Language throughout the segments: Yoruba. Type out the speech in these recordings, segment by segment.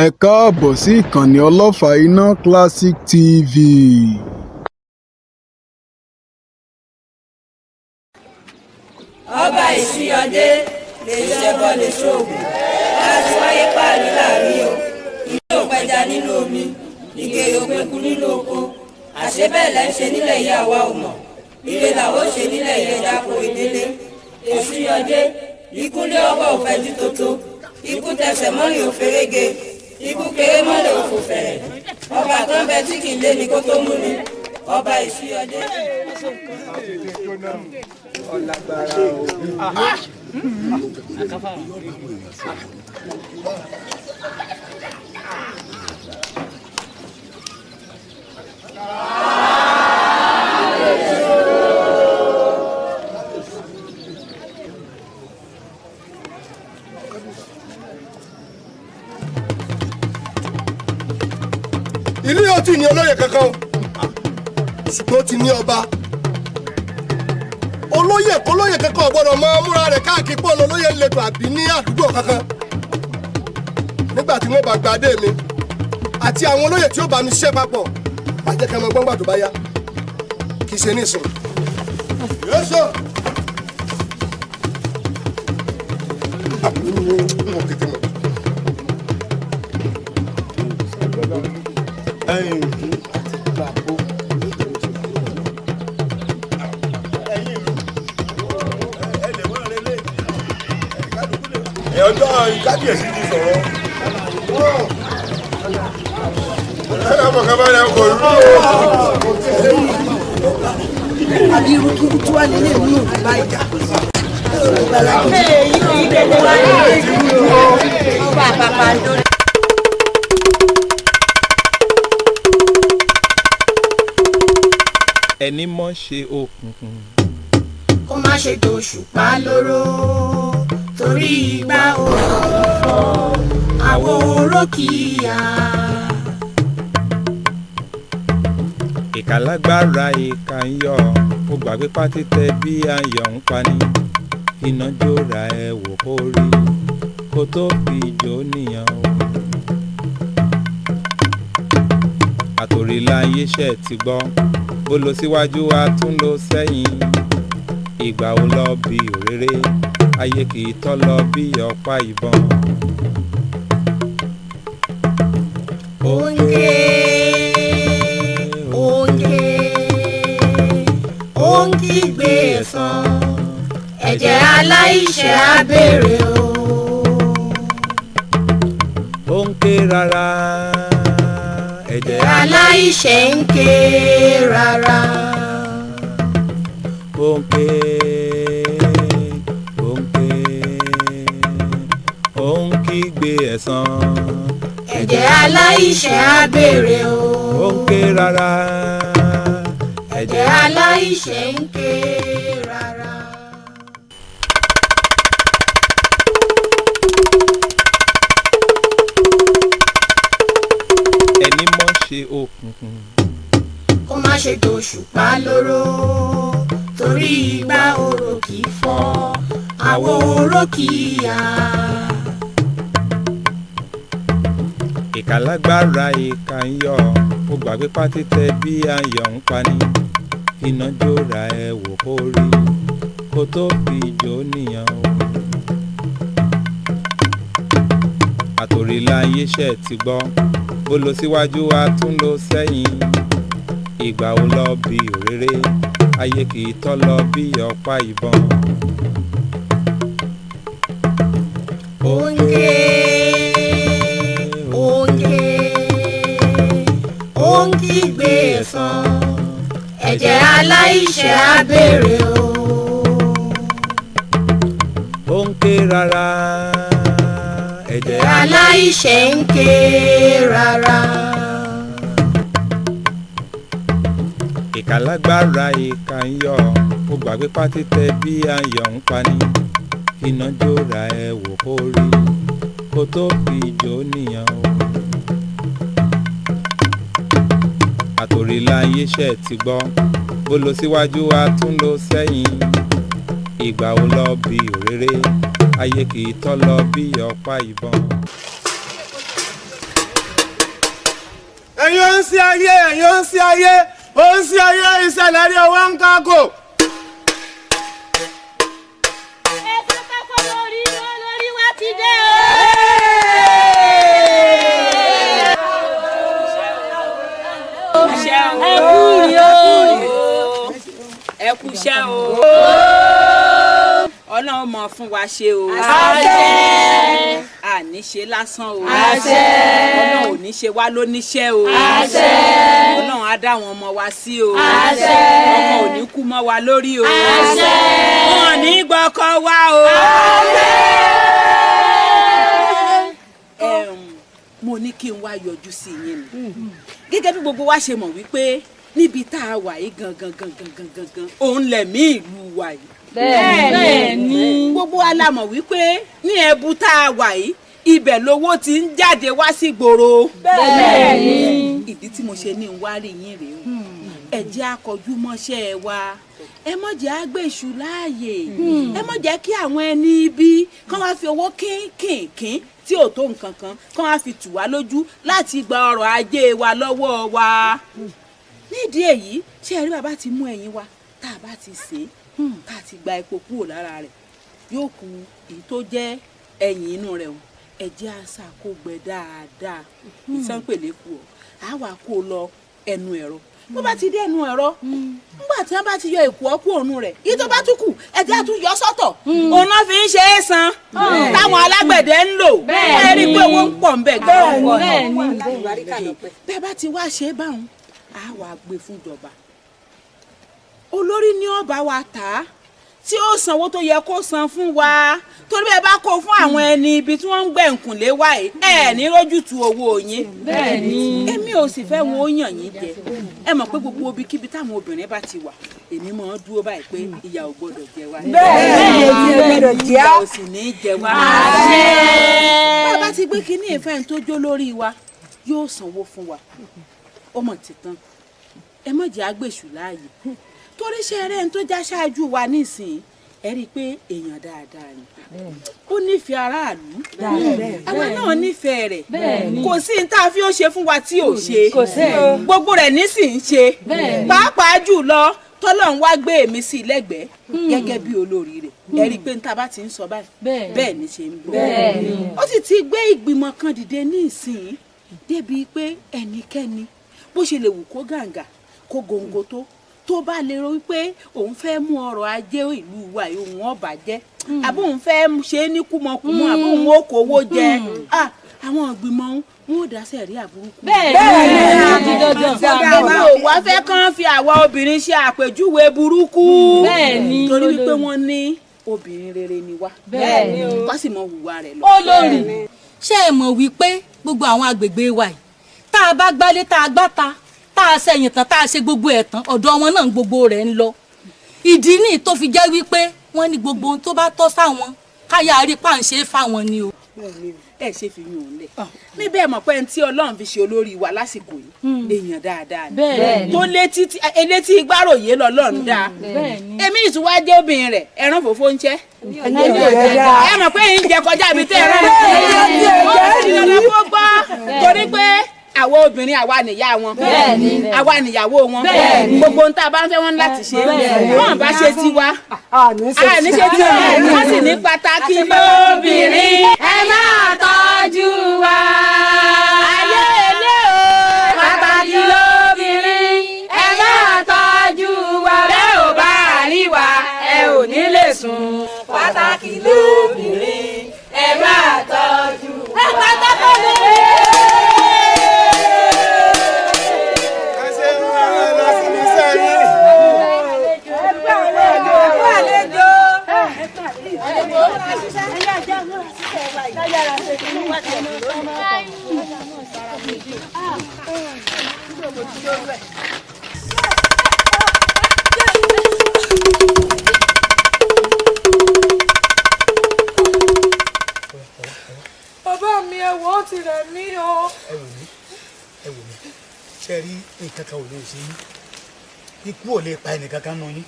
Ẹ káàbọ̀ sí ìkànnì Ọlọ́fà Iná Classic TV. Ọba Ìṣíyọdé lè ṣẹbọ lè ṣoògùn láti wáyé páàrí láàrin o. Ilé òpẹja nínú omi, ìgèrè òpẹku nínú oko. Àṣé bẹ́ẹ̀ lẹ́ ń ṣe nílẹ̀ yìí, àwa ò mọ̀. Ire làwọn ò ṣe nílẹ̀ yìí, ẹja kò délé. Ìṣíyọdé, ikú lé ọwọ́ òfẹ́jú tótó, ikú tẹsẹ̀ mọ́rin òfèrègé, ikú kéré mọ́lẹ̀ òfò fẹ̀rẹ̀. Ọba kan bẹ tí kì í lé ni kó tó mú ni. Ọba Ìṣíyọdé. Ìlú yóò tí ní olóyè kankan o, ṣùgbọ́n ó ti ní ọba. Olóyè kólóyè kankan ò gbọ́dọ̀ máa múra rẹ̀ káàkiri pọ̀ lólóyè lẹ́tọ̀ àbí ní àdúgbò kankan. Nígbà tí wọ́n bá gba adé mi àti àwọn olóyè tí ó bá mi ṣiṣẹ́ papọ̀, má jẹ́ kí ẹ mọ gbọ́ngbà tó bá yá, kì í ṣe nísìn. Yéṣọ. Mo tètè mọ̀. Ọjọ́ kábíyèsí ti sọ̀rọ̀. Ẹ fọkàn balẹ̀, kò rú o. Àbí irú kí tí wàá nílé ìlú òbí báyìí. Ọba àpàpàǹdodo. Ẹni mọ̀ ṣe òkùnkùn. Kó má ṣe tòṣùpá lóró, torí ìgbà òrò fọ́ àwo oró kì í yá. Ìkà lágbára, ìkà ń yọ. Ó gbàgbé pátí tẹ bí ayọ̀ ń pani. Iná jóra ẹ wò kó rí kó tó fi jó nìyẹn o. Àtòríláyé ṣe ti gbọ́, bó lọ síwájú a tún lọ sẹ́yìn. Ìgbà wo lọ bí òréré? Ayé kì í tọ́ lọ bí ọ̀pá ìbọn. Ó ń ké, ó ń ké, ó ń kígbe ẹ̀san. Ẹ̀jẹ̀ aláìṣẹ̀ á béèrè o. Ó ń ké rárá, ẹ̀jẹ̀ aláìṣẹ̀ ń ké rárá. Ó ń ké, ó ń ké, ó ń kígbe ẹ̀san. Ẹ̀jẹ̀ aláìṣẹ̀ á béèrè o. Ó ń ké rárá, ẹ̀jẹ̀ aláìṣẹ̀ ń ké rárá. Ẹni mọ̀ ṣe òkùnkùn. Kó má ṣe tòṣùpá lóró, torí ìgbà oró kì í fọ́ àwo oró kì í yá. Ìkà lágbára, ìkà ń yọ. Ó gbàgbé pátí tẹ bí ayọ̀ ń pani. Iná jóra ẹ wò kó rí kó tó fi jó nìyẹn o. Àtòríláyé ṣe ti gbọ́, bó lọ síwájú a tún lọ sẹ́yìn. Ìgbà wo lọ bí òréré? Ayé kì í tọ́ lọ bí ọ̀pá ìbọn. Ó ń ké, ó ń ké, ó ń kígbe ẹ̀san. Ẹ̀jẹ̀ aláìṣẹ̀ á béèrè o. Ó ń ké rárá, ẹ̀jẹ̀ aláìṣẹ̀ ń ké rárá. Ìkà lágbára, ìkà ń yọ. Ó gbàgbé pátí tẹ bí ayọ̀ ń pani. Iná jóra ẹ wò kó rí kó tó fi jó nìyẹn o. Àtòríláyé ṣe ti gbọ́, bó lọ síwájú a tún lọ sẹ́yìn. Ìgbà wo lọ bí òréré? Ayé kì í tọ́ lọ bí ọ̀pá ìbọn. Ẹ̀yin ó ń sí ayé, ẹ̀yin ó ń sí ayé, ó ń sí ayé, ìṣẹ̀lẹ̀ rí ọwọ́ ń kágò. Ẹ̀sùn kọ́kọ́ lórí olórí wa ti dé o. Ẹ kú rí o, ẹ kú iṣẹ́ o, Ọlọ́run mọ̀ fún wa ṣe o. Àṣẹ. Àní ṣe lásán o. Àṣẹ. Ọlọ́run ò ní ṣe wá lóníṣẹ́ o. Àṣẹ. Ọlọ́run á dá àwọn ọmọ wa sí o. Àṣẹ. Ọmọ ò ní kú mọ́ wa lórí o. Àṣẹ. Wọn ò ní gbọ́kọ wa o. Ẹ̀m, mo ní kí n wá yọjú sí yín ni, gẹ́gẹ́ bí gbogbo wa ṣe mọ̀ wípé níbi tá a wà yìí gangan gangan gangan gangan òun lẹ̀mí ìlú wa yìí. Bẹ́ẹ̀ni. Gbogbo wa la mọ̀ wípé ní ẹbu tá a wà yìí, ibẹ̀ lowó ti ń jáde wá sí gbòòrò. Bẹ́ẹ̀ni. Ìdí tí mo ṣe ní n wá rí yín rèé o. Ẹ jẹ́ á kọjú mọ́ṣẹ́ wa, ẹ má jẹ́ á gbèṣù láàyè, ẹ má jẹ́ kí àwọn ẹni ibi kán wá fi owó kínkìnkín tí ò tó nǹkan kan kán wá fi tù wá lójú láti gba ọrọ̀ ajé wa lọ́wọ́ wa. Nídìí èyí, ṣé ẹ rí, bàbá ti mú ẹyin wa, tá a bá ti sè é, tá a ti gba epo kúrò lára rẹ̀, yóò kù èyí tó jẹ́ ẹ̀yìn inú rẹ̀ o. Ẹ jẹ́ àṣà kó gbẹ dáadáa, ìsánpèlé kù ọ́, á wà kó o lọ ẹnu ẹ̀rọ. Bó bá ti dé ẹnu ẹ̀rọ, nígbà tí wọ́n bá ti yọ èkó ọkú òun rẹ̀, èyí tó bá tún kù, ẹ jẹ́ á tún yọ sọ́tọ̀. Òun náà fi ń ṣe é san táwọn alágbẹ̀dẹ ń lò. Ẹ rí i pé owó ń pọ̀ ń bẹ̀ gan-an. Bẹ́ẹ̀ bá ti wá ṣe é báwọn, á wàá gbé fún ìjọba. Olórí ní ọba wa tà á, tí ó sanwó tó yẹ kó san fún wa, torí bẹ́ẹ̀ bá kó fún àwọn ẹni ibi tí wọ́n ń gbẹ̀ ǹkùnlé wá yìí, ẹ ní rójútu owó yín. Bẹ́ẹ̀ni. Èmi ò sì fẹ́ wọn ó yàn yín jẹ. Ẹ mọ̀ pé gbogbo ibikíbi táwọn obìnrin bá ti wà, èmi máa ń dúró báyìí pé ìyà ò gbọdọ̀ jẹ wá. Bẹ́ẹ̀ni, ìyà ò gbọdọ̀ jẹ á. Ìyà ò sì ní jẹ wá. Àṣẹ. Bá a bá ti gbé kinní ìfẹ́ tó jó lórí wa, yóò sanwó fún wa, ó mọ̀ ti tán. Ẹ má jẹ́ àgbèsù láàyè, torí ṣe eré tó já ṣáájú wa nísìnyí, ẹ rí i pé èèyàn dáadáa ni, ó nífẹ̀ẹ́ aráàlú, àwa náà nífẹ̀ẹ́ rẹ̀. Kò sí ní tá a fi ó ṣe fún wa tí ò ṣe. Kò sí o. Gbogbo rẹ̀ nísìnyí ṣe, pàápàá jùlọ tọ́lọ́run wá gbé èmi sí i lẹ́gbẹ̀ẹ́ gẹ́gẹ́ bí olórí rẹ̀. Ẹ rí i pé ní tá a bá ti ń sọ báyìí, bẹ́ẹ̀ ni ṣe ń gbọ́. Ó sì ti gbé ìgbìmọ̀ kan dìde ní ìsìn, débi pé ẹnikẹ́ni bó ṣe lè wù kó gàǹgà kó gòǹgò tó bá lè rò wípé òun fẹ́ mú ọrọ̀ ajé ìlú wa yìí òun ọba jẹ́, àbí òun fẹ́ ṣe é ní kúmọkùmọ, àbí òun ó kówó jẹ, àwọn ìgbìmọ̀ wọn ò dá sẹ̀rí àbúrúkú. Bẹ́ẹ̀ni, dandan. Èmi ò wá fẹ́ kán fi àwa obìnrin ṣe àpèjúwe burúkú. Bẹ́ẹ̀ni. Torí wípé wọ́n ní obìnrin rere ni wá. Bẹ́ẹ̀ni o. Wá sì mọ hùwà rẹ̀ lọ. Olórí, ṣé ẹ mọ̀ wípé gbogbo àwọn agbègbè wa yìí, tá a bá gbálé, tá a gbáta, tá a sẹ̀yìn tán, tá a ṣe gbogbo ẹ̀ tán, ọ̀dọ̀ wọn náà gbogbo rẹ̀ ń lọ. Ìdí nìyí tó fi jẹ́ wípé wọ́n ní gbogbo ohun tó bá tọ́ sáwọn káyà rí páǹṣe fáwọn ni o. Ẹ ṣe fi yún un lẹ níbẹ̀, mọ̀ pé ẹni tí Ọlọ́run fi ṣe olórí wa lásìkò yìí, èèyàn dáadáa ni. Tó létí elétí igbáròyé lọ́lọ́run dáa. Èmi ìtúwájẹ́ obìnrin rẹ̀, ẹran fòfó ń ṣẹ́. Ẹ mọ̀ pé ń jẹ kọjá ibi tẹ́ ẹran ó sì dandan kó gbọ́, torí pé àwa obìnrin, àwa nìyá wọn, àwa nìyàwó wọn. Gbogbo ohun tá a bá ń fẹ́ wọn láti ṣe, wọn bá ṣe tiwa, àní ṣe tiwa, wọ́n sì ní pàtàkì lóbìnrin. Ẹ máa tọ́jú wa. Ayé ilé o. Pàtàkì lóbìnrin, ẹ máa tọ́jú wa. Bẹ́ẹ̀ ò bá rí wa, ẹ ò ní lè sùn. Pàtàkì lóbìnrin, ẹ máa tọ́jú wa. Pàtàkì lóbìnrin. Ẹ ṣe ń rán ẹ lọ sí iṣẹ́ yín. Bàbá mi, ẹ wò ó, ti rẹ̀ mí o. Ẹ wò mí, ẹ wò mí, ṣe rí nǹkan kan ò lè ṣe yín, ikú ò lè pa ẹnìkan kan nù yín.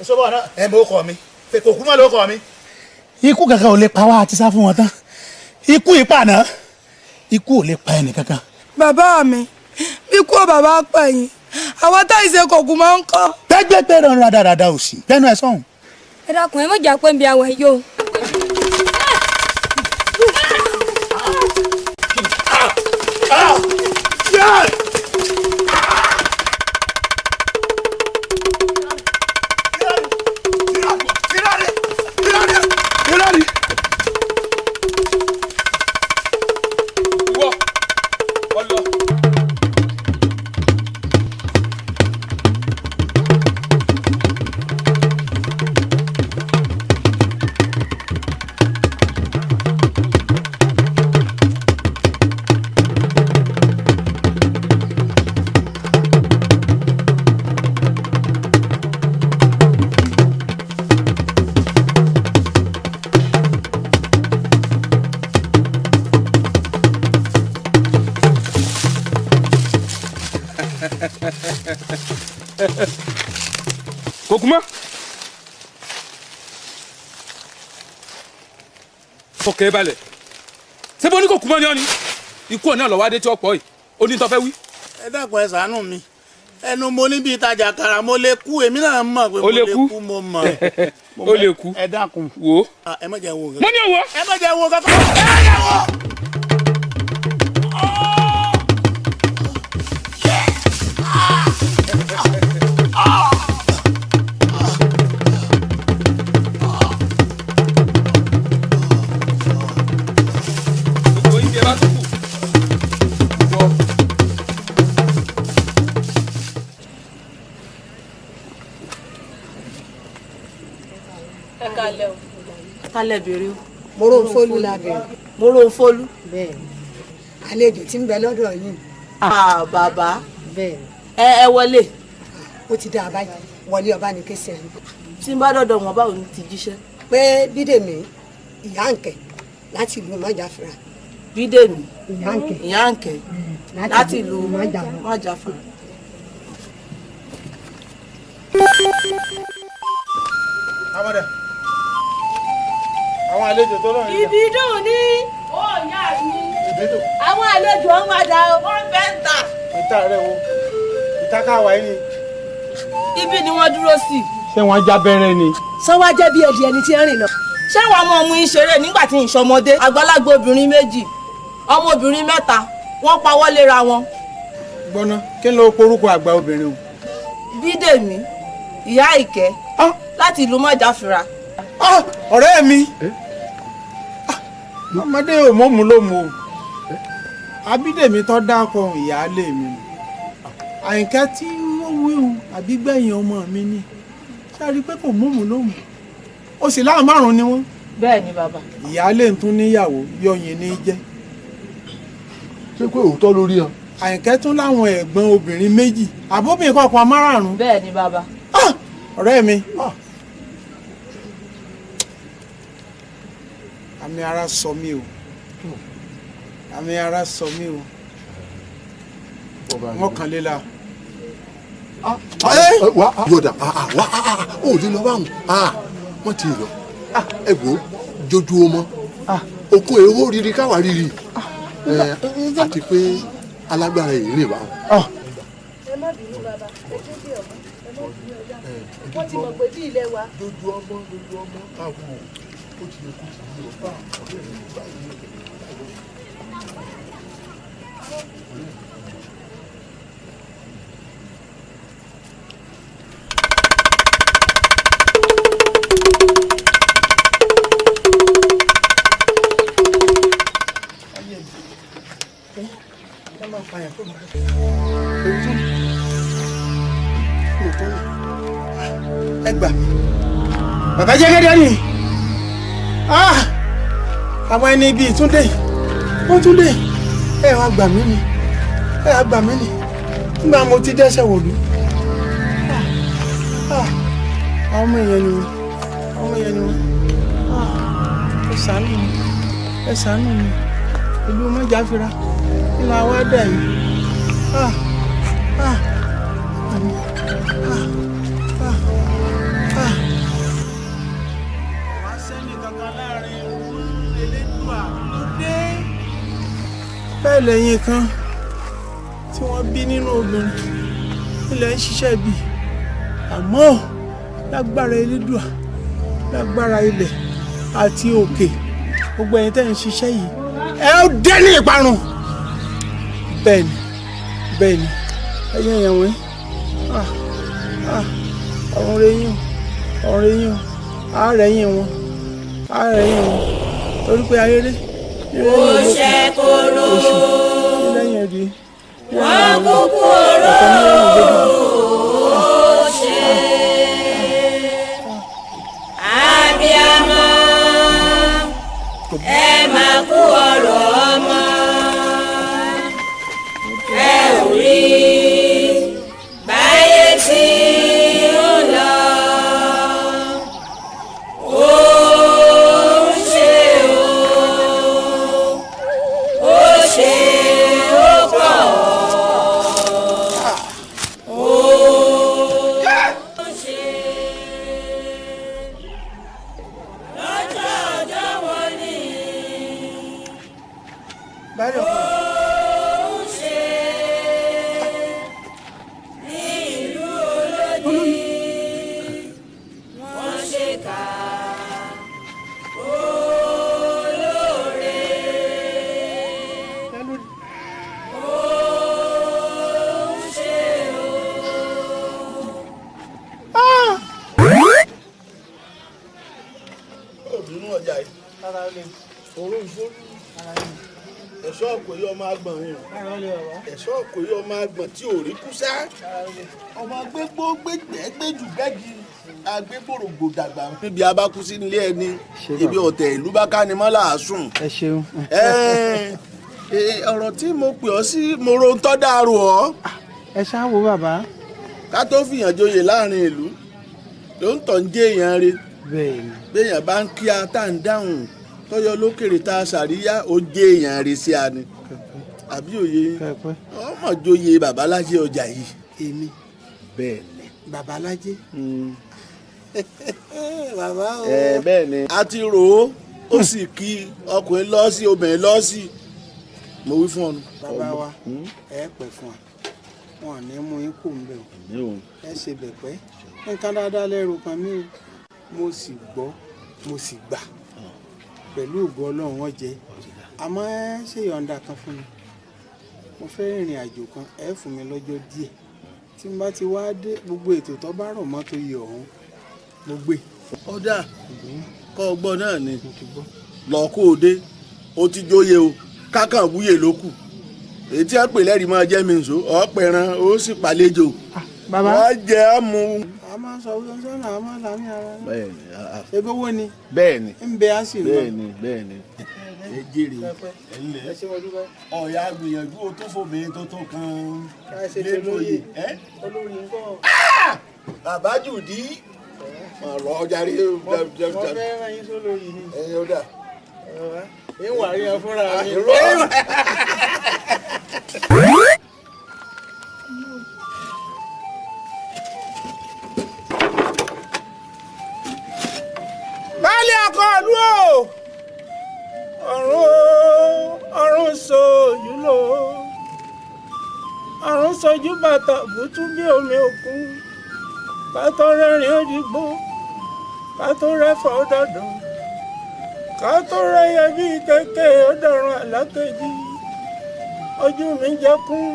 Sọ́bọ̀ náà ẹ mọ ọkọ mi pé kò kú mọ́ lóko mi. Ikú kankan ò lè pa wá, àti sá fún wọn tán. Ikú ìpànà, ikú ò lè pa ẹnìkankan. Bàbá mi, Bí kú ò bàbá pẹ̀ yín, àwọn táyì ṣe kòkù máa ń kọ́. Gbẹgbẹgbẹ rán rádaràda òsì lẹ́nu ẹ sọhùn. Ẹ dákun, ẹ mọ̀jà pé ń bi àwọn yìí o. Ìwọ ọlọ. Kòkúmọ́. Fọkẹ́ balẹ̀. Ṣé bó ní kòkúmọ́ ni ọ́ ni? Ikú ọ̀nà lọ́wọ́ adé tí ọ̀pọ̀ yìí. Ó ní tó fẹ́ wí. Ẹ dákun, ẹ ṣàánú mi. Ẹnu mo níbi ìtajà kàrà, mo lè kú. Èmi náà mọ̀ pé Ó mo lè lè kú. kú, mo mọ̀. Ó lè kú. Ẹ dákun. Wò ó. Ah, ẹ má jẹ́ n wo nǹkan. Mo ní òwò. Ẹ má jẹ́ n wo kankan. Ẹ má jẹ́ n wo. Gbogbo yín bí ẹ bá tún kù. Wọ. Ẹ kalẹ̀ o. Kalẹ̀ bèrè o. Moronfolu la bẹ̀rẹ̀. Moronfolu. Bẹ́ẹ̀ni, àlejò tí ń bẹ lọ́dọ̀ yìí. Ah, bàbá. Bẹ́ẹ̀ni. Ẹ wọlé. Ó ti dá a báyìí, wọlé ọba ní kése ẹni. Tí n bá dọ̀dọ̀ wọn, báwo ni ti jíṣẹ́? Pé Bídèmí ìyá ǹkẹ́ láti ìlú Májàfúrà. Bídèmí ìyá ǹkẹ́. Ìyá ǹkẹ́ láti ìlú Májàfúrà. Amọ̀dẹ. Àwọn àlejò tó lọ́rùn. Ìbídùn ní. Ó yá mi. Ìbídùn. Àwọn àlejò ń wá dá o. Wọ́n bẹ́ ń tà. Ìta rẹ̀ wo? Ìta káwa yìí ni. Ibi ni wọ́n dúró sí. Ṣé wọ́n já bẹ́rẹ̀ ni? Sọ wá jẹ́ bí ẹdì ẹni tí ń rìn lọ. Ṣé wàá mọ ọmú yín ṣeré nígbà tí ń ṣọmọdé? Àgbàlagbà obìnrin méjì, ọmọbìnrin mẹ́ta, wọ́n pawọ́ léra wọn. Gbọ́ná, kí ló porúkọ àgbà obìnrin o? Bídèmí, ìyá Ìkẹ́, láti ìlú Májàfúrà. Ọ̀rẹ́ mi. Ọmọdé ò mọ̀mú ló mu o. Abídèmí tó dákọ̀ ìyáálé mi nù. Àyìnkẹ́ tí ó wíhun àbígbẹ̀yìn ọmọ mi ni. Ṣé a rí i pé kò mọ̀mú ló mu? Ó sì láwọn márùn-ún ni wọ́n. Bẹ́ẹ̀ ni bàbá. Ìyáálé ń tún níyàwó yọyin ní í jẹ́. Ṣé pé òótọ́ lórí hàn? Àyìnkẹ́ tún láwọn ẹ̀gbọ́n obìnrin méjì, àbóbìnrin kọ̀ọ̀kan márààrún. Bẹ́ẹ̀ ni bàbá. Ọ̀rẹ́ mi. Àmì ara sọ mí o. Àmì ara sọ mí o. Mọ́kànléla. Wá yọ̀dà wá, ó ní lọ báwọn, wọ́n ti lọ. Ẹ wò ó, jójú ọmọ okun èrò rírì káwa rírì àti pé alágbára yìí rìn báwọn. Ẹ má bínú bàbá, ẹ tún bí ọmọ, ẹ má bínú ọjà. Wọ́n ti mọ̀ pé bí ilé wa. Dojú ọmọ, dojú ọmọ káwọ, ó ti yẹ kó ti yí ọ ọ̀rẹ́ mi báyìí. Ẹ gbà mí, bàbá jẹ́gẹ́dẹ́ ni. Ah! Àwọn ẹni bíi Túndé, wọ́n Túndé, ẹ wá gbà mí ni, ẹ wá gbà mí ni nígbà mo ti dẹ́sẹ̀ wòlú. Ah! Àwọn ọmọ èèyàn ni wọ́n, àwọn ọmọ èèyàn ni wọ́n. Ah! Ẹ ṣàánú mi, ẹ ṣàánú mi. Ìlú Májàfúrà kí la wá dà yìí? Ah! Ah! Ah! Ah! Ah! Wá sẹ́ni kankan láàrin Elédùà ló dé. Bẹ́ẹ̀ lẹ́yìn kan tí wọ́n bí nínú obìnrin ilẹ̀ ń ṣiṣẹ́ bí, àmọ́ lágbára Elédùà, lágbára ilẹ̀ àti òkè, gbogbo ẹ̀yin tẹ́ ń ṣiṣẹ́ yìí, ẹ ó dé ní ìparun. Bẹ́ẹ̀ ni, bẹ́ẹ̀ ni, ẹ̀yin èèyàn wọ̀nyí, ah ah, ọ̀run rẹ̀ yín o, ọ̀run rẹ̀ yín o, àárẹ̀ yín wọn, àárẹ̀ yín wọn, torí pé ayéré Ó ṣe kóró. Oṣù lẹ́yìn ẹ̀dí. Wọ́n kúkú oró ṣe. Abiyamọ, ẹ máa kú ọ̀rọ̀ ọmọ. Ẹ ò rí báyé tí ń lọ. Ó ń ṣe o, ó ṣe ó pọ̀. Ó ń ṣe lọ́jọ́ ọjọ́ wo ni ó ń ṣe ní ìlú olódì, wọ́n ṣe kà olóore. Ó ń ṣe o. Obìnrin ọjà yìí òun fún ẹ̀ṣọ́ ọkọ̀ yìí, ọmọ agbọ̀n yìí, ẹ̀ṣọ́ ọkọ̀ yìí, ọmọ agbọ̀n tí ò rí kú sá, ọmọ agbégbó gbégbé gbéjù gbẹ́gi agbégbòrògbò dàgbà. Níbi abákú sí nílé ẹni, ibi ọ̀tẹ̀ ìlú bá ká ni mọ́ làásùn. Ẹ ṣeun. Ọ̀rọ̀ tí mo pè ọ́ sí, mo ro ń tọ́ dàrú ọ́. Ẹ ṣáà wo bàbá. Ká tó fìyàn joyè láàrin ìlú ló ń tọ̀ ń jẹ́ èèyàn re. Bẹ́ẹ̀ni. Béèyàn bá ń kí a tá à ń dáhùn tọ́yọ lókèrè tá a ṣàríyá, ó jẹ́ èèyàn re sí a ni, àbí òye yín? Ọmọ joyè babalájẹ ọjà yìí. Èmi? Bẹ́ẹ̀ni. Babalájẹ, bàbá o. Ẹ bẹ́ẹ̀ni. A ti rò ó, ó sì kí ọkùnrin lọ sí obìnrin lọ sí, mo wí fún ọ nu. Bàbá wa, ẹ pẹ́ fún wa, wọn ò ní mú yín kù ń bẹ̀ o, ẹ ṣe bẹ̀pẹ́ nǹkan dáadáa lẹ́rù kan mí o. Mo sì gbọ́, mo sì gbà, pẹ̀lú ògo Ọlọ́run wọn jẹ́. Àmọ́ ẹ ṣe yọ̀ǹda kan fún mi, mo fẹ́ rìnrìn àjò kan, ẹ fún mi lọ́jọ́ díẹ̀. Tí n bá ti wá dé, gbogbo ètò tó bá rọ̀ mọ́ tó yẹ ọ̀hún, mo gbé. Ọ̀dà kọ́ ọgbọ́n náà ni lọ kó o dé, o ti jóye o, kákan wúyè ló kù. Èyí tí wọ́n pè lẹ́rìí máa jẹ́ mi nṣó, ọ̀pẹ̀ràn ó sì pàlejò. Bàbá. Wọ́n jẹ́ ọ́ mu. A máa ń sọ wíwọ́n sọ́nà, a máa ń làmì ara náà. Bẹ́ẹ̀ni. Ṣé owó ni? Bẹ́ẹ̀ni. Ń bẹ á sì lọ. Bẹ́ẹ̀ni, bẹ́ẹ̀ni. Ẹ jèrè, ẹ ńlẹ̀. Ẹ ṣé, mo dúpẹ́. Ọ̀yà gbìyànjú o tó fòmí tó tó kan. Ká ṣe ti olóyè. Olórí ńkọ́? Bàbá jùdí ọ̀rọ̀ ọjà rí. Mo fẹ́ rán yín sólóyè ni. Ẹyin ó dà. Ń wà rí ẹ fúnra mi. Baálé ọkọ ìlú o, ọ̀run o, ọ̀run sojú lò ó, ọ̀run sojú bàtà bùtú bí omi òkun, ká tó rẹ́rìn ó dìgbò, ká tó rẹ́fọ̀ ó dọ̀dọ̀, ká tó rẹ́yẹ bí kéèké ó dọ̀run àlákejì. Ojú mi jẹkún,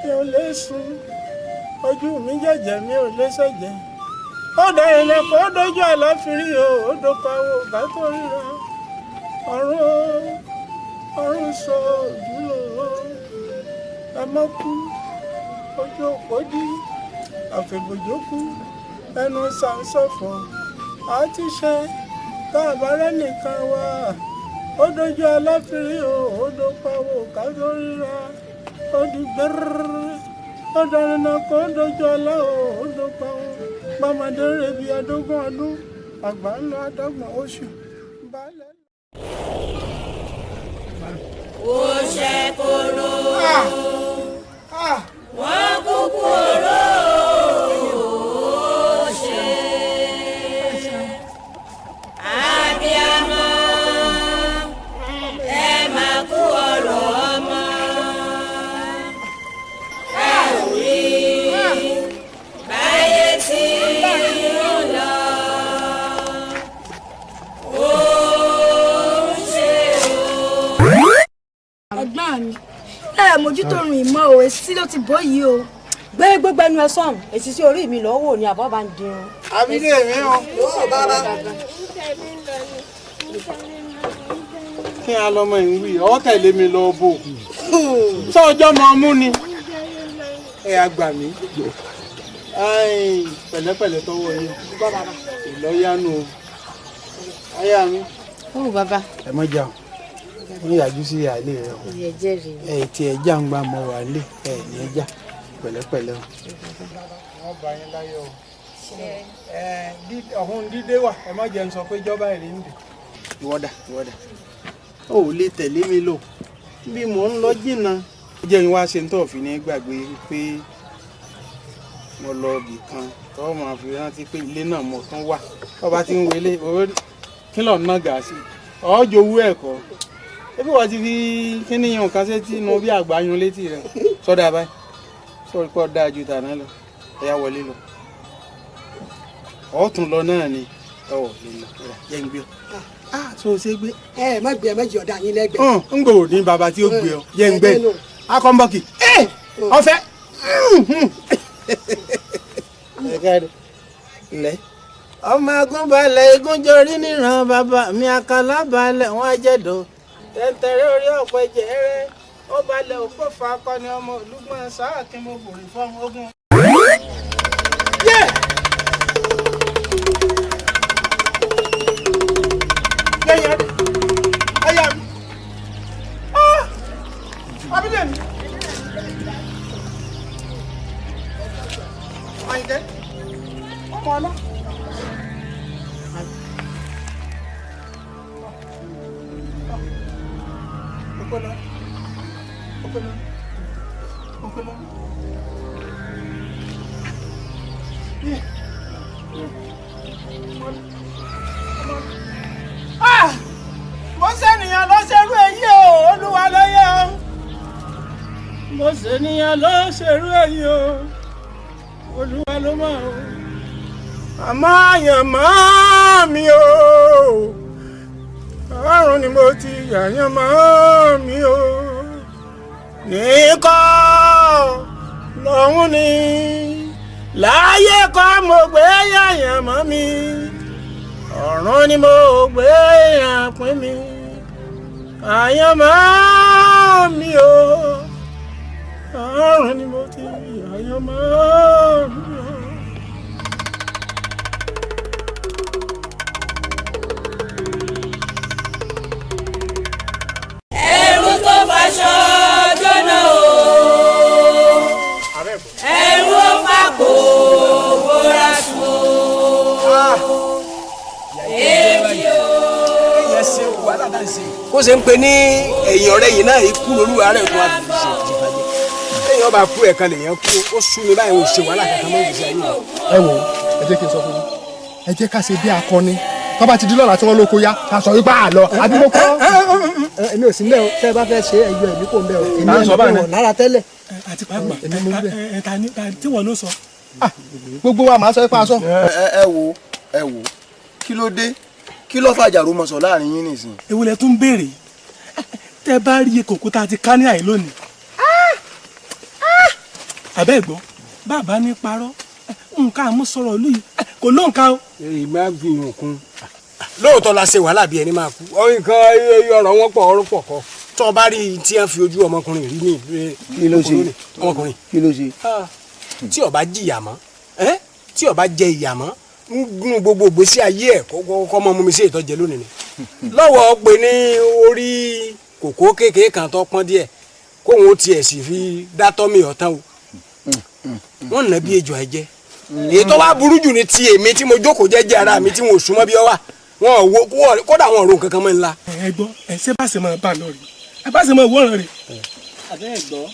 mi ò lè sùn, ojú mi jẹ̀jẹ̀, mi ò lè ṣẹ̀jẹ̀. Ó dá ilẹ̀kùn, ó dojú àláfírí o, ó dópa o, ká tó ríra. Ọ̀run o, ọ̀run sọ ojú lò ó, ẹ mọ́ kú ojú òpó dí àfẹ̀bòjò kú ẹnu sàǹsọ̀fọ̀ àti ṣe tá a bá rẹ́ nìkan wá. Ó dojú aláfírí o, ó dópa o, ká tó ríra. Ó di gbẹ́rẹ́rẹ́, ó dáná kó dojú ọlá o, ó dópa o. Bọ́mọdé rebi adógún ọdún, àgbà ńlọ adọ́gbọ̀n oṣù. Baálẹ̀. Ó ṣe kóró. Wọ́n kúkú oró ṣe. Abiyamọ, ẹ máa kú ọ̀rọ̀ ọmọ. Ẹ̀gbọ́n mi, ẹ mójútó rìn ìmọ̀ o, èsì ló ti bọ́ yìí o. Gbé gbogbo ẹnu ẹ sọ̀hún, èsì sí orí mi lọ́wọ́ ni àbọ̀ bá ń dirun. Àbílẹ̀ mi o. Kí a lọmọ ìwí, ọ tẹ̀lé mi lọ bò. Sọ́jọ́ mọ mú ni. Ẹ á gbà mí. Pẹ̀lẹ́pẹ̀lẹ́ tọwọ́ yín. Ìlọ́yánu o. Aya mi. Ó bàbá. Ẹ mọ̀ jà o. Wọ́n yàjú sí àlè rẹ o. Ẹ ti ẹ̀ já ń gbà mọ́ wà lé. Ẹ ní ẹ já. Pẹ̀lẹ́pẹ̀lẹ́ o. Wọ́n bá yín láyọ̀ o. Ọ̀hún dídé wà, ẹ má jẹ́ ń sọ pé jọba ìrìn ń dè. Ìwọ́dà, ìwọ́dà. O ò lè tẹ̀lé mi lọ. Bí mò ń lọ jìnnà. Ó jẹ́ ìwá ṣe ń tọ̀ fi ní gbàgbé pé mo lọ ibì kan tó máa fi rántí pé ilé náà mo tún wà. Tó bá ti ń wọlé, kí lọ ná gà sí? Ọ̀ọ́jọ́ owó ẹ̀kọ́. Ebi wọ́n ti fi kíní yan nǹkan sétí inú bí àgbà yun létí rẹ̀. Sọ́dà báyìí. Sọ́rí pé ó dáa ju tàná lọ. Ẹ̀yà wọlé lọ. Ọ̀tún lọ náà ni. Ọ̀ lè lọ. Jẹ́ ń gbé ọ. Tó o ṣe gbé. Ẹ má gbé, ẹ má jẹ ọ̀dà yín lẹ́gbẹ̀ẹ́. N kò ní bàbá tí ó gbé ọ. Jẹ́ ń gbé. Akọ́nbọ́kì. Ọ̀fẹ́. Ọmọ agúnbalẹ̀ igúnjọrí níran bàbá mi àkàlà balẹ̀ wọn ajẹ́dọ̀. Tẹ̀ntẹ̀rẹ́ orí ọ̀pẹ jẹ́rẹ́. Ó balẹ̀ òfófó akọni ọmọ olúgbọ́n sáà kí mo bòrè fọ́ọ̀mù ogun. Mo ṣènìyàn ló ṣerú èyí o, Olúwa ló yẹ o. Mo ṣènìyàn ló ṣerú èyí o, Olúwa ló mọ̀ o. Àmọ́ àyànmọ́ mi o, ọ̀run ni mo ti àyànmọ́ mi o. Nìkọ́ lọ́hún ni láyé kọ́ mo gbé àyànmọ́ mi. Ọ̀run ni mo gbé àpín mi, àyànmọ́ mi o. Ọ̀run ni mo ti àyànmọ́ mi o. Ẹrú tó faṣọ jóná o, ẹrú ó fàpò bóra sùn o. Kó ṣe ń pe ní ẹ̀yìn ọ̀rẹ́ yìí náà ikú lolúwa rẹ̀ tó wá fi ṣe ìfàjẹ́. Lẹ́yìn ọba kú ẹ̀kan lèèyàn kú, ó sú mi báyìí ò ṣe wàhálà kankan mọ́ ìgbésí ayé mi. Ẹ wò ó, ẹ jẹ́ kí n sọ fún yín. Ẹ jẹ́ ká ṣe bí akọni. Tó bá ti di lọ́la tí wọ́n lóko yá, ká sọ wípé àlọ́ àbí mo kọ́. Èmi ò sí nílẹ̀ o, tẹ́ ẹ bá fẹ́ ṣe ẹyọ ẹ̀mí kò ń bẹ̀ o. Èmi ẹ̀ ló wọ̀ lára tẹ́lẹ̀. Àti pàápàá ta ni tí wọ́n ló sọ. Gbogbo wa màá sọ pé a sọ. Ẹ wo, ẹ wo, kí ló dé? Kí ló fàjà rúmọsọ láàrin yín nìsín. Ewu lẹ tún béèrè tẹ bá rí kòkó tá a ti ká ní àyè lónìí. Àbẹ́ ẹ̀gbọ́n bàbá ní parọ́ nǹkan àmúsọ̀rọ̀ ìlú yìí kò lóǹkà o. Èyí máa fi hàn kún. Lóòótọ́ la ṣe wàhálà bíi ẹni máa kú nǹkan ọ̀rọ̀ wọn pọ̀ ọ̀rọ̀ pọ̀ kọ́ tó o bá rí i tí wọ́n fi ojú ọmọkùnrin rí ní Kí ló ṣe? ọmọkùnrin. Kí ló ṣe? Tí ó bá jìyà mọ́, tí ó bá jẹ ìyà mọ́ nínú gbogbo ìgbésí ayé ẹ̀ kọ́ mọ́ mú mi sí ìtọ́jẹ lónìí ni. Lọ́wọ́ pé ní orí kòkó kékeré kan tó pọ́n díẹ̀ kóun ó tiẹ̀ sì fi dátọ́ mi ọ̀tán o. Wọ́n nà bí ejò ẹ̀jẹ̀. Èyí tó wá burú jù ní ti èmi tí mo jókòó jẹ́jẹ́ ara mi tí mo súnmọ́ bí ọ wà. Wọn ò wo kódà wọn ò ro nǹkan kan mọ́ ńlá. Ẹ gbọ́, ẹ ṣé bá ṣe máa bá lọ rè é, bá ṣe máa wọ́ràn rè. Àbẹ́ ẹ̀ gbọ́.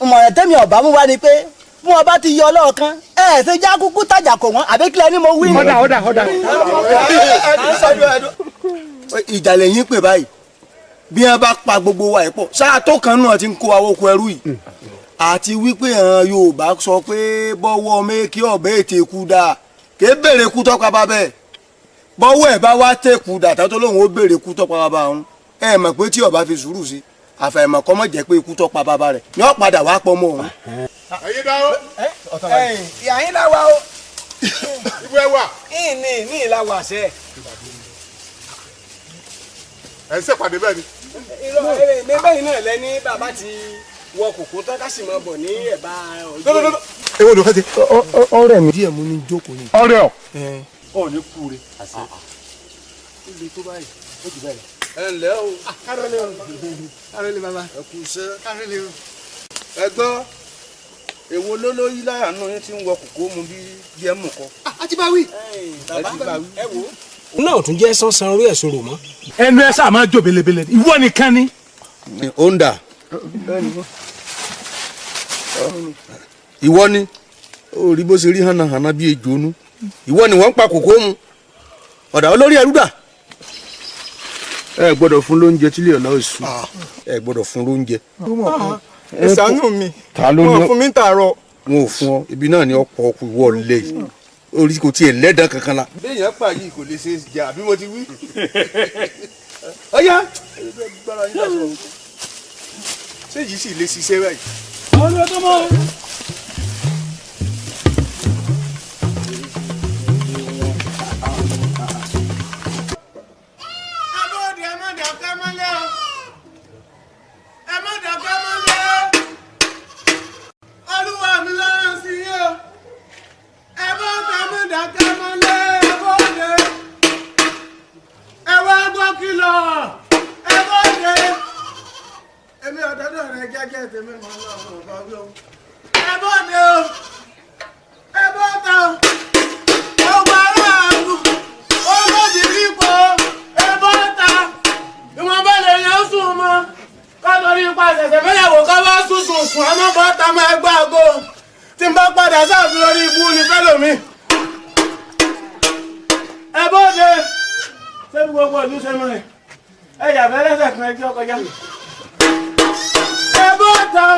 Ìmọ̀ràn tẹ́mi ọ̀bá mú wá ni pé bí wọn bá ti yọ ọlọ́ọ̀kan ẹ ṣe já kúkú tàjà kò wọ́n àbí kílẹ̀ ni mo wí. Ọ̀dà ọ̀dà ọ̀dà. Ìjà lẹ́yìn pè báyìí bí wọ́n bá pa gbogbo wa ẹ̀ pọ̀ sáà tó kan náà ti ń kó awoko ẹrú yìí àti wípé àwọn Yorùbá sọ pé bọ́wọ́ méèkì ọ̀bẹ ètè kú dáa kì í béèrè kú tọ́pa bá bẹ́ẹ̀ bọ́wọ́ ẹ̀ bá wá tẹ̀kù dàtà tó lóun ó béèrè kú tọ́pa bá òun ẹ mọ̀ pé tí ọba fi sùúrù sí Àfàìmọ̀ kọ́ mọ̀ jẹ́ pé ikú tó pa bàbá rẹ̀ ni ó padà wá pọ̀ mọ́ òun. Ẹ̀yin dá o. Ìyá yín la wa o. Ibo ẹ wà. Ìní ní ìlà wà sẹ́. Ẹ ń ṣèpàdé bẹ́ẹ̀ ni. Irọ́ ẹ bẹ́yìn náà lẹ ní bàbá ti wọ kòkó tán ká sì máa bọ̀ ní ẹ̀bá ọjọ́. Èwo ló fẹ́ ṣe. Ọ̀rẹ́ mi díẹ̀ mú ní jókòó ni. Ọ̀rẹ́ ọ. Ọ ní kú re. Ó le tó báyìí, ó jù báyìí. Ẹ ǹlẹ́ o. Kárólé o. Kárólé bàbá. Ẹ kú iṣẹ́. Kárólé o. Ẹ gbọ́, èwo ló ló yí láyà náà yín tí ń wọ kòkó mu bí ẹ mú kọ. A ti bá wí. Bàbá ẹ wò ó. Òun náà tún jẹ́ sánsan orí ẹ̀ sọ̀rọ̀ mọ́. Ẹnu ẹ sáà máa jó belebele, ìwọ nìkan ni. Ó ń dà. Ìwọ ni ó rí bó ṣe rí hànàhànà bí ejò nú. Ìwọ ni wọ́n ń pa kòkó mu. Ọ̀dà olórí ẹrú dà. Ẹ gbọ́dọ̀ fún lóúnjẹ tílé ọ̀la oṣù. Ẹ gbọ́dọ̀ fún lóúnjẹ. Ẹ ṣàánú mi. Ta ló ní Wọn fún mi tààrọ. Wọn ò fún ọ, ibi náà ni ọ̀pọ̀ ọkù ìwọ lè yìí. Orí kò tiẹ̀ lẹ́dàn kankan la. Béèyàn pa yìí kò lè ṣe é jẹ àbí mo ti wí. Ọ̀yá ṣé yìí sì lè ṣiṣẹ́ báyìí. Ọ̀rọ̀ tó mọ̀. Abóde ẹ má dàkẹ́ mọ́lẹ̀ o. Ẹ má dàkẹ́ mọ́lẹ̀ o. Olúwa mi lọ́rùn sí yín o. Ẹ bá ta má dàkẹ́ mọ́lẹ̀ abóde. Ẹ wá gbọ́ kìlọ̀. Ẹ bóde. Èmi ọ̀dọ́dọ̀ rẹ jẹ́jẹ́ tèmi mọ́ lọ́wọ́ ọ̀gá wí o. Ẹ bóde o. Ẹ bóde o. Gbogbo aráàlú. Olódì rípo. Ẹ bọ́ta. Ìwọ̀nba lè yan sùn mọ́. Kátorí ipa ṣẹ̀ṣẹ̀ fẹ́yàwó ká wá sùn sùn sùn àmọ́ bọ́ta máa gbá aago. Tí n bá padà sáàfin orí ibú ni fẹ́lòmí. Ẹ bóde. Ṣé bí gbogbo ìlú ṣe mọ̀ rẹ̀? Ẹ yà fẹ́ lẹ́sẹ̀ kan ẹjọ́ kọjá. Ẹ bọ́ta o.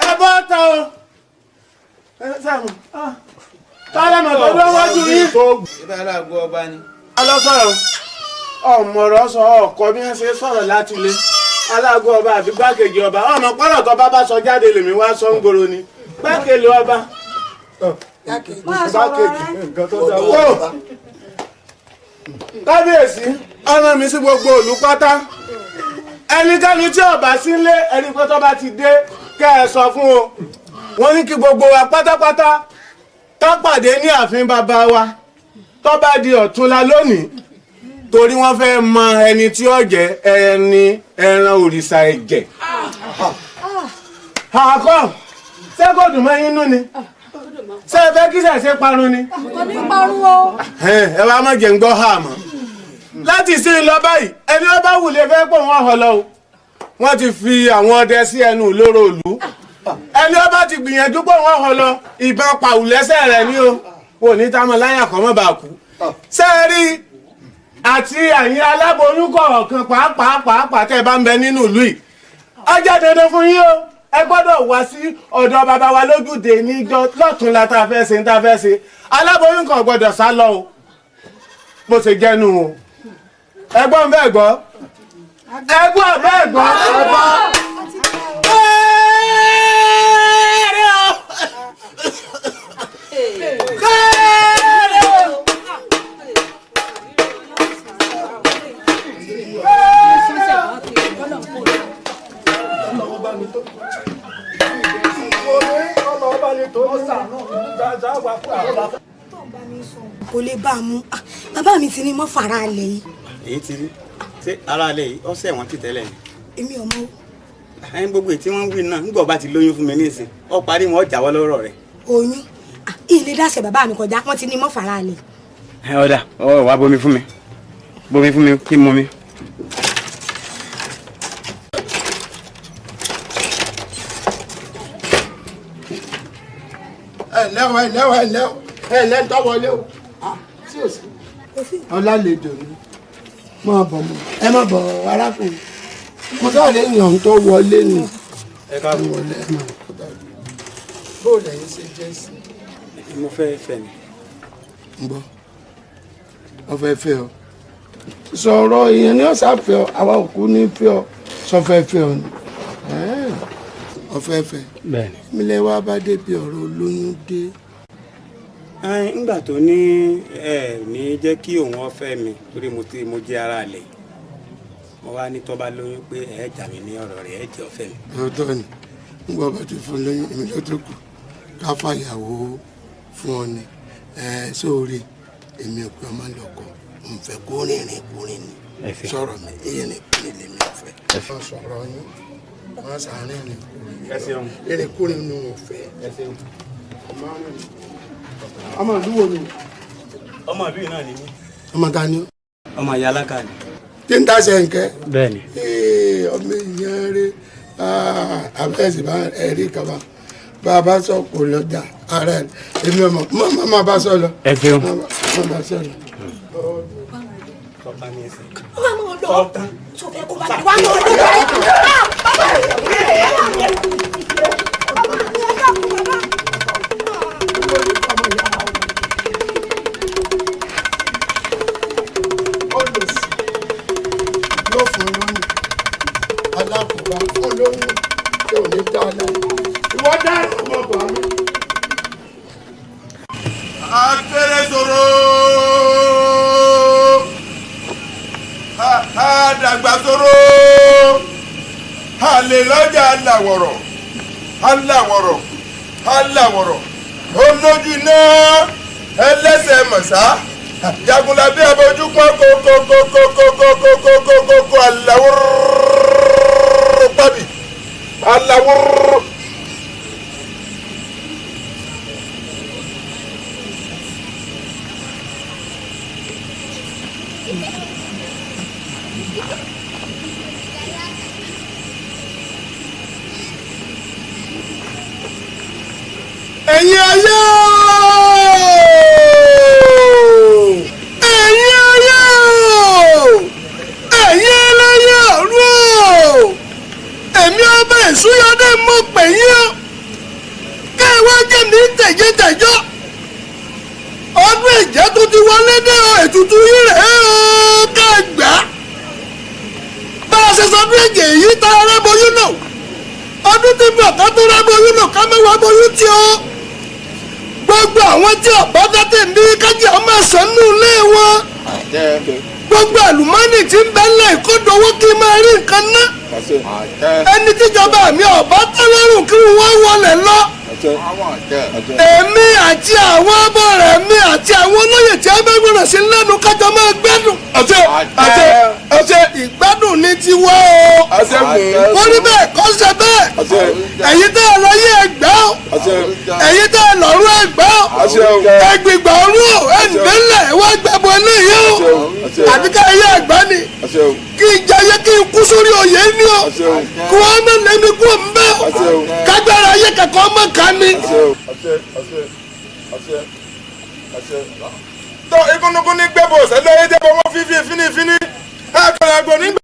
Ẹ bọ́ta o. Ẹ sẹ́mu. Tálẹ̀ mọ̀ tó lọ́wọ́ ju yín. Ibà aláàgọ́ ọba ni. Alọ́sọ̀rọ̀ ọmọọ̀rọ̀ sọ ọkọ bí wọ́n ṣe sọ̀rọ̀ láti ilé aláàgọ́ ọba àbí gbákejì ọba ọmọ pọ́nrọ̀ tó bá bá sọ jáde lèmi wá sọ ń gbòòrò ni gbákejì ọba. Kábíyèsí ọ̀nà mi sí gbogbo ìlú pátá ẹnikẹ́ni tí ọba sí ilé ẹni pé tó bá ti dé kẹ́ ẹ sọ fún o wọ́n ní kí gbogbo wa pátápátá ká pàdé ní ààfin bàbá wa tó bá di ọ̀túnla lónìí torí wọ́n fẹ́ mọ ẹni tí ó jẹ́ ẹni ẹran òrìṣà ẹ̀jẹ̀. Àkọ́ ṣé kò dùn mọ́ yín nú ni ṣé ẹ fẹ́ kí ṣẹ̀ṣẹ̀ parun ni. Kò ní parun o. Ẹ wá má jẹ́ ń gbọ́ hà mọ́. Láti sí lọ báyìí ẹni ó bá wù lè fẹ́ pò wọ́n họ lọ o. Wọ́n ti fi àwọn ọdẹ sí ẹnu ìloro ìlú. Ẹni ó bá ti gbìyànjú pò wọ́n họ lọ ìbọn pàwù lẹ́sẹ̀ rẹ̀ ni o. Wò ní táwọn láyà kọ́ mọ́ bá kú. Ṣé ẹ rí àti àyín aláboyún kọ̀ọ̀kan pàápàá pàápàá tẹ́ ẹ bá ń bẹ nínú ìlú yìí. Ó jẹ́ dandan fún yín o. Ẹ gbọ́dọ̀ wá sí ọ̀dọ̀ bàbá wa lójúde níjọ́ lọ́túnla tá a fẹ́ ṣe tá a fẹ́ ṣe. Aláboyún kan gbọ́dọ̀ sá lọ o. Bó ṣe jẹ́nu o. Ẹgbọ́n bẹ́ẹ̀ gbọ́. Ẹgbọ́n bẹ́ẹ̀ gbọ́. Kẹ́rẹ́ o. Kẹ́rẹ́ o. Kò lè bá a mú. Bàbá mi ti ní mọ́ fara alẹ̀ yìí. Èyí ti rí ṣé ara alẹ̀ yìí ọ̀sẹ̀ wọn ti tẹ́lẹ̀ ni. Èmi ò mọ̀ o. Ẹyin gbogbo èyí tí wọ́n ń wí náà ńgbọ̀ bá ti lóyún fún mi nísìn ọ parí wọn jáwọ́ lọ́rọ̀ rẹ̀. Oyún ilé dáṣẹ bàbá mi kọjá wọ́n ti ní mọ́ fara alẹ̀. Ẹ ọ̀dà ọ wá bomi fún mi bomi fún mi kí n mú mi. Ẹ ǹlẹ́ o, ẹ ǹlẹ́ o, ẹ ǹlẹ́ o, ẹ ǹlẹ́ ń tọ́wọ́lé o. Sí ò sí. Ọlálejò ni. Máa bọ̀ mọ́. Ẹ má bọ̀ arákùnrin. Mo sáré èèyàn tó wọlé ni. Ẹ káàbọ̀. Wọlé ẹ máa kó dájú. Bó o lẹ́yìn ṣe jẹ́ sí? Mo fẹ́ fẹ́ ni. Ń bọ̀. Wọ́n fẹ́ fẹ́ ọ. Sọ̀rọ̀ èèyàn ni ó ṣàfẹ́ ọ, àwa òkú ní fẹ́ ọ. Sọfẹ́fẹ́ ọ ni ọfẹ́fẹ́. Bẹ́ẹ̀ni. Mi lẹ wá bá débi ọ̀rọ̀ olóyún dé. Ńgbà tó ní ẹ ní jẹ́ kí òun ọ̀fẹ́ mi torí mo ti mo jẹ́ ara lẹ̀, mo wá ní tó bá lóyún pé ẹ jà mí ní ọ̀rọ̀ rẹ̀, ẹ jẹ́ ọ̀fẹ́ mi. Ọ̀tọ̀ ni ńgbà bá ti fún lóyún, èmi ló tó kù ká fàyàwó fún ọ ni. Sórí èmi ò pé ọmọ lọkọ n fẹ́ kó rìnrìn kúrin ni sọ̀rọ̀ mi, ìrìn kúrin lèmi ò fẹ́. Wọ́n sọ̀rọ̀ yín, wọ́n sàárín ìrìn kúrin, ìrìn kúrin ni wọ́n fẹ́. Ọmọ ìlú wo ni? Ọmọ ìlú yìí náà ni mí. Ọmọ ta ni? Ọmọ ìyá alága ni. Tí ń dáṣẹ nkẹ. Bẹ́ẹ̀ni. Ọmọ èèyàn rẹ abẹ́sì bá ẹ̀rí kaba bá a bá sọ kò lọ́jà ara ẹ̀ èmi ọmọ má bá sọ lọ. Ẹ ṣeun. Má bá sọ lọ. Sọta ní ẹsẹ̀. Wà á mọ̀ lọ. Tó fẹ́ kó bá mi wá mọ̀ lọ. Bàbá mi. Yóò fún lóyún alákòóbá fún lóyún tí ò ní dá ọ láyé ìwọ dá ọmọ bọ̀ mí. Akéré sọ̀rọ̀, àdàgbà sọ̀rọ̀, àlè lọ́jà aláwọ̀rọ̀ aláwọ̀rọ̀ aláwọ̀rọ̀, olójú iná ẹlẹ́sẹ̀ mọ̀sá, jagunlabi abojú pọ́n kókókókókókókókókó aláwòrò pàbí aláwòrò. Ẹ̀yin ayé ooo, ẹ̀yin ayé ooo, ẹ̀yin ẹlẹ́yẹ ọ̀run ooo, èmi ọba ìsúyọdé mo pè yín o, kẹ́ ẹ wá jẹ́ mi tẹ̀jẹ́tẹ̀jọ́. Ọdún ìjẹ́ tó ti wọlé dé o, ètùtù yín rẹ̀ o, ká ẹ gbà á. Bá a ṣe sọdún ẹ̀jẹ̀ yìí tá a rẹ́ boyún náà, ọdún tí bọ̀ ká tó rẹ́ boyún náà, ká mẹ́wàá boyún tí o. Gbogbo àwọn tí ọ̀bá dátẹ̀ ní kájí ọmọ ẹ̀sán nù ilé wọn. Gbogbo àlùmọ́nì tí ń bẹ ńlẹ̀ ìkódowó kí n máa rí nǹkan ná. Ẹni tíjọba mi ọ̀bá tẹ́lẹ̀rùn kí wọ́n wọlé lọ. Èmi àti àwọn ọmọ rẹ̀ mi àti àwọn olóyè tí a bá gbọ́dọ̀ sí lẹ́nu kájọ máa gbádùn. Ìgbádùn ni tiwọ́ o. Ó rí bẹ́ẹ̀ kọ́ ṣe bẹ́ẹ̀. Ẹ̀yin tẹ́ ẹ lọ yé ẹgbẹ́ o. Ẹ̀yin tẹ́ ẹ lọ́rú ẹgbẹ́ o. Ẹgbìgbà ọ̀rú o. Ẹnìdẹ́lẹ̀ wá gbẹ̀bọ̀ eléyìí o. Àbí ká ẹyẹ ẹgbẹ́ ni. Kí n jayé kí n kú sórí oyè ni o. Kí wọ́n má lé mi kú òun o. Kágbára ayé kẹ̀kọ́ mọ̀ ká mi. Tọ́ ikúnnukún ní gbẹ́bọ̀ sẹ́lẹ̀ ayé jẹ́ bọ́ wọ́n fífi fínífíní àkàràgbọ̀ nígbà.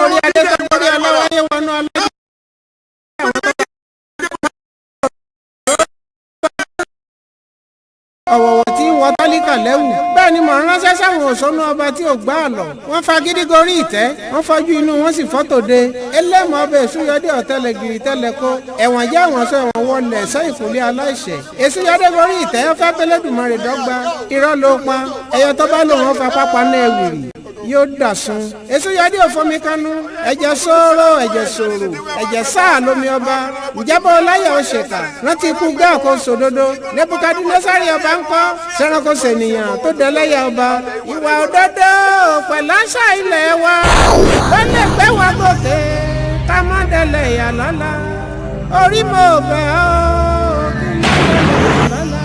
Orí adé tó gbórí ọlọ́wọ́ wọnú ọlọ́wọ́. Ọ̀wọ̀wọ̀ tí ń wọ tálíkà lẹ́wù bẹ́ẹ̀ ni mò ń ránṣẹ́ sáwọn òṣónú ọba tí ò gbá àlọ́. Wọ́n fagídí gorí ìtẹ́, wọ́n fọ́jú inú wọn sì fọ́tòde. Ẹlẹ́mọ̀ ọbẹ̀ èsúyọdé ọ̀tẹlẹ̀ gìrì tẹ́lẹ̀ kó ẹ̀wọ̀n jẹ́ àwọn sọ ẹ̀wọ̀n wọlé sọ ìkúlé aláìṣẹ̀. Èsúyọdé gorí ìtẹ́ ó fẹ́ bẹ́lẹ́dùmarè dọ́gba, irọ́ ló pa ẹyọ tó bá lòun ó fa pápá náà ewìrì yóò dàsún. Èsúyọdé òfomi kanú, ẹ̀jẹ̀ sóró, ẹ̀jẹ̀ sòrò, ẹ̀jẹ̀ sáà lómi ọba. Ìjábọ̀ ọláyà òṣèkà rántí ikú gáà kó sòdodo. Nebukadnesari ọba ń kọ́ sẹ́ranko sènìyàn tó dẹlẹ́yà ọba. Ìwà òdodo pẹ̀lú àṣà ilẹ̀ wa ó lè gbé wa gòkè ká má dẹlẹ̀ yà lọ́la. Orí mo bẹ̀ ọ́ kí n má dẹlẹ̀ yà lọ́la.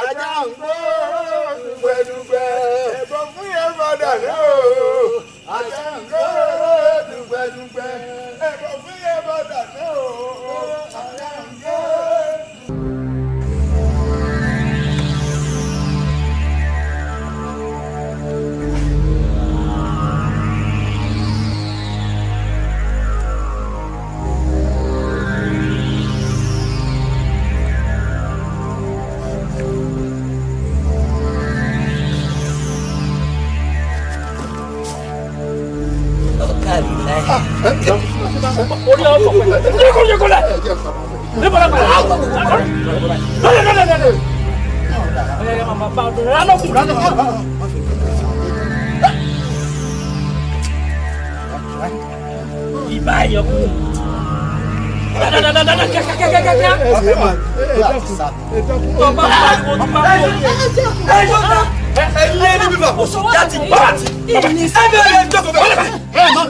Ajá ń gbó dùgbẹ̀dùgbẹ̀, ẹ̀bọ̀n fún yẹn padà náà o. Ajá ń gbó dùgbẹ̀dùgbẹ̀, ẹ̀bọ̀n fún yẹn padà náà o. Ajá ń gbó.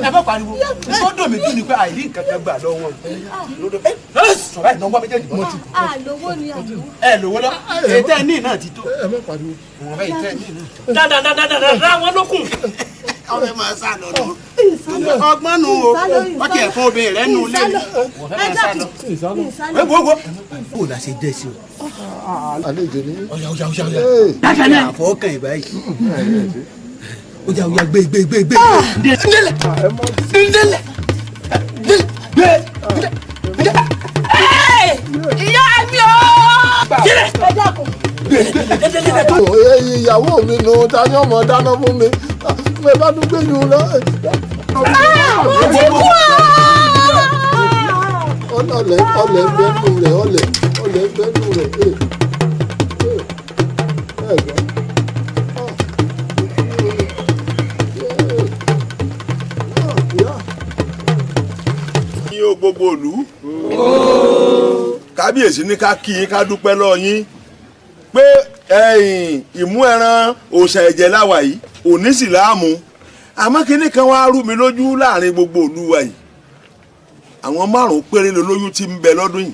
Ẹ bá pariwo tó dùn mí dùn ní pé àìrí nǹkan kan gbà lọ́wọ́ sọ̀rọ̀ ẹ̀ náwó méjèèjì bọ́. Àlówó ni àlówó. Ẹ lówó lọ ètò ẹ ní náà ti tó. Ẹ má pariwo. Ètò ẹ ní náà. Dáadáa wọn lókun. Ọbẹ̀ máa sá lọ nù. Ọgbọ́n nù o, wọ́n ti ẹ̀fọ́ obìnrin rẹ̀ nù lé mi. Ẹ dákun. Wo wo. Bó o la ṣe dẹ́ sí o? Àlejò ni. Ọ̀yà ọ̀yà ọ̀yà ọ̀yà. Dákẹ́ àfọwọ́kàn ẹ̀ báyìí. Ọ̀yà ọ̀yà gbé gbé gbé gbé. Ndélẹ̀ ndélẹ̀ gbé. Ìyá mi o. Kílẹ̀. Ẹ dákun. Ìyàwó mi nù, ta ni ọmọ dáná fún mi? Mo bá tún gbé yun lọ. Mo ti kú o. Ọlẹ̀ ọlẹ̀ bẹ́nu rẹ̀ ọlẹ̀ ọlẹ̀ bẹ́nu rẹ̀ ẹ̀ ẹ̀ gbọ́. Yín o gbogbo ìlú. Kábíyèsí ní ká kí yín, ká dúpẹ́ lọ́ọ́ yín pé ìmú ẹran òòṣà ẹ̀jẹ̀ láwà yìí òní sì láàmú, àmọ́ kinní kan wá rú mi lójú láàrin gbogbo ìlú wa yìí. Àwọn márùn-ún péré lolóyún tí ń bẹ lọ́dún yìí.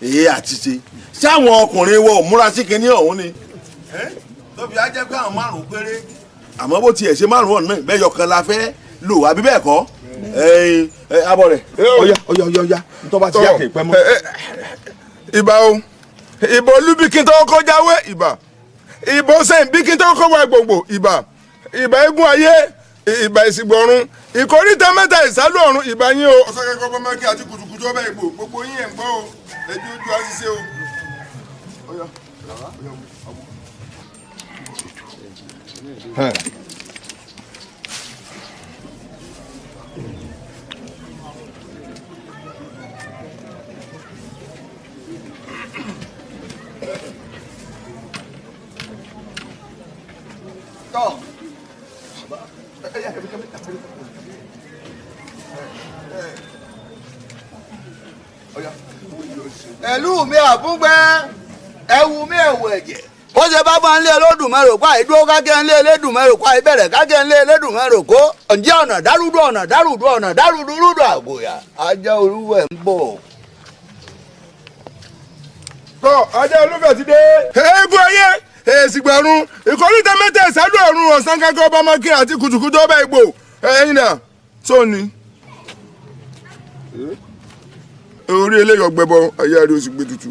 Èyí àti ṣe ṣé àwọn ọkùnrin wọ múra sí kinní ọ̀hún ni tóbi á jẹ́ pé àwọn márùn-ún péré, àmọ́ bó tiẹ̀ ṣe márùn-ún ọ̀nà ìbẹ́yọ kan la fẹ́ lò àbí bẹ́ẹ̀ kọ́? Abọ́ rẹ̀ ọ̀yá ọ̀yá ọ̀yá ọ̀yá ntọ́ bá ti yá kì í pẹ́ mọ́. Ìbà o, ìbò olúbikin tó kọ́ jáwé ìbà, ìbò sẹ́yìnbíkin tó kọ́ wá gbogbo ìbà, ìbà eégún ayé, ìbà ìsìgbọ̀run, ìkóríta mẹ́ta ìsálú ọ̀run, ìbà yín o. Ọ̀sán kẹ́kọ̀ọ́ bọ́mọ́kí àti kùtùkùtù ọbẹ̀ ìgbò gbogbo yín ẹ̀ ń gbọ́ o, ẹjú ojú àṣìṣe o. Ẹ̀lú mi àbúgbẹ́, ẹ̀wù mi ẹ̀wù ẹ̀jẹ̀. Ó ṣe bá bá ń lé Olódùmarè kó àìdúró kákẹ́ ń lé Elédùmarè kó àìbẹ̀rẹ̀ kákẹ́ ń lé Elédùmarè kó. Ǹjẹ́ ọ̀nà dárúdú ọ̀nà dárúdú ọ̀nà dárúdú rúdú àgòyà. Ajá olúwẹ̀ ń bọ̀. Tọ́ ajá olúfẹ̀ ti dé. Eégún ayé èsìgbọ̀run ìkóríta mẹ́ta ìsálú ọ̀run ọ̀sán kankan ọba mọ́kí àti kùtùkùtù ọba ìgbò ẹ̀yìn náà tó ní. Orí eléyìí ọgbẹ́bọ ayé àrí oṣù gbé tutù.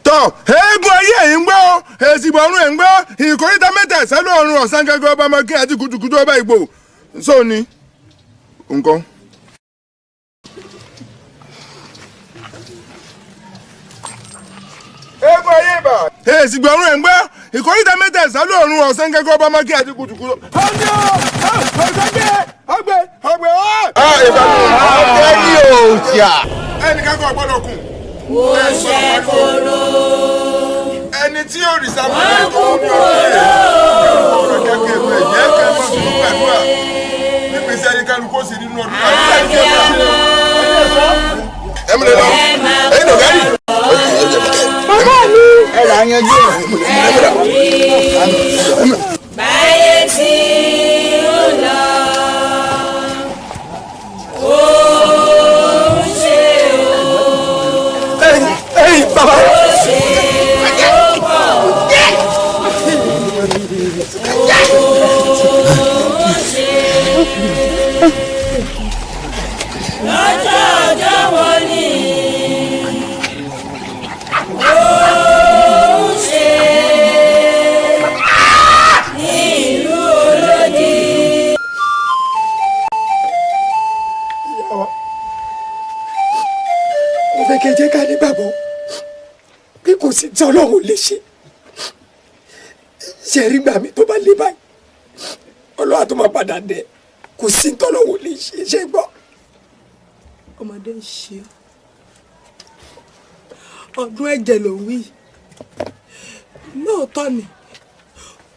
Tọ́ eégún ayé ẹ̀yìn gbọ́ èsìgbọ̀run ẹ̀ ń gbọ́ ìkóríta mẹ́ta ìsálú ọ̀run ọ̀sán kankan ọba mọ́kí àti kùtùkùtù ọba ìgbò tó ní. Nǹkan. Eégún ayé ìbà. Èsì gbọ̀rún ẹ̀ ń gbọ́ ìkóríta mẹ́ta ìsálú ọ̀run ọ̀sán kẹ́kọ̀ọ́ ọba mọ́kí àti kùtùkùtù. Ọ̀gbẹ́ ọ̀gbẹ́ ọ̀gbẹ́ ọ̀. Ọ̀gbẹ́ ní òòṣà. Ẹnìkan kò gbọ́dọ̀ kùn. Ó ṣe kóró. Ẹni tí òrìṣà mú ẹ̀ kó ní ọ̀rẹ́ ọ̀rọ̀ kẹ́kẹ́ ẹ̀ jẹ́ kẹ́ mọ̀ fún gbàdúrà. Nípìnsẹ̀ ayé kálukú ó sì nínú ọdún àti ẹ̀ múlẹ̀ lọ. Ẹ̀yin lọ̀gá yìí. Bàbá mi. Ẹ là ń yanjú ẹ̀. Báyé tí ó lọ, ó ń ṣe o. Ẹ̀yin bàbá. Ó ṣe ó pọ̀. Ó ṣe. Lọ́jọ́ ọjọ́ wo ni? Ó ń ṣe ní ìlú olódì. Mo fẹ́ kẹ́ jẹ́ ká nígbàgbọ́ pé kò sí tí Ọlọ́run lè ṣe. Ṣe rí gbà mí tó bá lé báyìí, Ọlọ́run á tún máa padà dẹ̀. Kò sí tọ́lọ́wọ́ lè ṣe ṣe gbọ́. Ọmọdé ń ṣe ọdún ẹ̀jẹ̀ ló ń wí. Lóòótọ́ ni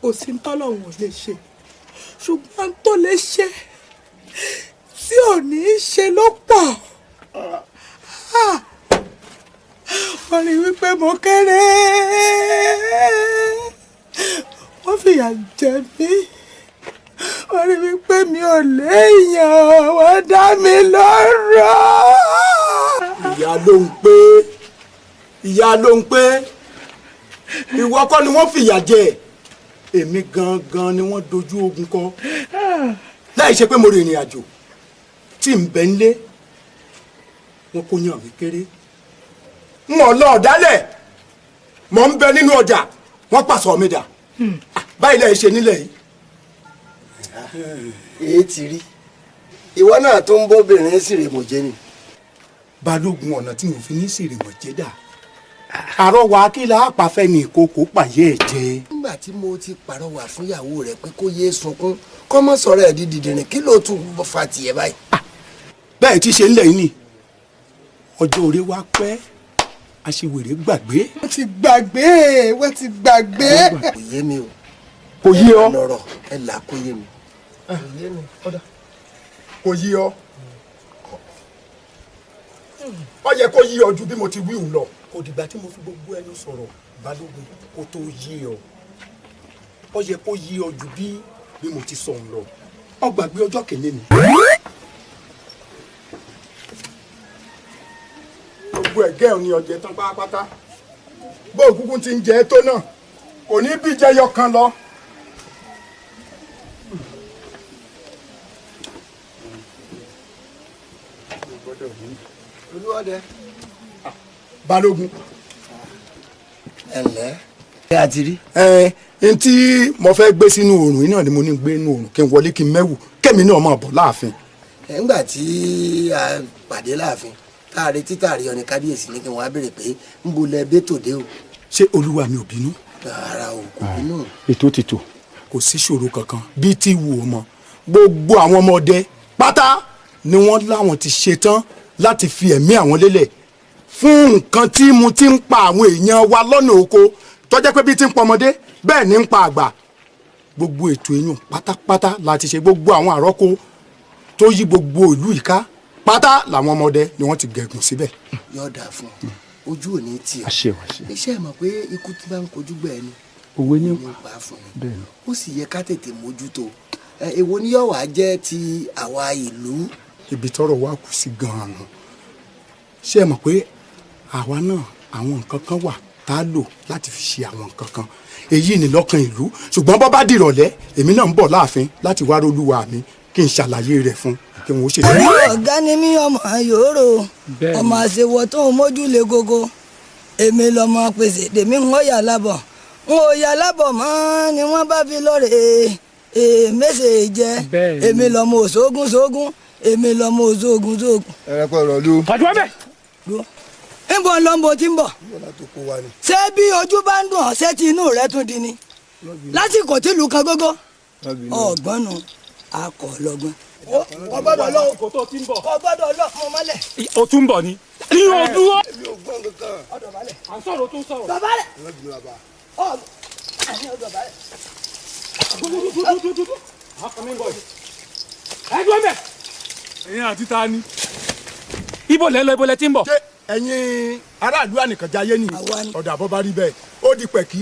kò sí tọ́lọ́hún ò lè ṣe, ṣùgbọ́n tó lè ṣe tí ò ní í ṣe ló pọ̀. Wọ́n rí wípé mo kéré, wọ́n fìyà jẹ mí. Wọ́n rí wípé mi ò léèyàn, wọ́n dá mi lọ́rọ̀. Ìyá ló ń pé, ìyá ló ń pé, ìwọ kọ́ ni wọ́n fìyà jẹ, èmi gangan ni wọ́n dojú ogun kọ. Láì ṣe pé mo rìnrìn àjò tí ń bẹ nílé, wọn kò yàn mí kéré. N ò lọ ọ̀dálẹ̀, mò ń bẹ nínú ọjà, wọ́n pàṣọ mi dà. Báyìí lẹ́yìn ṣe nílẹ̀ yìí. Èyí ti rí ìwọ náà tó ń bóbìnrin sìrèmọ̀jẹ́ ni. Balógun, ọ̀nà tí mo fi ní sìrèmọ̀jẹ́ dà, àrọwà kí la pàfẹ́ ní ìkókó pàyẹ́ ẹ̀ jẹ. Nígbà tí mo ti pàrọwà fún ìyàwó rẹ pé kó yéé sunkún, kó mọ̀ sọ̀rọ̀ ẹ̀ di dìdìrín, kí ló tún fa tiẹ̀ báyìí? Bẹ́ẹ̀ tí ṣe ń lẹ̀ yín ni ọjọ́ orí wa pẹ́, aṣiwèrè gbàgbé. Wọ́n ti gbàgbé, wọ́n ti gbàgbé. Kò yé mi o. Kò yé ọ. Lọ́rọ̀ ẹ là kó yé mi. Kò yé ọ. Ó yẹ kó yé ọ ju bí mo ti wí òun lọ. Kò dìgbà tí mo fi gbogbo ẹnu sọ̀rọ̀, Balógun, kó tó yé ọ. Ó yẹ kó yé ọ ju bí mo ti sọ òun lọ. Ó gbàgbé ọjọ́ kìíní ni. Gbogbo ẹ̀gẹ́ ò ní ọ̀jẹ̀ tán pátápátá. Bó òkúkú ti ń jẹ tó náà, kò ní bí jẹyọ kan lọ. Olúwọdẹ. Balógun. Ẹ ǹlẹ́. Ẹ àti rí. Ẹ n tí mo fẹ́ gbé sínú oòrùn yìí náà ni mo ní gbé inú oòrùn kí n wọlé kí n mẹ́wù kẹ́mi náà máa bọ̀ láàfin. Ẹ ńgbà tí a pàdé láàfin, tá a retí tá a rí ọ ní kábíyèsí ní kí wọ́n á béèrè pé ń bo lẹ bẹ́tò dé o. Ṣé olúwa mi ò bínú? Rárá o, kò bínú. Ètò ti tò, kò sí ṣòro kankan bíi tí wù ó mọ. Gbogbo àwọn ọmọ ọdẹ pátá ni wọ́n láwọn ti ṣetán láti fi ẹ̀mí àwọn lélẹ̀ fún nǹkan tí mo ti ń pa àwọn èèyàn wa lọ́nà oko, tó jẹ́ pé bí ti ń pa ọmọdé bẹ́ẹ̀ ni ń pa àgbà. Gbogbo ètò eyín pátápátá la ti ṣe. Gbogbo àwọn àrọ́kọ tó yí gbogbo ìlú ìka pátá làwọn ọmọdé ni wọ́n ti gẹ̀gùn síbẹ̀. Yóò dáa fún ọ, ojú ò ní tì ọ́. Àṣẹ o, àṣẹ. Iṣẹ́ ẹ̀ mọ̀ pé ikú tí bá ń kojú gbẹ̀ ni òwe ní ní pa fún mi. Bẹ́ẹ̀ ni. Ó sì yẹ ká tètè mójútó. Èwo ni yóò wá jẹ́ ti àwa ìlú? Ibi tọ́rọ̀ wa kù sí gan-an nù. Ṣé ẹ mọ̀ pé àwa náà àwọn nǹkan kan wà tá a lò láti fi ṣe àwọn nǹkan kan, èyí ni lọ́kàn ìlú. Ṣùgbọ́n bọ́ bá dìrọ̀lẹ́, èmi náà ń bọ̀ láàfin láti wá rólúwa mi kí n ṣàlàyé rẹ̀ fún kí n ó ṣe. Ọ̀gá ni mí, ọmọ yòóró, ọmọ àṣewọ̀ tó ń mójú le gogo. Èmi lọmọ pèsè tèmi, ń ó yà lábọ̀, ń ó yà lábọ̀ mọ́ ni wọ́n bá fi lọ́ọ̀rẹ́ mẹ́sẹ̀ jẹ́. Èmi lọmọ òṣogún sógún, èmi lọmọ òṣogún sógún. Ẹ pẹ́ rọ̀ lú. Pàjọ́ bẹ́ẹ̀. Níbo ń lọ, ń bo ti ń bọ̀? Ṣé bí ojú bá ń dùn ọ́, ṣé ti inú rẹ tún di ni lásìkò tí ìlú kan gógó ọgbọ́n nu akọ̀ lọ́gbọ́n. Kò gbọ́dọ̀ lọ, kò gbọ́dọ̀ lọ, mo mọ́lẹ̀. O tún bọ̀ ni. Ní o dúró. Èmi ò gbọ́n kankan. À ń sọ̀rọ̀, o tún sọ̀rọ̀. Dọ̀bálẹ̀. Ọ̀ àní o dọ̀bálẹ̀. Ẹ dúró mẹ́. Ẹ̀yin àti ta ni? Ibo lẹ lọ, ibo lẹ ti ń bọ̀? Ṣé ẹ̀yin aráàlú ànìkànjáyé ni? Ọ̀dà àbọ̀ bá rí bẹ́ẹ̀, ó di pẹ̀kí.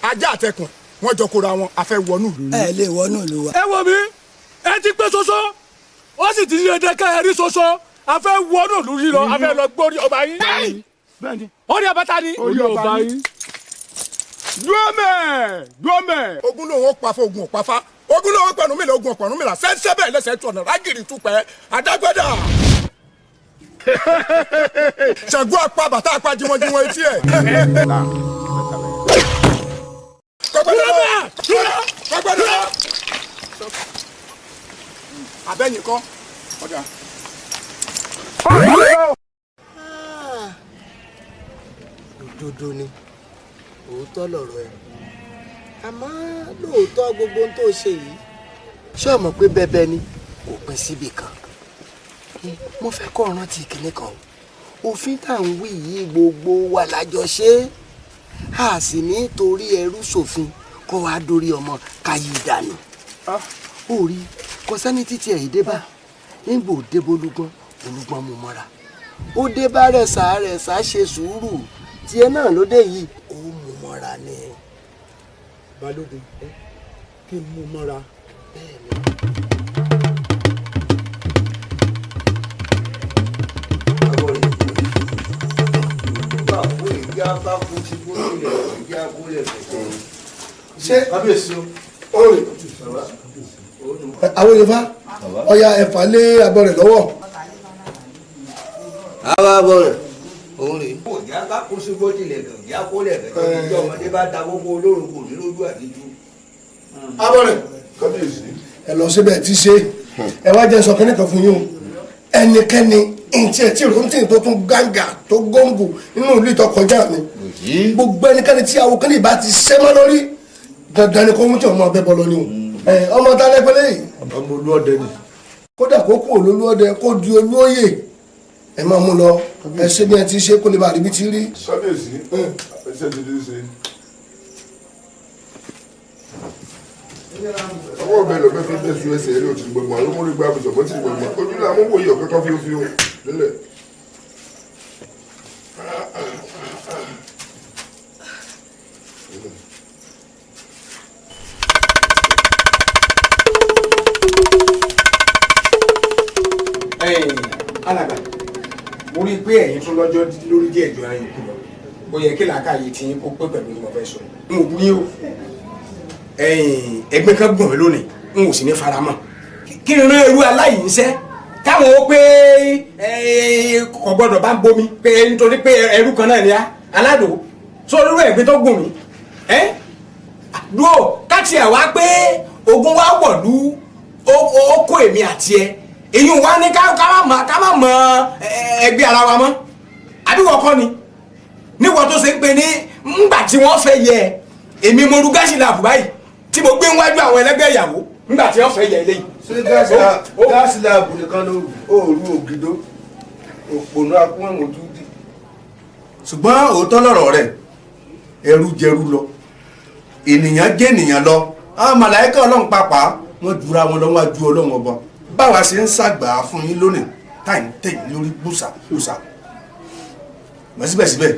Ajá àtẹkùn wọ́n jọ kóra wọn, a fẹ́ wọnú ìlú. Ẹ lè wọnú ìlú wa. Ẹ wo mi, ẹ ti pé ṣoṣo, ó sì ti yẹ dẹ́kẹ́ ẹ rí ṣoṣo, a fẹ́ wọnú ìlú yìí lọ, a fẹ́ lọ gbórí ọba yín. Bẹ́ẹ̀ni. Orí ọba ta ni? Orí ọba yín. Dúrómẹ̀ dúrómẹ̀. Ogun lòun ó pa fún ogun òpáfá. Ogun lòun ó pẹ̀lú mi lọ ogun ọ̀pọ̀rún mi là sẹ́ńsẹ́ bẹ́ẹ̀ lẹ́sẹ̀ tó ọ̀nà rágìrì tupẹ́ adágbẹ́dà. Ṣàngó apá bàtà apá jiwọ́njiwọ́n etí ẹ̀. Kọ́gbẹ́dọ̀ abẹ́yìn kọ́ ọ̀dà. Òdodo ni, òótọ́ lọ̀rọ̀ ẹ̀, àmọ́ lóòótọ́ gbogbo ohun tó ṣe yìí Ṣé o mọ̀ pé bẹ́bẹ́ ni kò pín síbì kan? Mo fẹ́ kọ́ rántí kinní kan o. Òfin tá à ń wí yìí gbogbo wa lájọ ṣe é, a sì ní torí ẹrú ṣòfin kó wá dórí ọmọ káyé dànù. Ó rí kò sẹ́ni títí ẹ̀ dé bá nígbò débólúgbọ́n olúgbọ́n mú mọ́ra, ó dé bá rẹ̀sà rẹ̀sà ṣe sùúrù tiẹ̀ náà ló dé yìí ó mú mọ́ra ni. Balógun, kí n mú mọ́ra. Ṣé kábíyèsí o? Orin àwọn Yorùbá ọya ẹ̀fà lé abọ́ rẹ̀ lọ́wọ́. Àwa abọ́ rẹ̀ òun rèé. Ìyá bá kó sí bọ́tìlẹ̀ kan, ìyá kó lẹ̀ fẹ́ ìjọ ọmọdé bá ta gbogbo olóró kò ní lójú àtijú. Abọ́ rẹ̀ kábíyèsí. Ẹ lọ síbẹ̀ tí ṣe ẹ wá jẹ́ sọ kínní kan fún yín o. Ẹnikẹ́ni ntí ẹ̀ tí ìròntì tó tún gángà tó góńgò nínú ìlú ìtọ́kọjá mi, gbogbo ẹnikẹ́ni tí awo kínní ìbá ti sẹ́ mọ́ lórí dandan ni kó mú tí ọmọ ọbẹ̀ bọ́ lọ ni o. Ọmọ tá lẹ́pẹ́lẹ́ yìí. Ọmọ olúọdẹ ni. Kódà kó kú olólùọdẹ kó di olóyè, ẹ máa mú lọ ẹ ṣe bí ẹ ti ṣe kó lè bá àríbí ti rí. Kábíyèsí, ṣe ti di ṣe. Ọwọ́ bẹ́ẹ̀ lọ bẹ́ẹ̀ fi bẹ́ẹ̀ sun ẹsẹ̀ eré òtún gbọ̀ngbọ̀n àwọn ọmọ olùgbà àbùsọ̀ bọ́ ti gbọ̀ngbọ̀n ojú là ń wòye ọ̀kẹ́kọ̀ fíofío nílẹ̀. Alàgbà, mo rí i pé ẹ̀yin tún lọ́jọ́ lórí díẹ̀ ju ara yòókù lọ. Ó yẹ kí làákàyè tí yín kó pé pẹ̀lú tí mo fẹ́ sọ. N ò bú yín o. Ẹgbẹ́ kan gbọ̀n mí lónìí, n ò sì ní faramọ́. Kí n rán irú aláìníṣẹ́ káwọn ó pé kò gbọ́dọ̀ bá ń bomi pé nítorí pé ẹrú kan náà ni á aládò sọ irú ẹ̀gbin tó gùn mí. Dúró káàtì ẹ̀ wá pé ogun wa wọ̀lú ó kó èmi àti ẹ, èyí wá ní ká má mọ ẹgbẹ́ ara wa mọ́. Àbíwọ̀ kọ́ ni níwọ̀n tó ṣe ń pe ní ńgbà tí wọ́n fẹ́ yẹ èmi mo ru gáàsì làbù báyìí tí mo gbé níwájú àwọn ẹlẹgbẹ́ ìyàwó ńgbà tí wọ́n fẹ́ yẹ eléyìí. Ṣé gáàsì làbù nìkan ló rù ó rú ògidó òpònú akúnwọ̀n ojú dì. Ṣùgbọ́n òótọ́ lọ̀rọ̀ rẹ̀, ẹrú jẹrú lọ, ènìyàn jẹ́ ènìyàn lọ, àwọn màláíkà Ọlọ́run pàápàá wọ́n jura wọn lọ́wọ́ ju Ọlọ́run ọba. Báwa ṣe ń ṣàgbà fún yín lónìí táì ń tẹ̀yìn lórí gbùsà gbùsà mọ síbẹ̀síbẹ̀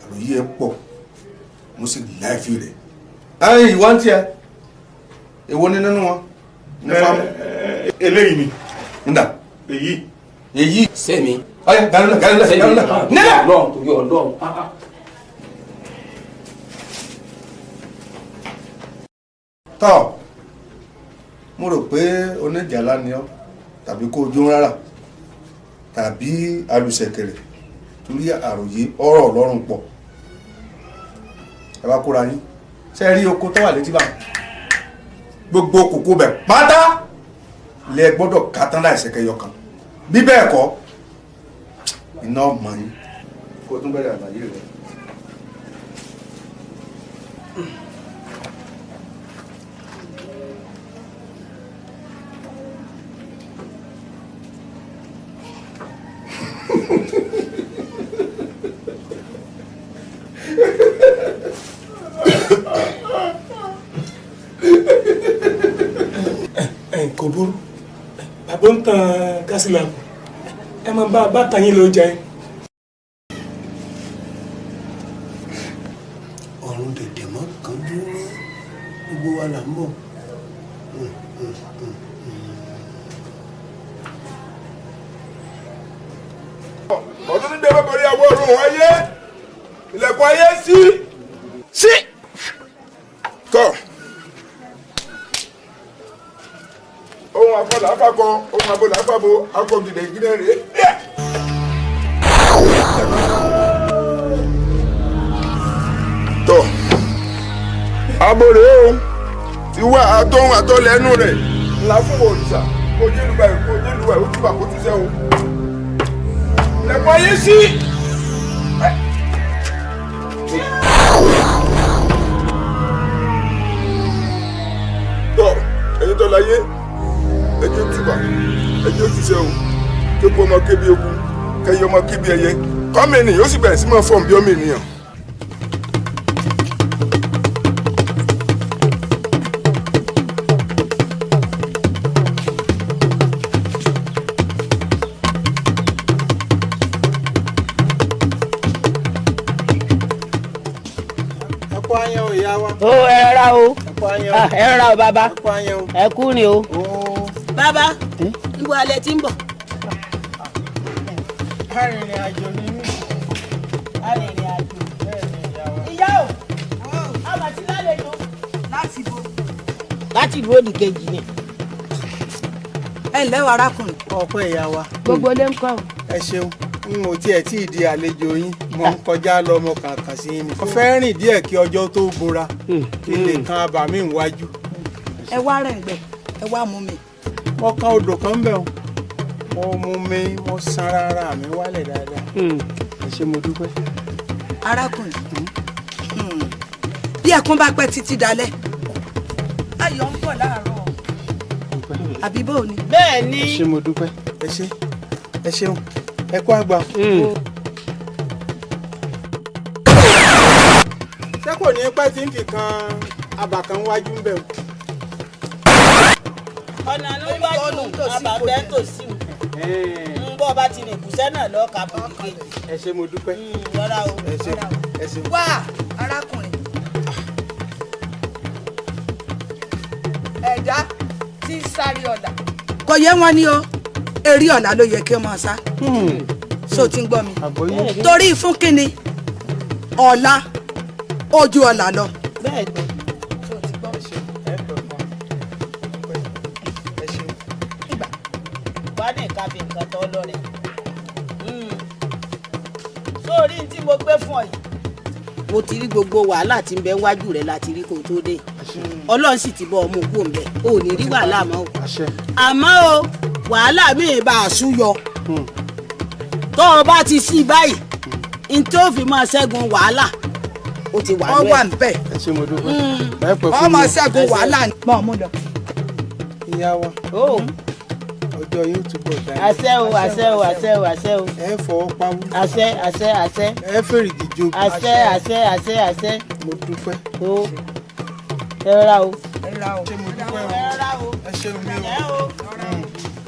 àròyé ẹ pọ̀, mo sì láìfi rẹ̀. Ẹ̀yin ìwọ ń tiẹ̀, èwo ni nínú wọn ní fáwọn. Eléyìí ni. Nda. Èyí. Èyí. Sẹ́mi. Ọyẹ gàlúlẹ̀ gàlúlẹ̀ gàlúlẹ̀. Nílẹ̀. Ọlọ́run torí Ọlọ́run. Tọ́ mo rò pé oníjàlá ni ọ́ tàbí kó o jó rárá tàbí alùsẹ̀kẹ̀rẹ̀ torí àròyé ọ̀rọ̀ Ọlọ́run pọ̀. Ẹ bá kóra yín ṣe rí oko tó wà létí bá gbogbo kòkó bẹ̀ pátá lẹ gbọ́dọ̀ ká tán láìsẹ̀kẹ̀ yọkan, bí bẹ́ẹ̀ kọ́ iná ọmọ yín. Kó o tún bẹ̀rẹ̀ àlàyé rẹ. Kò burú, bàbá ń tan gáàsì làbù, ẹ máa bá bá tan yín ló jẹ. Ọ̀run dẹ̀dẹ̀ mọ́ kan dúró, gbogbo wa là ń bọ̀. Ọdún ní dẹ́gbẹ́ borí àwọn ọ̀run ayé ilẹ̀kùn ayé sí sí tọ́ ohun afọlá afakọ ohun abọlá afabo akọ gìdẹ̀gìdẹ̀ rèé díẹ̀. Tọ́ abo rèé o ti wá àtọ́hún àtọ́lẹ́nu rẹ̀ ńlá fún òrìṣà kó jẹ́lúwa kó jẹ́lúwa ó túbà kó túṣẹ́ o. Ilẹ̀kùn ayé sí. Tọ́ ẹ̀yin tó láyé Kéku ọmọ kébi eku, kẹyẹ ọmọ kébi ẹyẹ, kọ́mọ ènìyàn ó sì bẹ̀rẹ̀ sí máa fọ̀n bí ọmọ ènìyàn. Ẹ kú ayan o, ìyá wa. Ó, ẹ rọra o. Ẹ kú ayan o. Ah, ẹ rọra o bàbá. Ẹ kú ayan o. Ẹ kú ni o. Bàbá, níbo alẹ́ tí ń bọ̀? Arìnrìn àjò ni mí. Arìnrìn àjò. Ìyá o, àmọ̀ tí lálejò. Láti bo? Láti ìlú òdì kejì ni. Ẹ ǹlẹ́ o, arákùnrin. Ọpẹ́, ìyá wa. Gbogbo ilé ń kọ́ o. Ẹ ṣeun, n ò tiẹ̀ tí ì di àlejò yín, mo ń kọjá lọ, mo kàn kàn sí yín ni. Mo fẹ́ rìn díẹ̀ kí ọjọ́ tó bora, kí lè kan abàmì ìwájú. Ẹ wá rẹ̀ ń gbẹ, ẹ wá mú mi. Mo kan odò kan bẹ̀ o, mo mú mi, mo sanra ara mi wálẹ̀ dáadáa. Ẹ ṣé, mo dúpẹ́. Arákùnrin, bí ẹkún bá pẹ́ títí dalẹ́, ayọ̀ ń bọ̀ láàárọ̀, àbí bó ni? Bẹ́ẹ̀ ni. Ẹ ṣé, mo dúpẹ́. Ẹ ṣé, ẹ ṣeun, ẹ kú àgbà. Ṣé kò ní pẹ́ tí ń fi kan abà kan wájú ń bẹ̀ o? Ọ̀nà ló wájú, àbàbẹ́ tòsí o. Ń bọ́ bá ti rìn kùsẹ́ náà lọ́ọ́ ka bòdì kejì. Ẹ ṣé, mo dúpẹ́. Rọra o. Ẹ ṣé, ẹ ṣé. Wá, arákùnrin, ẹ̀dá tí ń sáré ọ̀la kò yé wọn ní o, eré ọ̀la ló yẹ kí ó máa sá. So ti ń gbọ́ mi? Torí fún kínni ọ̀la ojú ọ̀la lọ. Bẹ́ẹ̀ni. Wá ní nǹkan fi nǹkan tọ́ lọ́rẹ̀. Sórí tí mo gbé fún ọ yìí, mo ti rí gbogbo wàhálà tí ń bẹ wájú rẹ láti rí kó tó dé. Ọlọ́run sì ti bọ́ ọmọ òkú òǹbẹ, o ò ní rí wàhálà mọ́ o. Àmọ́ o, wàhálà míì bá a sú yọ. Tó o bá ti sí báyìí, n tó fi máa ṣẹ́gun wàhálà ó ti wà Ọ lóẹ̀. wà ń bẹ̀. Ẹ ṣé, mo dúpẹ́. Ẹ pẹ́ fún Ọmọ mi. ṣẹ́gun wàhálà mọ́ ọmú lọ. Ìyá wa, ọjọ́ yóò túbọ̀ dáa. Àṣẹ o, àṣẹ o, àṣẹ o, àṣẹ o. Ẹ fọwọ́ pawú. Àṣẹ, àṣẹ, àṣẹ. Ẹ fèrègì jobi. Àṣẹ, àṣẹ, àṣẹ, àṣẹ. Mo dúpẹ́. O, ẹ rọra o. Ẹ rọra o. Ṣé mo dúpẹ́ o. Ẹ ṣeun mi o.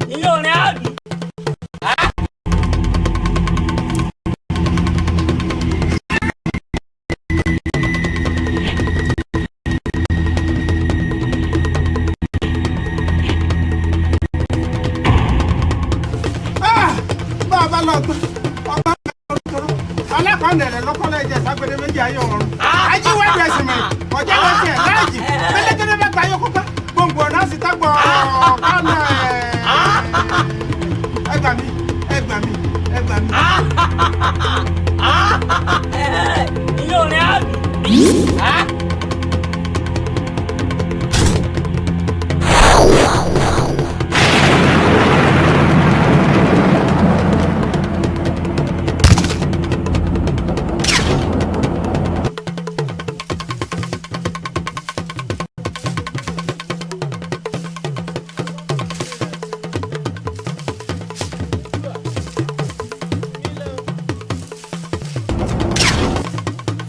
Ilé orin àbí. Bá a bá lọ gbọ́ ọba alákọ̀ọ́nẹ̀rẹ̀ lọ́kọ́lẹ̀ jẹ ságbede méjì ayé ọ̀run ajíwájú ẹ̀sìn mọ̀ ọ̀jẹ̀ lọ́sẹ̀ láàjì pẹlẹgẹdẹ bá gba ayé kópa gbòǹgbò ọ̀nà sì tá gbọ̀ kánà. Ẹ gbà mí, ẹ gbà mí, ẹ gbà mí. Ilé orin àbí.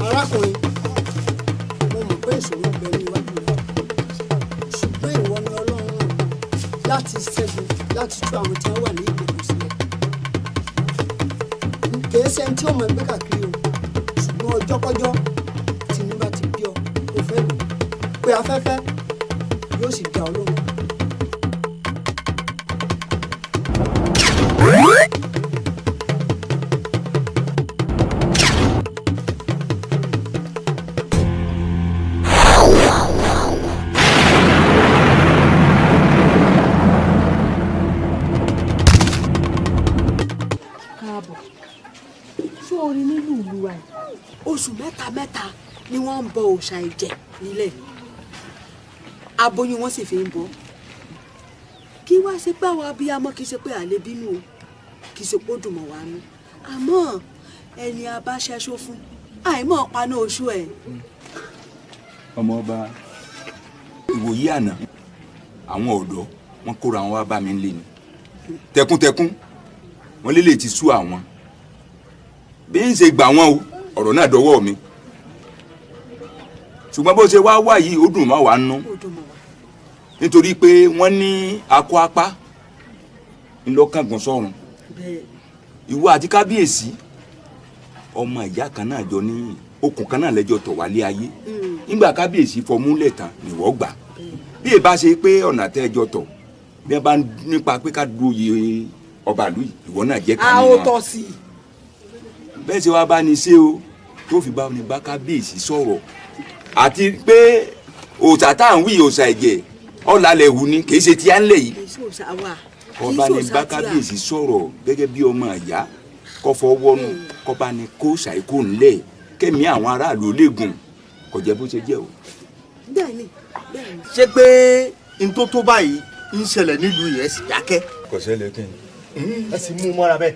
Arákùnrin, mo mọ̀ pé ìṣòro ń bẹ ní iwájú rẹ, ṣùgbọ́n ìwọ ni Ọlọ́run rán láti ṣẹ́gun, láti tú àwọn tí wọ́n wà ní ìgbèkùn sílẹ̀. Kìí ṣe ẹni tí ó mọ̀ gbé káàkiri o, ṣùgbọ́n ọjọ́kọ́jọ́ tí inú bá ti bí ọ tó fẹ́ lò pé afẹ́fẹ́ yóò sì dá ọ lóhùn. Káàbọ̀ sórí nílùú ìlú wa yìí, oṣù mẹ́ta mẹ́ta ni wọ́n ń bọ òòṣà ẹ̀jẹ̀ nílẹ̀, aboyún wọn sì fi ń bọ. Kí wá ṣe pé àwọn abiyamọ kì í ṣe pé àlè bínú o, kì í ṣe pé ó dùn mọ́ wa nú, àmọ́ ẹni a bá ṣẹ́ṣó fún àìmọ̀ paná oṣù ẹ̀. Ọmọ ọba, ìwòyí àná àwọn ọ̀dọ́ wọn kóra wọn wá bá mi lé ni tẹkúntẹkún, wọn lélẹ̀ ti sú àwọn bí ń ṣe gbà wọn o, ọ̀rọ̀ náà dọwọ́ mi, ṣùgbọ́n bó ṣe wá wà yìí ó dùn mọ́ wa nú, nítorí pé wọ́n ní akọ apá ńlọkàngùn sọ́run. Ìwọ àti kábíyèsí ọmọ ìyá kan náà jọ ní okùn kan náà lẹ́jọ́ tọ̀ wálé ayé. Nígbà kábíyèsí fọmúlẹ̀ tán nìwọ́ gbà, bí ẹ bá ṣe pé ọ̀nà tẹ́jọ́ tọ̀ bí ẹ bá nípa pé ká dúró yẹ ọba ìlú yìí, ìwọ náà jẹ́ ká A nínú ò tọ̀ sí i. Bẹ́ẹ̀ ṣe wá bá ní ṣe o tó fi bá ní bá kábíyèsí sọ̀rọ̀, àti pé òòṣà tá à ń wí òòṣà ẹ̀jẹ̀ ọ̀làlẹ̀ wù ni, kì í ṣe tí à ń lẹ̀ yìí. Kì í ṣe òòṣà wa, kì í Kó bá ṣe ní òòṣà bá tí a. kábíyèsí sọ̀rọ̀ gẹ́gẹ́ bí ọmọ ìyá, kó fọwọ́nù, kó bá ní kó ṣàìkó ńlẹ̀ kẹ́mi àwọn aráàlú lè gùn, kò jẹ́ bó ṣe jẹ́ o. Bẹ́ẹ̀ni, bẹ́ẹ̀ni. Ṣé pé n tó tó báyìí ń ṣẹlẹ̀ nílùú yẹn sì dákẹ́? Kò ṣẹlẹ̀ kí ni. Ẹ sì mú un mọ́ra bẹ́ẹ̀.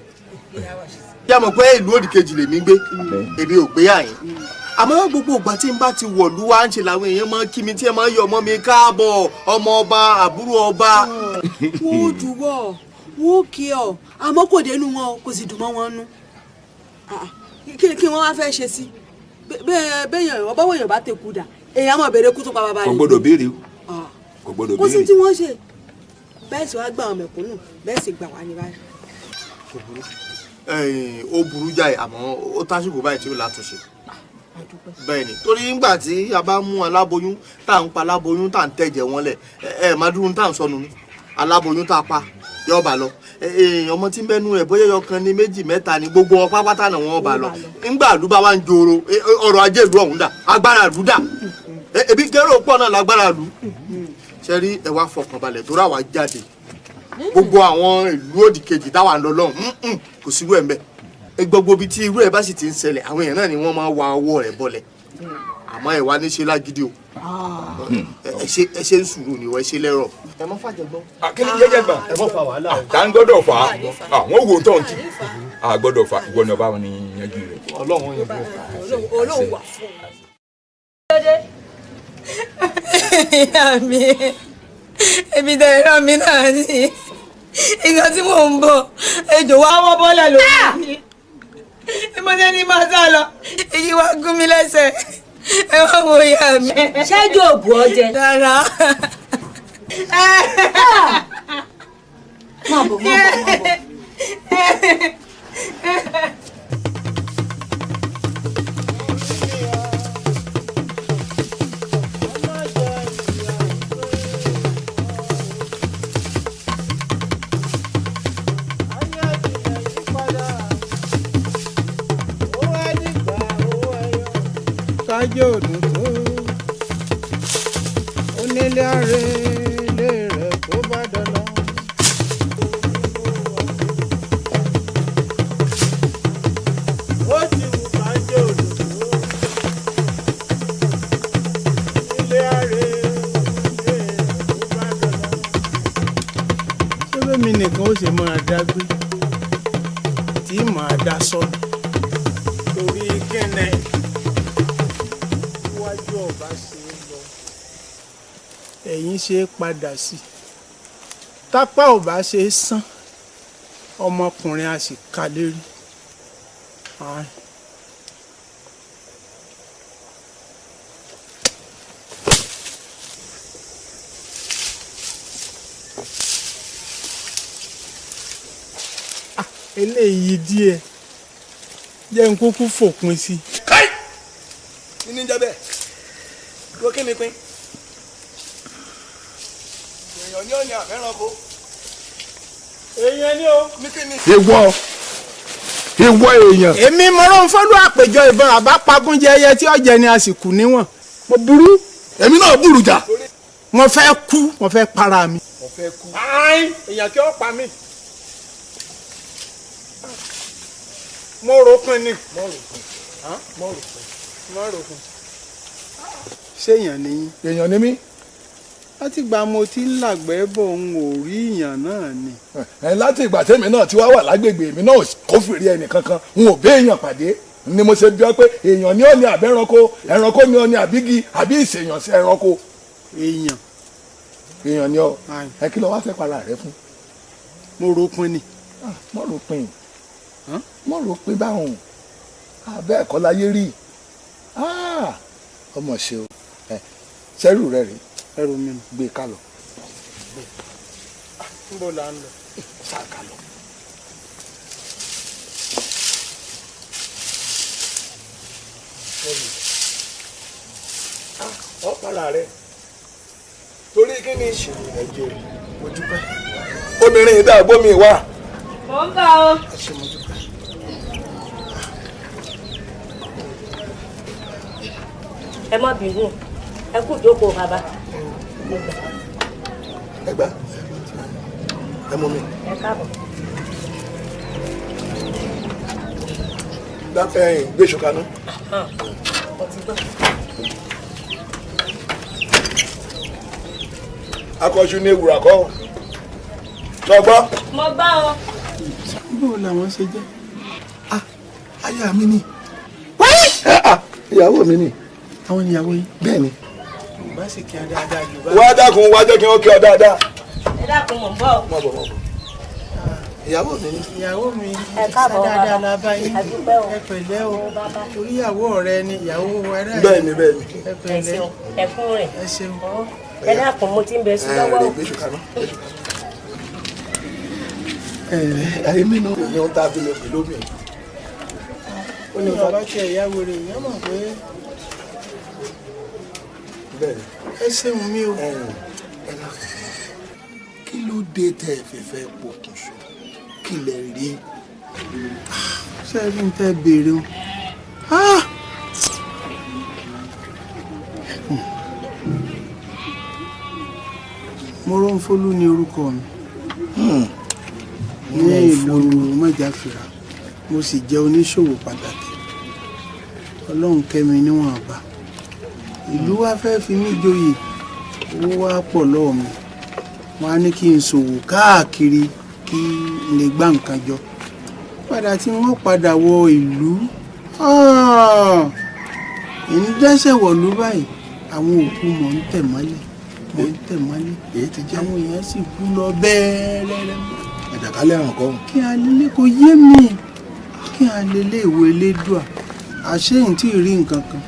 Bí a mọ̀ pé ìlú òdì kejì lèmi ń gbé, èmi ò gbé àyín, àmọ́ gbogbo ìgbà tí n bá ti wọ̀lú wá ń ṣe làwọn èèyàn máa ń kí mi, tí ẹ máa ń yọ̀ mọ́ mi, káàbọ̀ ọmọ ọba, àbúrò ọba. Wọ́n ó juwọ́, wọ́n ó kí ọ, àmọ́ kò dénú wọn o, kò sì dùn mọ́ wọn nú. Kí wọ́n wá fẹ́ ṣe sí bẹ́ẹ̀ bẹ́ẹ̀ ọba wọ̀nyàn bá tẹ̀ kú dà, èèyàn máa bèrè kú tó pa bàbá Kò rẹ̀. gbọ́dọ̀ béèrè o, kò gbọ́dọ̀ Kò sí béèrè. tí wọ́n ṣe bẹ́ẹ̀ sì wá gbà àwọn mẹ̀kúnnù, bẹ́ẹ̀ sì gbà wá ní báyìí. Kò burú, ó burú jáì, àmọ́ ó tásìkò báyìí tí ó látúnṣe. Bẹ́ẹ̀ ni, torí ńgbà tí a bá mú aláboyún tá à ń pa aláboyún tá à ń tẹ̀jẹ̀ wọn lẹ̀, ẹ má dúró tá à ń sọnù ni aláboyún tá a pa yóò bá lọ. Ọmọ tí ń bẹnu rẹ̀ bóyá ọkàn ní méjì mẹ́ta ni, gbogbo wọn pápátá náà wọn bá lọ. Ńgbà ìlú bá wà ń joro, ọrọ̀ ajé ìlú ọ̀hún dà, agbára ìlú dà, ebi kérò pọ̀ náà lágbára ìlú. Ṣe rí, ẹ wá fọkànbalẹ̀ torí àwa jáde gbogbo àwọn ìlú òdì kejì táwa ń lọ lọ́hùn, kò sí irú ẹ̀ ń bẹ̀. Gbogbo ibi tí irú ẹ̀ bá sì ti ń ṣẹlẹ̀, àwọn èèyàn náà ni wọ́n máa wa ọwọ́ rẹ̀ bọlẹ̀, àmọ́ ẹ̀ wá ní ṣe lágídí o, ẹ ṣe ń sùúrù ni, ẹ ṣe lẹ́rọ̀. Ẹ má fàjẹgbọ́n. Kí ni jẹ́jẹ́ gbọ̀n? Ẹ má fa wàhálà o. Tá ń gbọ́dọ̀ fà á, àwọn wo tó ń tì á gbọ́dọ̀ fà, ìwọ ni ọba wọn ni yanjú rẹ̀. Ọlọ́run yẹn bọ̀. Ọlọ́run wà fún un. Ìyá mi, èmi tẹ ẹ̀rọ mi náà ní ìgbà tí mò ń bọ̀, ejò wá wọ́ bọ́lẹ̀ lórí mi. Ìmọ̀jẹ́ ni màá sá lọ, èyí wá gún mi lẹ́sẹ̀. Ẹ wá wo ìyá mi. Ṣẹ́jú òbú ọ jẹ. Rárá. Máa bọ̀, máa bọ̀, máa bọ̀. Kájọ òdùn tó onílé ààrẹ lè rẹ̀ tó bá dọ̀la. Ó ti wù kájọ òdùn tó onílé ààrẹ lè rẹ̀ tó bá dọ̀la. Ṣé bẹ́ẹ̀ mi nìkan ó ṣe máa dá gbé tí màá dá sọ́nà torí kẹ́nẹ́ iwájú ọba ṣe é lọ, ẹ̀yìn ṣe é padà sí, tápá ọba ṣe é sán, ọmọkùnrin a sì ka lérí. Ai. Ah, eléyìí díẹ̀. Jẹ́ n kúkú fòpin sí. Kí ni ń jẹ́ bẹ́ẹ̀? Dúró, kí ni pín? Èèyàn ní ọ̀nà àfẹ́rànkó. Èèyàn ni o. Ní kí ni. Ìwọ, ìwọ èèyàn. Èmi mọ̀rọ̀ ń fọ́lú àpèjọ ìbọn àbá pagúnjẹ ẹyẹ tí ọ̀jẹ̀ ni a sì kù níwọ̀n. Mo burú. Èmi náà burú jà. Mo fẹ́ kú, mo fẹ́ para mi. Mo fẹ́ kú. Ayin, èèyàn kí ó pa mí. Mo rò pin ni. Mo rò pin. Mo rò pin. Mo rò pin. Ṣé èèyàn ni yín? Èèyàn ni mí. Láti ìgbà mo ti ń làgbẹ́ bọ̀, n ò rí èèyàn náà ni. Ẹ láti ìgbà tèmi náà ti wá wà lágbègbè mi náà, kò fìrí ẹnì kankan, n ò béèyàn pàdé ni mo ṣe bí ọ pé èèyàn ní ọ̀ní àbí ẹranko, ẹranko ní ọ̀ní àbígi àbí ìṣèyàn sí ẹranko. Èèyàn. Èèyàn ni ọ. Ẹ kí ló wá fẹ́ para rẹ fún? Mo rò pin ni. Mo rò pin, mo rò pin báwọn abẹ́ ẹ̀kọ́ láyé rí. Ọmọ ṣe o, sẹ́rù rẹ rèé. Ẹrù mi nù. Gbé ká lọ. Níbo là ń lọ? Sáà ká lọ. Ọ para rẹ torí kí ni. Ẹ jẹ́ mo dúpẹ́. Obìnrin yìí dàgbò mi wá. Mò ń bọ̀ o. Ẹ ṣé, mo dúpẹ́. Ẹ má bínú, ẹ kú ìjókòó bàbá. Ẹ gbà, ẹ mú mi. Ẹ káàbọ̀. Ẹyìn gbé iṣu kaná. Mo ti gbọ́. Akọ́ṣu ní ewùrà kọ́ ọ gbọ́. Mo gbọ́ o. Bó làwọn ṣe jẹ́? Aya mi ni. Ìyàwó mi ni. Àwọn ìyàwó yín? Bẹ́ẹ̀ ni. Bá sì kí á dáadáa jù bá. Wá dákun, wá jẹ́ kí wọ́n kí ọ dáadáa. Ẹ dákun, mò ń bọ̀ o. Mọ̀ bọ̀, mọ̀ bọ̀. Ìyàwó mi ni. Ìyàwó mi. Ẹ káàbọ̀. Dáadáa Bàbá. La bá yín. A dúpẹ́ o. Ẹ pẹ̀lẹ́ o, torí ìyàwó ọ̀rẹ́ ni ìyàwó ẹrẹ́. Bẹ́ẹ̀ ni, bẹ́ẹ̀ ni. Ẹ Ẹ pẹ̀lẹ́. ṣeun, ẹ kún rẹ̀. Ẹ ṣeun. Ẹ dákun, mo ti ń bẹ sí lọ́wọ́ o. Gbé iṣu kaná. Ẹ èmi náà ní ohun tá a fi lè pè lómi. Ó ní bàbá tiẹ̀ ìyá wèrè, ìyá mọ̀ pé. Bẹ́ẹ̀ ni. Ẹ ṣeun mi o. Kí ló dé tẹ́ ẹ fi fẹ́ pokùnso? Kí lẹ rí? Ṣé ẹ rí n tẹ́ béèrè o? Ah! Moronfolú ni orúkọ mi ní ìlú Mọ́jàfìrà. Mo sì jẹ́ oníṣòwò pàtàkì. Ọlọ́run kẹ́ mi níwọ̀nba. Ìlú wa fẹ́ fi mí joyè, owó wa pọ̀ lọ́wọ́ mi. Wọ́n á ní kí n ṣòwò káàkiri kí n lè gbá nǹkan jọ. Padà tí wọ́n padà wọ ìlú, ń dẹ́sẹ̀ wọ̀lú báyìí, àwọn òkú mọ̀ ń tẹ̀ mọ́lẹ̀, mọ̀ ń tẹ̀ mọ́lẹ̀. Èyí ti jẹ́. Àwọn èèyàn sì kú lọ bẹ́ẹ̀rẹ́rẹ́. Àjàkálẹ̀ àrùn kọ́. Kí a lè kó yé mi, kí a lè lé ìwé elédùà àṣé n tí ì rí nǹkan kan.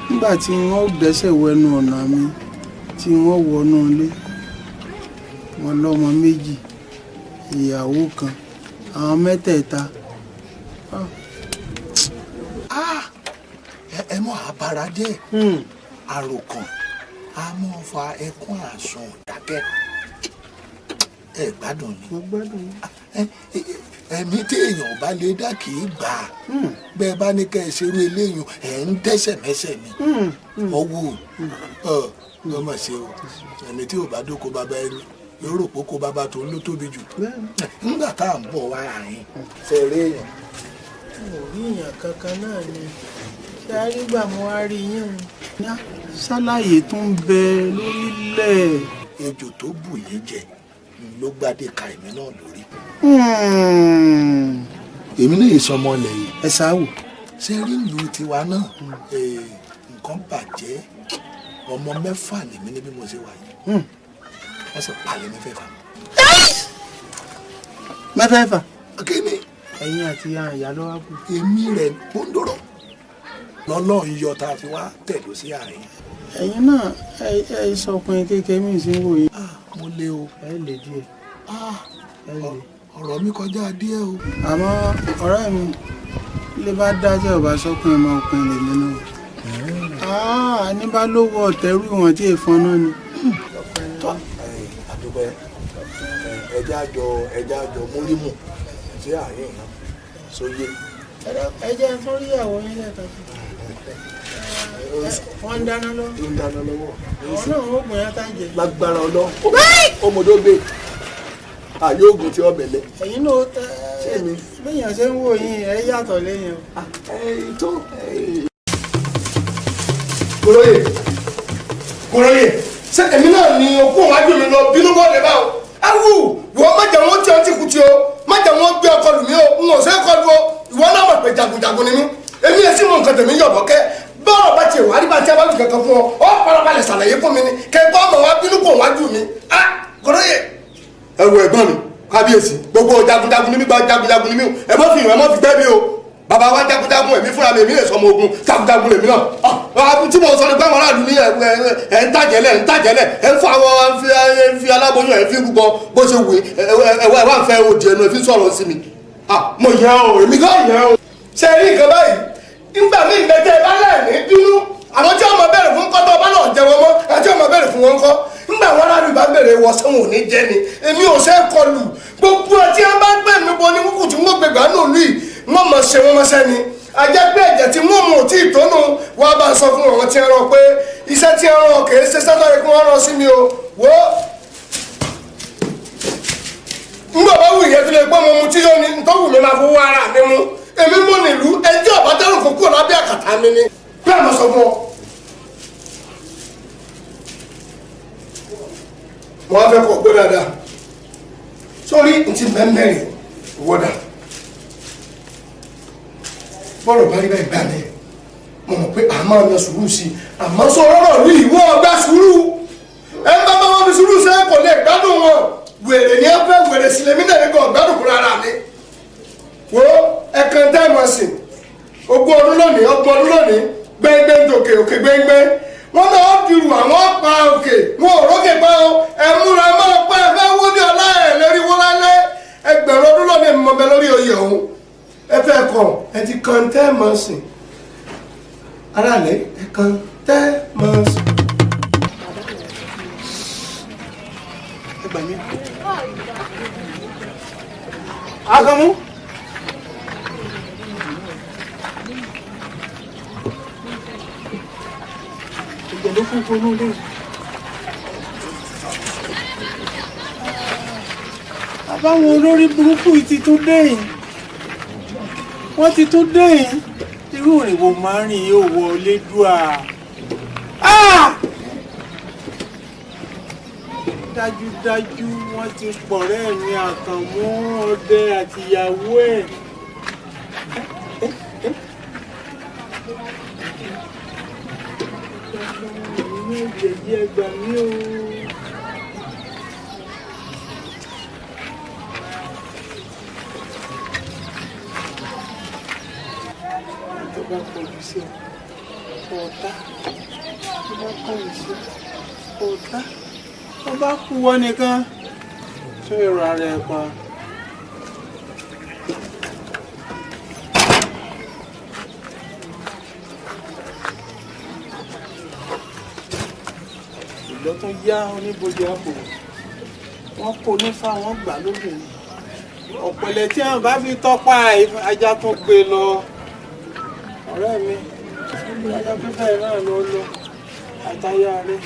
Nígbà tí wọ́n dẹ́sẹ̀ wọ ẹnu ọ̀nà mi, tí wọ́n wọnú ilé wọn, lọ́mọ méjì, ìyàwó kan, àwọn mẹ́tẹ̀ẹ̀ta. Ẹ mọ àbára jẹ́ àròkàn a mọ̀ fa ẹkún àsun dákẹ́. Ẹ gbádùn ni. Mo gbádùn. Ẹ̀mí tí èèyàn bá lè dá kì í gbà á. Bẹ́ẹ̀ bá ní kẹ́ ẹ ṣerú eléyìí, ẹ̀ ń dẹ́sẹ̀ mẹ́sẹ̀ ni ọwọ́ ọ lọ́mọ ṣe o. Ẹ̀mí tí ò bá dóko bàbá ẹni yóò rò pé kó bàbá tó ń ló tóbi jù nígbà tá à ń bọ̀ wá àárín ṣe eré èèyàn. Mo rí èèyàn kankan náà ni. Ṣé a rí gbà mo wá rí yín o. Ṣàlàyé tó ń bẹ lórílẹ̀. Ejò tó bù yín jẹ ló gbádé ka èmi náà lórí. Èmi náà ìsọmọ ilẹ̀ yìí. Ẹ ṣáwò. Ṣé rí ìlú tiwa náà, nǹkan bàjẹ́. Ọmọ mẹ́fà lèmi ní bí mo ṣe wà yìí, wọ́n sì palẹ̀ mẹ́fẹ̀ẹ̀fà. Mẹ́fẹ̀ẹ̀fà. Kí ni. Ẹ̀yin àti ìyá ló wá kù. Èmi rẹ̀ gbóndòrò lọ́lọ́run yọ tá a fi wá tẹ̀dó sí àárín. Ẹ̀yin náà ẹ sọkùnrin kékeré mi sí wò yín. Mo lé o. Ẹ lè díẹ̀. Ẹ lè. Ọ̀rọ̀ mi kọjá díẹ̀ o. Àmọ́ ọ̀rẹ́ mi, Ilé bá dájọ́ ọba sọ́kùn ẹ̀ máa pin lèmi náà. Ní bá lówó ọ̀tẹ́rù ìwọ̀n tí èèfọn náà ni. Àdúpẹ́, ẹja àjọ múrímù sí àárín náà sóyè. Ẹ jẹ́ n tún rí ìyàwó yín lẹ́ẹ̀kan sí. Wọ́n ń dáná lọ́wọ́. Ń dáná lọ́wọ́. Àwọn náà wọ́n gbìyànjú tá jẹ. Lágbára Ọlọ́run, ọmọdé ó gbé àyè oògùn tí ọbẹ̀ lẹ. Ẹ̀yin náà tẹ bẹ́yàn ṣe ń wò yín, ẹ yàtọ̀ lẹ́yìn o. Tó. Kòróyè, Kòróyè, ṣé èmi náà ni okú òwájú mi lọ bínú bọ́ọ̀lù báwo? Awu, wọ́n má jẹ́ wọ́n tí ọtí kùtì o, má jẹ́ wọ́n gbé ọkọ lù mí o, n ò sẹ́ kọlu o, ìwọ náà mọ̀ pé jagunjagun ni mí. Èmi ẹ̀ sì mọ nǹkan tèmi yọ̀bọ̀ kẹ́. Bọ́ọ̀rọ̀ bá tiẹ̀ wá rí bá tí a bá fi kankan fún ọ, ọ farabalẹ̀ ṣàlàyé fún mi ni, kẹ́kọ́ ọmọ wa bínú kò wájú mi. Ah, Kòróyè. Ẹ wo ẹ̀gbọ́n mi, kábíyèsí, gbogbo jagunjagun ni mí, gba jagunjagun ni mí o, ẹ mọ́ fi ìwọ̀n ẹ mọ́ fi gbẹ́ mi o. Bàbá wa jagunjagun, èmi fúnra mi, èmi lè sọmọ ogun, jagunjagun lèmi náà. Tí mo sọ ni pé àwọn aráàlú ní ẹ ń tàjẹ́lẹ̀, ẹ ń tàjẹ́lẹ̀, ẹ ń fún àwọn ẹ ń fi aláboyún, ẹ ń fi rúbọ bó ṣe wù ẹ, ẹ wá ń fẹ́ òdì ẹnu ẹ fi sọ̀rọ̀ sí mi. Mo yẹ o, èmi kàn yẹ o. Ṣe rí nǹkan báyìí, nígbà míì bẹ́tẹ̀ ẹ bá lẹ́ẹ̀ní bínú, àwọn tí wọ́n máa bẹ̀rẹ̀ fún kọ́tọ́ ọba náà jẹ wọn mọ́, àti wọ́n máa bẹ̀rẹ̀ fún wọn kọ́. Nígbà wọn aráàlú bá bẹ̀rẹ̀ wọ sẹ́wọ̀n ò ní jẹ́ ni, èmi ò ṣe é kọlù. Gbogbo àti ẹ bá gbẹ̀ mí bo ní kúkú tí wọ́n gbẹgbà náà lù yìí, wọ́n mọ̀ ṣe wọ́n mọ́ṣẹ́ ni. Ajẹ́ pé ẹ̀jẹ̀ tí wọ́n mú ò tí ì tónú, wọ́n á bá sọ fún àwọn tí ń rán pé iṣẹ́ tí ń rán kì í ṣe sẹ́tọ̀ yẹ kí wọ́n rán sí mi o. Wo ngbà bá wù ìyẹn tó lè gbọ́ mọ mu tí yóò ní ntọ́wù mi máa fowó ara mi mu. Èmi mú nílùú ẹjẹ́ ọ̀bá tẹ́lẹ̀ kó kúrò lábẹ́ àkàtà mi ni. Bẹ́ẹ̀ mo sọ fún ọ. Mo wá fẹ́ kọ́ gbọ́ dáadáa. Sórí ntí mẹ́mẹ́rin wọ́dà. Bọ́ọ̀rọ̀ bá rí báyìí gbà mí. Mo mọ̀ pé a máa na sùúrù sí i. Àmọ́ sọ ọ̀rọ̀ rí ìwọ ọgbà sùúrù. Ẹ bá bá wọn fi sùúrù ṣe kò lè gbádùn wọn. Wèrè ni ẹ fẹ́ wèrè sílẹ̀ mí náà nígbà ọ̀gbádùn fúnra ara mi. Wo ẹ̀kan táìmọ̀ sí. 20 ọdún lónìí, 30 ọdún lónìí, gbẹ́ngbẹ́ ń tòkè òkè gbẹ́ngbẹ́. Wọ́n náà dìrù àwọn pa òkè, wọn ò rókè pa o. Ẹ múra máa pa ẹ fẹ́ wó ní ọlá ẹ̀ lórí wó lálẹ́. 1000 ọdún lónìí mọ̀ bẹ lórí oyè ọ̀hún. Ẹ fẹ́ kọ̀, ẹ ti kan tẹ́ẹ̀mọ̀ sí. Aráàlẹ́, ẹ kan tẹ́ẹ̀mọ̀ sí. Ẹ gbà mí. Àkànmú. Ìjẹ̀ ló kún fún olóòlù. Àbáwọn olórí burúkú yìí ti tún dé yìí. Wọ́n ti tún dé yìí. Irú ìrìnwó máa ń rìn yóò wọ Elédùà. Dájúdájú wọ́n ti pọ̀rẹ́ mi Àkànmú ọdẹ àtìyàwó ẹ̀. Ẹ gbà mí o. Tó bá kọjú sí ọ, ọ̀tá. Tó bá kọjú sí ọ, ọ̀tá. Tó bá kú wọ́n nìkan, tó èrò ara ẹ̀ pa. Ìlọ tó yá oníbojì àpò, wọ́n kó nífà, wọ́n gbà lóbìnrin. Ọ̀pẹ̀lẹ̀ tí àwọn bá fi tọ́pa ajá tó gbé lọ. Ọ̀rẹ́ mi, ajá fífẹ́ náà ló lọ àtayá rẹ̀.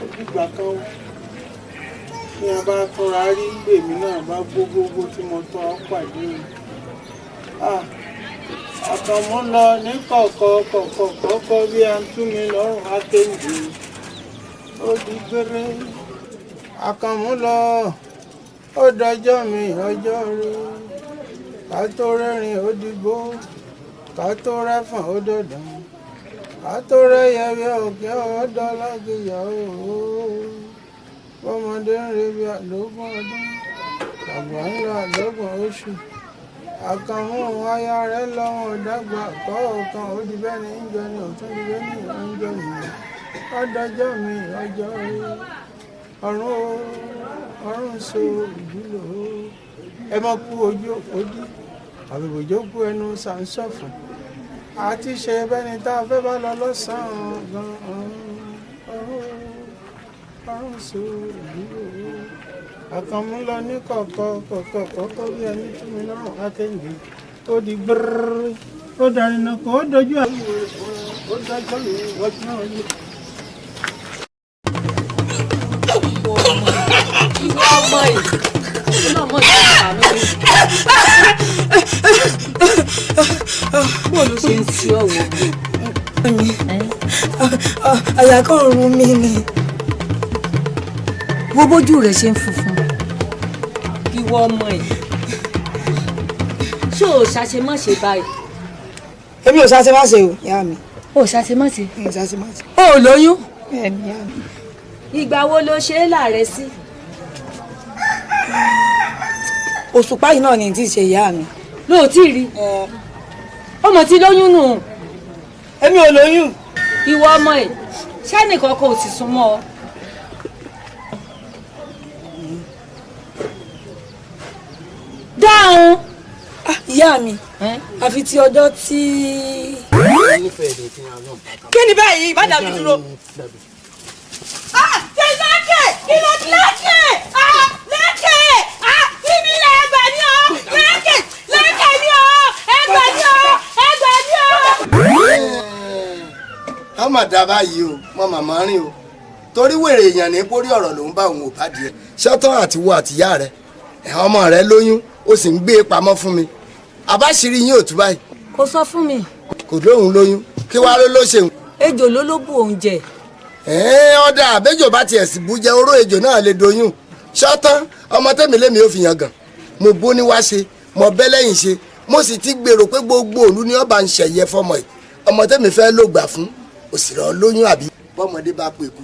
Ó dìgbà kan ó ní a bá túnra rí gbèmí náà bá gbogbogbò tí mo tọ́ ọ pàdé o. Àkànmú lọ ní kọ̀kọ̀ kọ̀kọ̀ kọ̀kọ̀ bí a ń tú mi lọ́rùn akéwì. Ó di gbére. Àkànmú lọ, ó dọjọ́ mi ọjọ́ rí. Ká tó rẹ́rìn ó dìgbò, ká tó rẹ́fọ̀n ó dọ̀dàn, ká tó rẹ́yẹ bí òkè ọ̀dọ́ lágbèyà ooo. Bọ́mọdé ń re bí àlógún ọdún, àgbà ń lọ àlógún oṣù. Àkànmú aya rẹ̀ lọ́wọ́ dàgbà kọ̀ọ̀kan ó di bẹ́ẹ̀ ní ìjọ ni òtún di bẹ́ẹ̀ ní ìjọ mi. Ó dọjọ́ mi ọjọ́ rí. Ọ̀run o, ọ̀run so ìdúlò o. Ẹ má kú ojú òpó dí. Àbíbòjó kú ẹnu sàǹsọ̀fọ̀ àti ṣe bẹ́ni tá a fẹ́ bá lọ lọ́sàn-án gan-an. Ọ̀run sóòlù àkànmú lọ ní kọ̀ọ̀kọ̀ kọ̀ọ̀kọ̀ kọ̀ọ̀kọ̀ bí ẹni tí mi lọ́rùn akéǹgbè ó di gbẹ́rẹ́rẹ́ ó darí náà kó ó dojú àwọn ó dájọ́ lè wọ́n náà yé. Ọmọ yìí ọmọ yìí ṣàánú mi. Bó ló ṣe ń ṣe ọ̀wọ́? Àyà kan ń ru mi ni. Wo bójú rẹ̀ ṣe ń funfun. Ìwọ ọmọ yìí. Ṣé o ṣàṣemáṣe báyìí? Èmi ò ṣàṣemáṣe o, ìyá mi. O ṣàṣemáṣe? Mi ò ṣàṣemáṣe. O ò lóyún? Bẹ́ẹ̀ni, ìyá mi. Ìgbà wo ló ṣe é láàrẹ sí? Òṣùpá yìí náà ni tí ì ṣe ìyá mi. Ló tí ì rí. Ọmọ tí lóyún nù. Èmi ò lóyún. Ìwọ ọmọ ẹ̀ ṣẹ́nìkan kò sì súnmọ́ ọ. Dáhùn. Ìyá mi, àfi ti ọjọ́ tí. Kí ni báyìí? Má dàbí dúró. Lẹ́kẹ̀! Kí ló lẹ́kẹ̀? Lẹ́kẹ̀! Kí ni ilẹ̀ ẹgbẹ̀ ni ọ́? Lẹ́kẹ̀! Lẹ́kẹ̀ ni ọ́! Ẹgbẹ̀ ni ọ́! Ẹgbẹ̀ ni ọ́! A mà dá báyìí o, mo màmá rìn o, torí wèrè èèyàn ní pórí ọ̀rọ̀ ló ń bá òun ò bá díẹ̀. Ṣọ́tàn àtiwọ́ àtìyá rẹ̀, ọmọ rẹ̀ lóyún, ó sì ń gbé e pamọ́ fún mi. Àbáṣírí yín ò tú báyìí. Kò sọ fún mi. Kò lóhùn lóyún, kí wàá ló ló ṣeun. Ejò ló ló bù òun jẹ. Ọ̀dà àbẹ́jọ́ bá tiẹ̀ sì bú jẹ oró ejò náà lè doyún. Ṣọ́tàn ọmọ tẹ́mi lémi ò fi yàn gàn. Mo bó ní wá ṣe, mo bẹ́ lẹ́yìn ṣe, mo sì ti gbèrò pé gbogbo òlu ni ọba ń ṣẹ̀yẹ fọmọ yìí. Ọmọ tẹ́mi fẹ́ ló gbà fún, òsì rọ̀ lóyún àbí. Bọ́mọdé bá pèkú,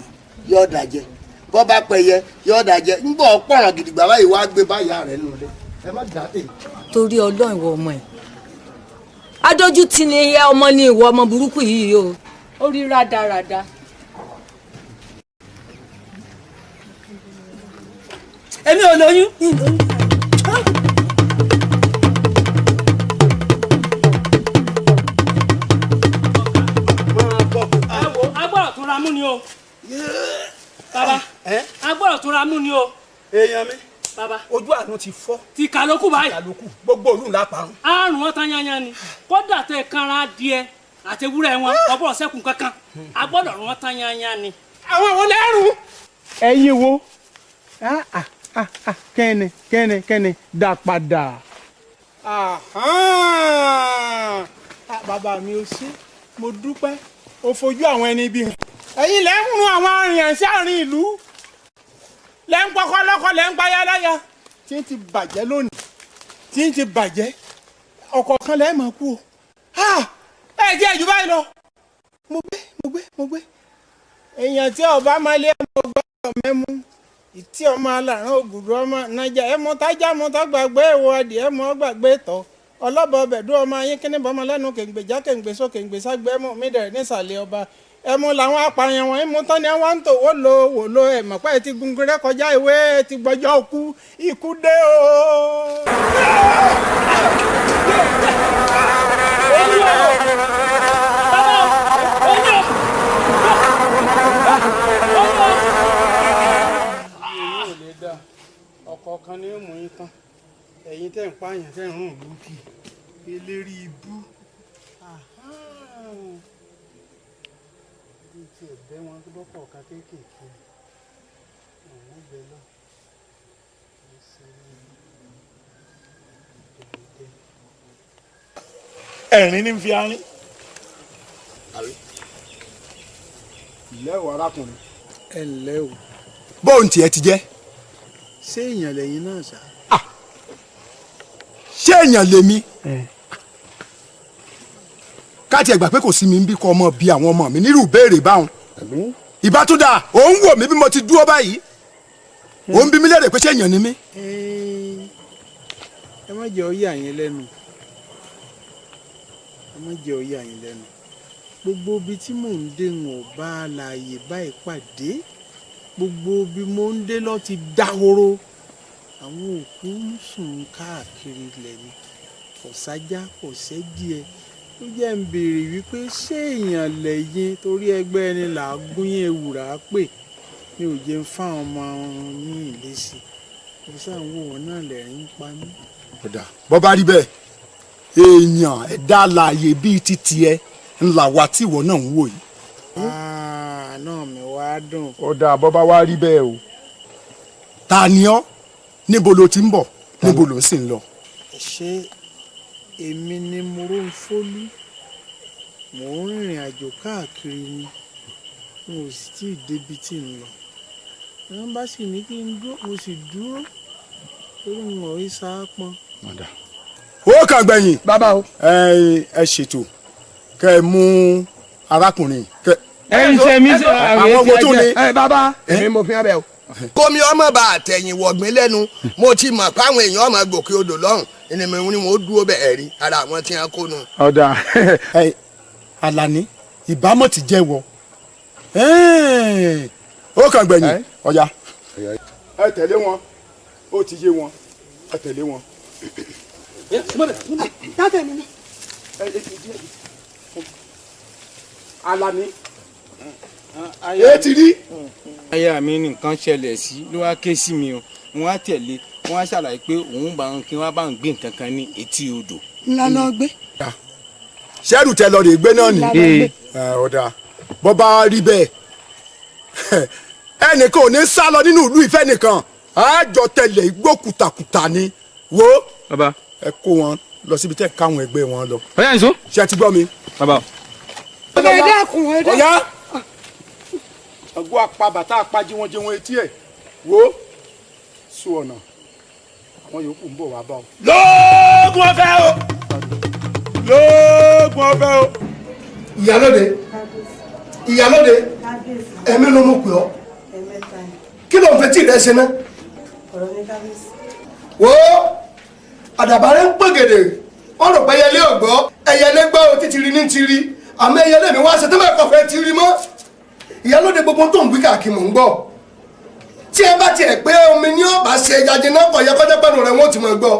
yóò dàjẹ́. Bọ́ bá pẹyẹ, yóò dàjẹ́. Ń bọ̀ pọ̀ràn gidigba báyìí wá gbé báyà rẹ̀ nù lé. Ẹ má dà á tè. Torí Ọlọ́run ìwọ ọmọ ẹ̀. Adójútì ni ẹ ọmọ ni ìwọ ọmọ burúkú yìí o. Ó rí rádaràda. Èmi ò lóyún. Agbọ́dọ̀ tún ra mú ni o. Bàbá, agbọ́dọ̀ tún ra mú ni o. Èèyàn mi. Bàbá. Ojú àánú ti fọ́. Ti kàlókù báyìí. Ti kàlókù. Gbogbo òlù ńlá parun. Àrùn wọn tán yanyan ni. Kódà tẹ kanra adìẹ àti ewúrẹ́ wọn, ọbọ̀ sẹ́kùn kankan. Agbọ́dọ̀ rún wọn tán yanyan ni. Àwọn wo lẹ́rù? Ẹ̀yin wo? Kẹ́ni kẹ́ni kẹ́ni dá padà. Bàbá mi ò sí, mo dúpẹ́, o fojú àwọn ẹni bí hàn. Ẹ̀yin lẹ́ ń rún àwọn arìnrìn sí àárín ìlú. Lẹ́ ń pọkọ lọ́kọ, lẹ́ ń payá láya. Tí ń ti bàjẹ́ lónìí, tí ń ti bàjẹ́, ọ̀kọ̀ọ̀kan lẹ́ mọ̀ kú o. Ẹ jẹ́ ìjú báyìí lọ. Mo gbé, mo gbé, mo gbé. Èèyàn tí ọba máa lé ọmọ gbọ́dọ̀ mẹ́mú. Ìtí ọmọ aláràn ògùdù ọmọ nàjà ẹmọ tájà mọ tágbàgbé ìwọ adìẹ mọ gbàgbé tọ ọlọ́bọ ọbẹ̀dú ọmọ ayé kíní bọ́mọ lẹ́nu kèǹgbè já kèǹgbè só kèǹgbè ságbé ẹmọ mi dẹ̀rẹ̀ nísàlẹ̀ ọba ẹmu làwọn apààyàn wọn ẹmu tán ni wọn ń tò wó lo wò lo ẹ̀mọ̀ pé ẹ ti gungun rẹ kọjá ìwé ẹ ti gbọ́jọ́ kú ikú dé o. Ọ̀kọ̀ọ̀kan ni ó mú yín tán, ẹ̀yin tẹ́ ń pààyàn tẹ́ ń rún lókì eléri ibú. Bí ti ẹ̀bẹ̀ wọn lọ́kọ̀ọ̀kan kéékèèké òun bẹ lọ. Ẹ̀rín ní fi arín. Ǹlẹ́ o arákùnrin. Ẹ ǹlẹ́ o. Bóun tiẹ̀ ti jẹ́. Ṣé èèyàn lẹ́yìn náà ṣá? Ṣé èèyàn lèmi? Ká tiẹ̀ gbà pé kò sí mi ń bí kọ́ ọmọ bí àwọn ọmọ mi nírú ìbéèrè báwọn. Ìbá tún dáa, òun wò mí bí mo ti dúró báyìí. Òun bí mi léèrè pé ṣé èèyàn ni mí. Ẹ má jẹ́ ó yà yín lẹ́nu. Ẹ má jẹ́ ó yà yín lẹ́nu. Gbogbo ibi tí mò ń dé ń ò bá àlàyé báyìí pàdé. Gbogbo bí mo ń dé lọ ti dahoro. Àwọn òkú ń sùn káàkiri ilẹ̀ ni. Kò sájá, kò sẹ́díẹ̀, ló jẹ́ ń béèrè wípé ṣé èèyàn lẹ́yìn, torí ẹgbẹ́ ẹni là á gúnyán ewùrà pè. Mi ò jẹ́ ń fáwọn ọmọ yín ìlésì, mo sáà ń wò wọ́n náà, lẹ́rìn ń pa mí. Ọ̀dà, bọ́ bá rí bẹ́ẹ̀, èèyàn ẹ̀dá alààyè bíi ti tiẹ̀ ńlá wa tí ìwọ náà ń wò yìí. Náà mi wá dùn. Ọ̀dà, bọ́ bá wá rí bẹ́ẹ̀ o, ta ni ọ́? Níbo ló ti ń bọ̀? Níbo ló sì ń lọ? Ṣé èmi ni Moronfólú? Mò ń rìnrìn àjò káàkiri ni, n ò sì tí ì débi tí ń lọ. Wọ́n bá sì ní kí n dúró, mo sì dúró, torí n ò rí sáápọn. Ó kàn gbẹ̀yìn. Bàbá o. Ẹ ṣètò kẹ ẹ mú arákùnrin kẹ. Ẹ ń ṣe mí sí. Àwọn wo tó ní. Ẹ bàbá, èmi mo fi hàn bẹ́ẹ̀ o. Kómi ọmọ bá àtẹ̀yìn wọ̀gbìn lẹ́nu, mo ti mọ̀ páwọn èèyàn ọmọ gòkè odò lọ́hùn ẹni mi ni mo dúró bẹ́ẹ̀ rí ara àwọn tí wọ́n kó nu. Ọ̀dà, ẹ Alani, ìbámọ̀ ti jẹ́ wọ. Ó kàn gbẹ̀yìn, ọ̀yà. Ẹ tẹ̀lé wọn, ó ti yé wọn, ẹ tẹ̀lé wọn. Dábẹ́ mi ni. Alani, èé ti rí. Aya mi ní nǹkan ṣẹlẹ̀ sí ló wá ké sí mi o. Wọ́n á tẹ̀lé, wọ́n á ṣàlàyé pé òun bá ń kí wọ́n bá ń gbé nǹkan kan ní etí odò. Ńlá lọ gbé. Sẹ́rù tẹ lọ rè gbé náà ni. Ńlá lọ gbé. Ọ̀dà, bọ́ bá rí bẹ́ẹ̀, ẹnìkan ò ní sá lọ nínú ìlú ìfẹ́ nìkan, àjọ tẹlẹ igbó kùtàkùtà ni wo. Bàbá. Ẹ kó wọn lọ síbi tẹ káwọn ẹgbẹ́ wọn lọ. Ọ̀yá nìṣó. Ṣé ẹ ti gbọ́ mi? Bàbá. Ẹ dákun, ẹ dákun. Ọ̀yá, ọgbọ́n apá bàtà apá jí wọn jẹun etí ẹ̀ wo sùn ọ̀nà, àwọn yòókù ń bọ̀ wá bá ọ. Lóògùn ọ̀fẹ́ o, lóògùn ọ̀fẹ́ o. Ìyálóde, ìyálóde, ẹ̀mí ló mú pè ọ́. Ẹ̀mẹ́ta ni. Kí ló ń fẹ́ tí rẹ ṣe náà? Ọ̀rọ̀ ní kábíyèsí. Wo, àdàbà rẹ ń pègèdè, wọ́n rò pé ẹyẹlé ọ̀gbọ́, ẹyẹlé gbọ́ o, títí rí ní ti rí, àmọ́ ẹyẹlé mi wá ṣe tó bẹ́ẹ̀ kọfẹ́ ti rí mọ́. Ìyálóde, gbogbo tó ń wí káàkiri mò ń gbọ́. Tí ẹ bá tiẹ̀ pé omi ní ọ̀bà ṣe ẹja jiná, kọ̀ yẹ kọjá pẹ̀lú rẹ̀, wọ́n ti mọ̀ gbọ́.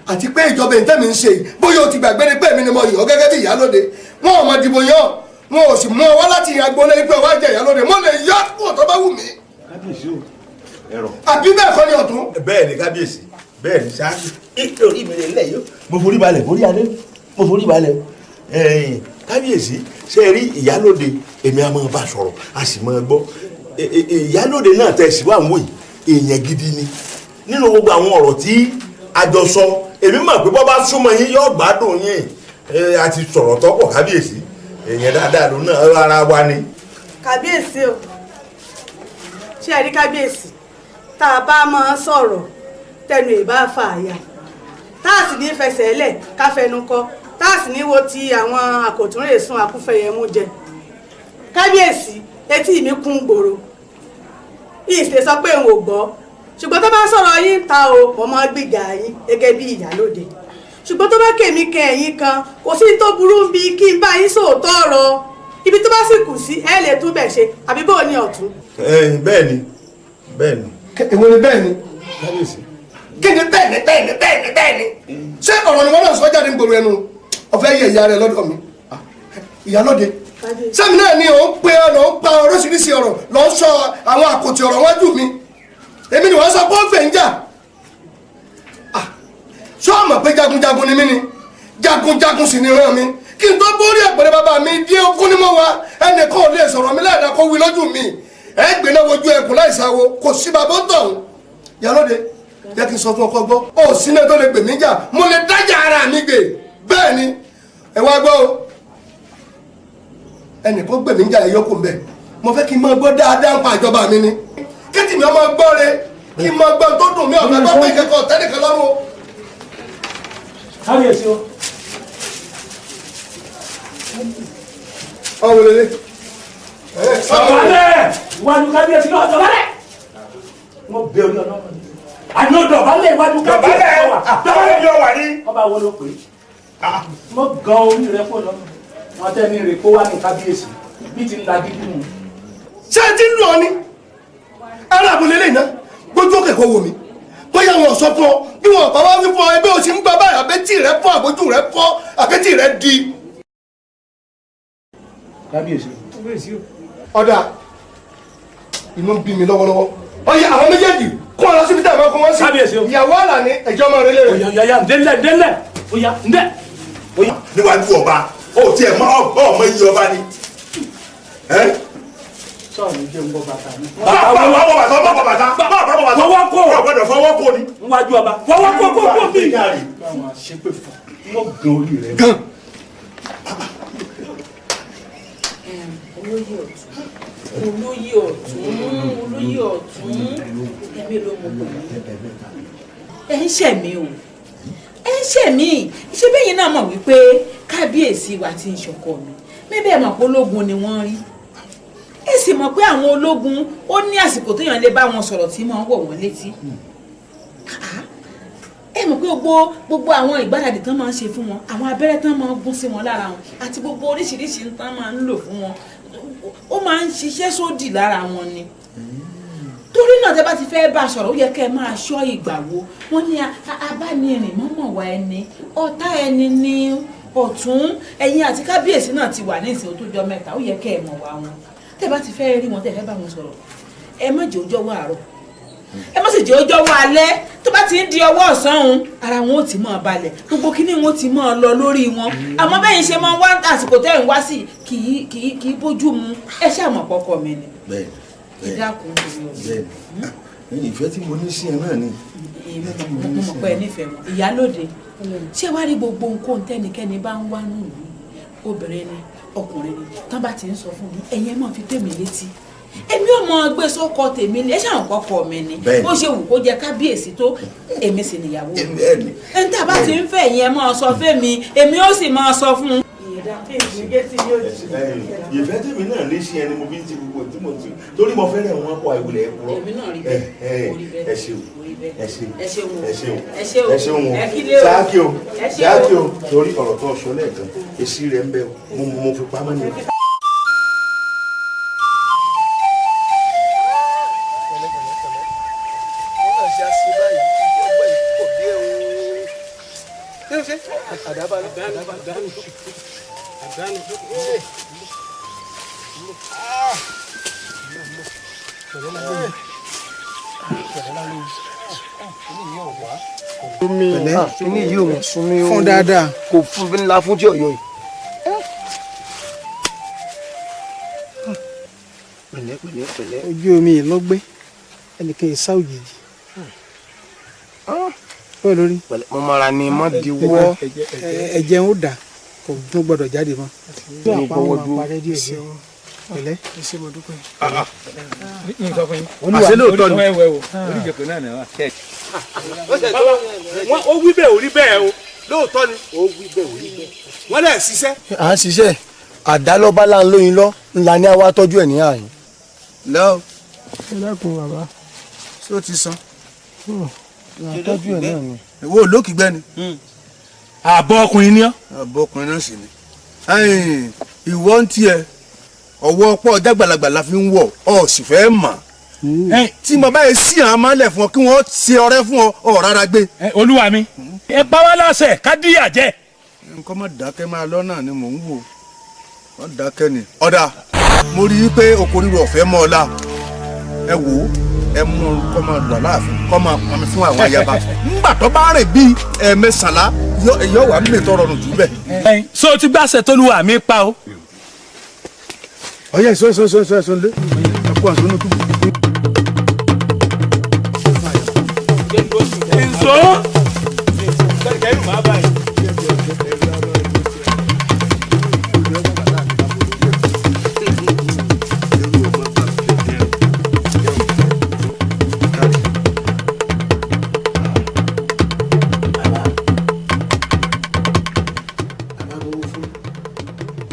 Àti pé ìjọba ìtẹ́mi ń ṣe yìí, bóyá o ti gbàgbé ni pé èmi ni mo yàn ọ́ gẹ́gẹ́ bí ìyálóde. Wọn ò mọ dìbò yàn, wọn ò sì mú ọ wá láti ìyàn agboolé pé ọwọ́ àjẹ ìyálóde. Mo lè yọ kúrò tó bá wù mí. Kábíyèsí o, ẹ̀rọ. Àbí bẹ́ẹ̀ kọ́ ni, ọ̀tún? Bẹ́ẹ̀ ni kábíyèsí, bẹ́ẹ̀ ni ṣáájú. Orí mi lè lẹ̀ yó. Mo forí balẹ̀ forí adé, mo forí balẹ̀. Ẹ̀yin kábíyèsí, ṣe rí ìyálóde, èmi á máa bá sọ̀rọ̀, a sì máa gbọ́. Ìyálóde náà tẹ̀ sí wà ń wò yìí, èèyàn gidi ni. Nínú gbogbo àwọn ọ̀rọ̀ tí a jọ sọ, èmi mọ̀ pé bọ́ bá súnmọ́ yín, yóò gbádùn yín. A ti sọ̀rọ̀ tọ́pọ̀ kábíyèsí, èèyàn dáadáa ló náà, ara wa ni. Kábíyèsí o, ṣé ẹ rí kábíyèsí, tá a bá máa sọ̀rọ̀ tẹnu ìbá fà àyà, tá a sì ní fẹsẹ̀ lẹ̀ ká fẹnu kọ, tá a sì ní wo ti àwọn àkòtúnrè sun àkúfẹ̀yẹmú jẹ. Kábíyèsí, etí mi kún gbòòrò, ìṣe sọ pé n ò gbọ́, ṣùgbọ́n tó bá sọ̀rọ̀ yín ta o, mo máa gbìjà yín gẹ́gẹ́ bí ìyálóde. Ṣùgbọ́n tó bá kèmí kẹ ẹ̀yìn kan, kò sí tó burú bí kí n bá yín sòótọ́ ọ̀rọ̀. Ibi tó bá sì kù sí, ẹ lè tún bẹ̀ ṣe. Àbí bó ni, ọ̀tún? Bẹ́ẹ̀ ni, bẹ́ẹ̀ ni. Èwo ni bẹ́ẹ̀ ni? Kábíyèsí. Kí ni bẹ́ẹ̀ ni, bẹ́ẹ̀ ni, bẹ́ẹ̀ ni, bẹ́ẹ̀ ni? Ṣé ọ̀rọ̀ ni wọ́n náà sọ jáde ń gbòòrò ẹnu? Ọ̀fẹ́ yẹ ìyá rẹ lọ́dọ̀ mi, ìyálóde. Sẹ́mi náà ni òun pe ọ̀nà, òun pa oríṣiríṣi ọ̀rọ̀ lọ́ ń sọ àwọn àkòtì ọ̀rọ̀ wájú mi. Èmi ni wọ́n sọ pé ó fẹ́ ń jà. Ṣé o mọ̀ pé jagunjagun ni mí ni? Jagunjagun sì ni ràn mí. Kí n tó borí ẹ̀pẹ̀rẹ̀ bàbá mi dé ogún ní mọ́ wa, ẹnìkan ò lè sọ̀rọ̀ mi láìda kó wí lójú mi. Ẹ gbé náà wojú ẹkùn láì sáwo, kò sí bàbá ń tọ̀hún. Ìyálóde, jẹ́ kí n sọ fún ọkọ gbọ́, ó sí náà tó lè gbè mí jà, mo lè dájà ara mi gbè. Bẹ́ẹ̀ ni, ẹ wá gbọ́ o, ẹnìkan gbè mí jà, ẹ yọkùn bẹ́ẹ̀. Mo fẹ́ kí n máa gbọ́ dáadáa ń pa ìjọba mi ni, kí tìmí ọmọ gbọ́ re, kí n máa gbọ́ tó dùn mí. Ọ̀fẹ́ gbọ́ pé ìkẹ́kọ̀ọ́ tẹ́nìkan lọ́rùn o. Kábíyèsí o. Ọ̀hún lélẹ̀. Dọ̀bálẹ̀ iwájú kábíyèsí náà, dọ̀bálẹ̀. Wọ́n bẹ orí ọ̀nà. Àní ó dọ̀bálẹ̀ iwájú kábíyèsí náà wà. Dọ̀bálẹ̀ ni ó wà ní. Ọba wo ló pè é? Mo gan orí rẹ kó lọ́nà. Wọ́n tẹ́ ní rè kó wá ní kábíyèsí. Bí ti ń la gidi nù. Ṣé ẹ ti ń lù ọ ni? Ara àbúlé lè ná. Gbójú òkè kò wò mí. Bóyá wọn sọ fún ọ, bí wọn bá wá wí fún ọ, ẹgbẹ́ òsì ń gba báyìí, àbẹ́tì rẹ fọ́, àbójú rẹ fọ́, àbẹ́tì rẹ di. Kábíyèsí. Ọ̀dà inú ń bí mi lọ́wọ́lọ́wọ́. Ọ̀yà àwọn méjèèjì kó ọ lọ síbi tí àwọn ọkọ wọn sí. Kábíyèsí o. Ìyàwó Àlàní ẹ̀jọ́ ọmọ rẹ lé rẹ. Ọ̀yà ǹdẹ́lẹ̀ ǹdẹ́lẹ̀ ọ̀yà ǹdẹ́. Níwájú ọba ó tiẹ̀ mọ ọmọ iye ọba ni. Sọ̀rọ̀ jẹ́ ń bọ́ bàtà mi. Bàbá bàtà bàbá bàtà bàbá bàtà. Fọwọ́ kó. Ọ̀gbọ́dọ̀ fọwọ́ kó ni. Níwájú ọba fọwọ́ kó kó kó mi. Báwọn aṣépè fún wọn gan orí rẹ. Gan. Olóyè ọ̀tún, olóyè ọ̀tún, olóyè ọ̀tún, ẹ̀mí ló mú pè mí. Ẹ ń ṣẹ̀ mí o, ẹ ń ṣẹ̀ mí. Ṣé bẹ́yìn náà mọ̀ wípé kábíyèsí wa ti ń ṣọkọ mi? Bíbẹ̀ mọ̀ pé ológun ni wọ́n rí. Ẹ sì mọ̀ pé àwọn ológun ó ní àsìkò téèyàn lè bá wọn sọ̀rọ̀ tí máa ń wọ̀ wọ́n létí. Ẹ mọ̀ pé gbogbo àwọn ìgbáradì tán máa ń ṣe fún wọn, àwọn abẹ́rẹ́ tán máa ń gún sí wọn lára wọn, àti gbogbo oríṣiríṣi tán máa ń lò fún wọn, ó máa ń ṣiṣẹ́ sódì lára wọn ni. Torí náà tẹ́ bá ti fẹ́ bá a sọ̀rọ̀, ó yẹ kẹ́ ẹ máa ṣọ́ ìgbà wo. Wọ́n ní abánirìn mọ́mọ́ wa ẹni, ọ̀tá ẹni ní ọ̀tún. Ẹ̀yin àti kábíyèsí náà ti wà ní ìsìn tó jọ mẹ́ta, ó yẹ kẹ́ ẹ mọ̀ wá wọn. Tẹ́ bá ti fẹ́ rí wọn, tẹ́ fẹ́ bá wọn sọ̀rọ̀, ẹ má jẹ́ ó jọ̀wọ́ àárọ̀, ẹ má sì jẹ́ ó jọ̀wọ́ alẹ́. Tó bá ti ń di ọwọ́ ọ̀sán òun, ara wọn ò ti máa balẹ̀, gbogbo kíní wọn ò ti máa lọ lórí wọn. Àmọ́ bẹ́yìn ṣe máa ń wá àsìkò tẹ́ ń wá sí kì í bójú mu. Ẹ ṣàmọ̀ pọ́kọ mi ni. Bẹ́ẹ̀ni. Ẹ dákun bẹ́ẹ̀ni. Ìfẹ́ tí mo ní sí ẹ náà ni. Mo mọ̀ pé ẹ nífẹ̀ẹ́ wọn. Ìyálóde, ṣé wàá rí gbogbo nǹkan tẹ́nikẹ́ni bá ń wá nù mí, obìnrin ni ọkùnrin ni, tán bá ti ń sọ fún mi, ẹ̀yin ẹ máa fi tèmi létí. Èmi ò mọ gbé sọkọ tèmi ni, ẹ ṣàwọn kọkọ mi ni. Bó ṣe wù kó jẹ kábíyèsí tó, èmi sì níyàwó mi. Ẹni tá a bá ti ń fẹ́ yẹn máa sọ fẹ́mi, èmi ó sì máa sọ fún un. Ìfẹ́ tèmi náà ní sí ẹni mo fi ń ti gbogbo tí mo ti torí mo fẹ́rẹ̀ wọn kọ àìwulẹ̀ ẹ̀kúrọ́. Èmi náà rí bẹ́ẹ̀, ẹ ṣeun, ẹ ṣeun, ẹ ṣeun, ẹ ṣeun, ẹ ṣeun, ẹ ṣeun o, ṣáàkì o, ṣáàkì o, torí ọ̀rọ̀ tó sọ lẹ́ẹ̀kan èsì rẹ̀ ń bẹ o, mo fi pamọ́ ni o. Kíní yìí ò fún dáadáa, kò fún ńlá fún tí ọ̀yọ́ yìí. Pẹ̀lẹ́ pẹ̀lẹ́ pẹ̀lẹ́. Ojú omi yìí ló gbé ẹnìkan ìsá òjijì. Bẹ́ẹ̀ lórí. Mo mara ni mo di wọ́. Ẹ̀jẹ̀ ń dà, kò tún gbọ́dọ̀ jáde mọ́. Bí àpá wọn máa parẹ́ díẹ̀ díẹ̀. Pẹ̀lẹ́. Àṣé lóòótọ́ ni. Ó wí bẹ́ẹ̀ ò rí bẹ́ẹ̀ o. Lóòótọ́ ni. Ó wí bẹ́ẹ̀ ò rí bẹ́ẹ̀. Wọ́n lẹ̀ ṣiṣẹ́. À ń ṣiṣẹ́ àdálọ́bá là ń lóyin lọ ńlá ní àwa tọ́jú ẹ̀ ní àyìn. Lọ. Ẹ dákun bàbá. Ṣé o ti san? Tọ́jú ẹ̀ náà ni. Ìwọ olókìgbẹ́ ni. Àbọ̀ ọkùnrin ni ọ́. Àbọ̀ ọkùnrin náà sì ni. Ìwọ ń tiẹ̀ ọwọ́ pọ̀ jágbàlagbà la fi ń wọ̀ ọ́ sì fẹ́ mọ̀. Tí mo bá yẹ sí àwọn amálẹ̀ fún ọ kí wọ́n ṣe ọrẹ́ fún ọ ọ̀ rárá gbé. Olúwa mi, ẹ bá wa láṣẹ ká díyà jẹ. Nǹkan má dákẹ́ máa lọ́nà ni mò ń wò, má dákẹ́ ni. Ọ̀dà mo rí i pé oko ríro ọ̀fẹ́ mọ́ ọ la, ẹ wò ó, ẹ mú un kọ́ máa lọ láàfin kọ́ máa pọnmi fún àwọn ayaba. Ńgbà tó bá rìn bíi ẹ̀ẹ̀mẹsànlá yọ wà mímì tó rọrùn jù bẹ́ẹ̀. So ti gbàṣẹ tólúwa mi pa o. Ọyẹ ìsọ ìsọ ìsọ ìsọ ìsọ ńlẹ ẹ kó àṣọ inú túbú. Nso.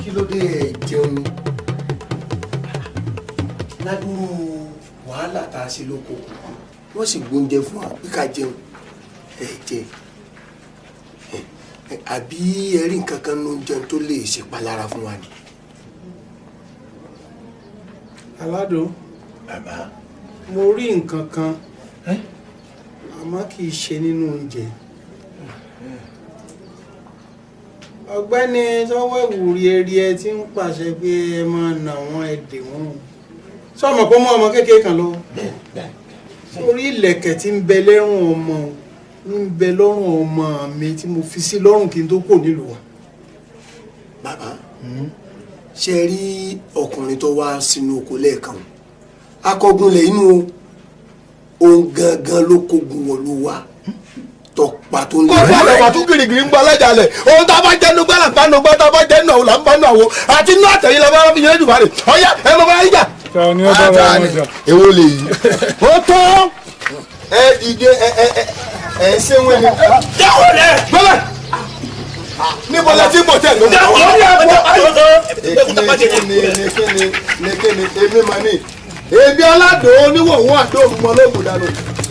Kí ló dé ẹ jẹun ni? Ládùúrú wàhálà tá a ṣe lóko, wọ́n sì gbóúnjẹ fún wa pé ká jẹun, ẹ jẹ. Àbí ẹ rí nǹkan kan ló ń jẹun tó lè ṣèpalára fún wa ni? Aládùn. Bàbá. Mo rí nǹkan kan. Àmọ́ kì í ṣe nínú oúnjẹ. Ọ̀gbẹ́ni tọ́wọ́ ìwúrí eré ẹ ti ń pàṣẹ pé ẹ máa nà wọ́n, ẹ dè wọ́n o. Sọmọ pé mú ọmọ kékeré kan lọ sórí ìlẹ̀kẹ̀ tí ń bẹ lẹ́rùn ọmọ ń bẹ lọ́rùn ọmọ mi tí mo fi sí lọ́rùn kí n tó kò nílùú wa. Bàbá, ṣe rí ọkùnrin tó wá sínú oko lẹ́ẹ̀kan, akọgun lẹ̀ inú òun gangan ló kógun wọ̀lú wa tọpa tó ń lé. Kó bá àgbà tún gírígírí ń gbọ́ alájàlẹ̀ ohun tá a bá jẹ́ nugbá là ń bá nugbá, tá a bá jẹ́ nù àwọn là ń bá nù àwọ̀ àti inú àtẹ̀yìn la bá fi yẹn dùbà rè. Ọ̀yá, ẹ mọ bá yín jà. Ta ni ó bá wa wọn jà? Èwo lè yí. Ó tó ẹ dìde, ẹ ẹ ẹ ẹ ṣé wọn ni. Dáwọ́ rẹ̀ bọ́lá níbo la ti bọ̀ tẹ̀ ló. Dáwọ́ rẹ̀ bọ́. Kíni kíni kíni kíni? Èmi mà ní èmi aládùn oníwòwò àti òmùmọ́ olóògùn dànù.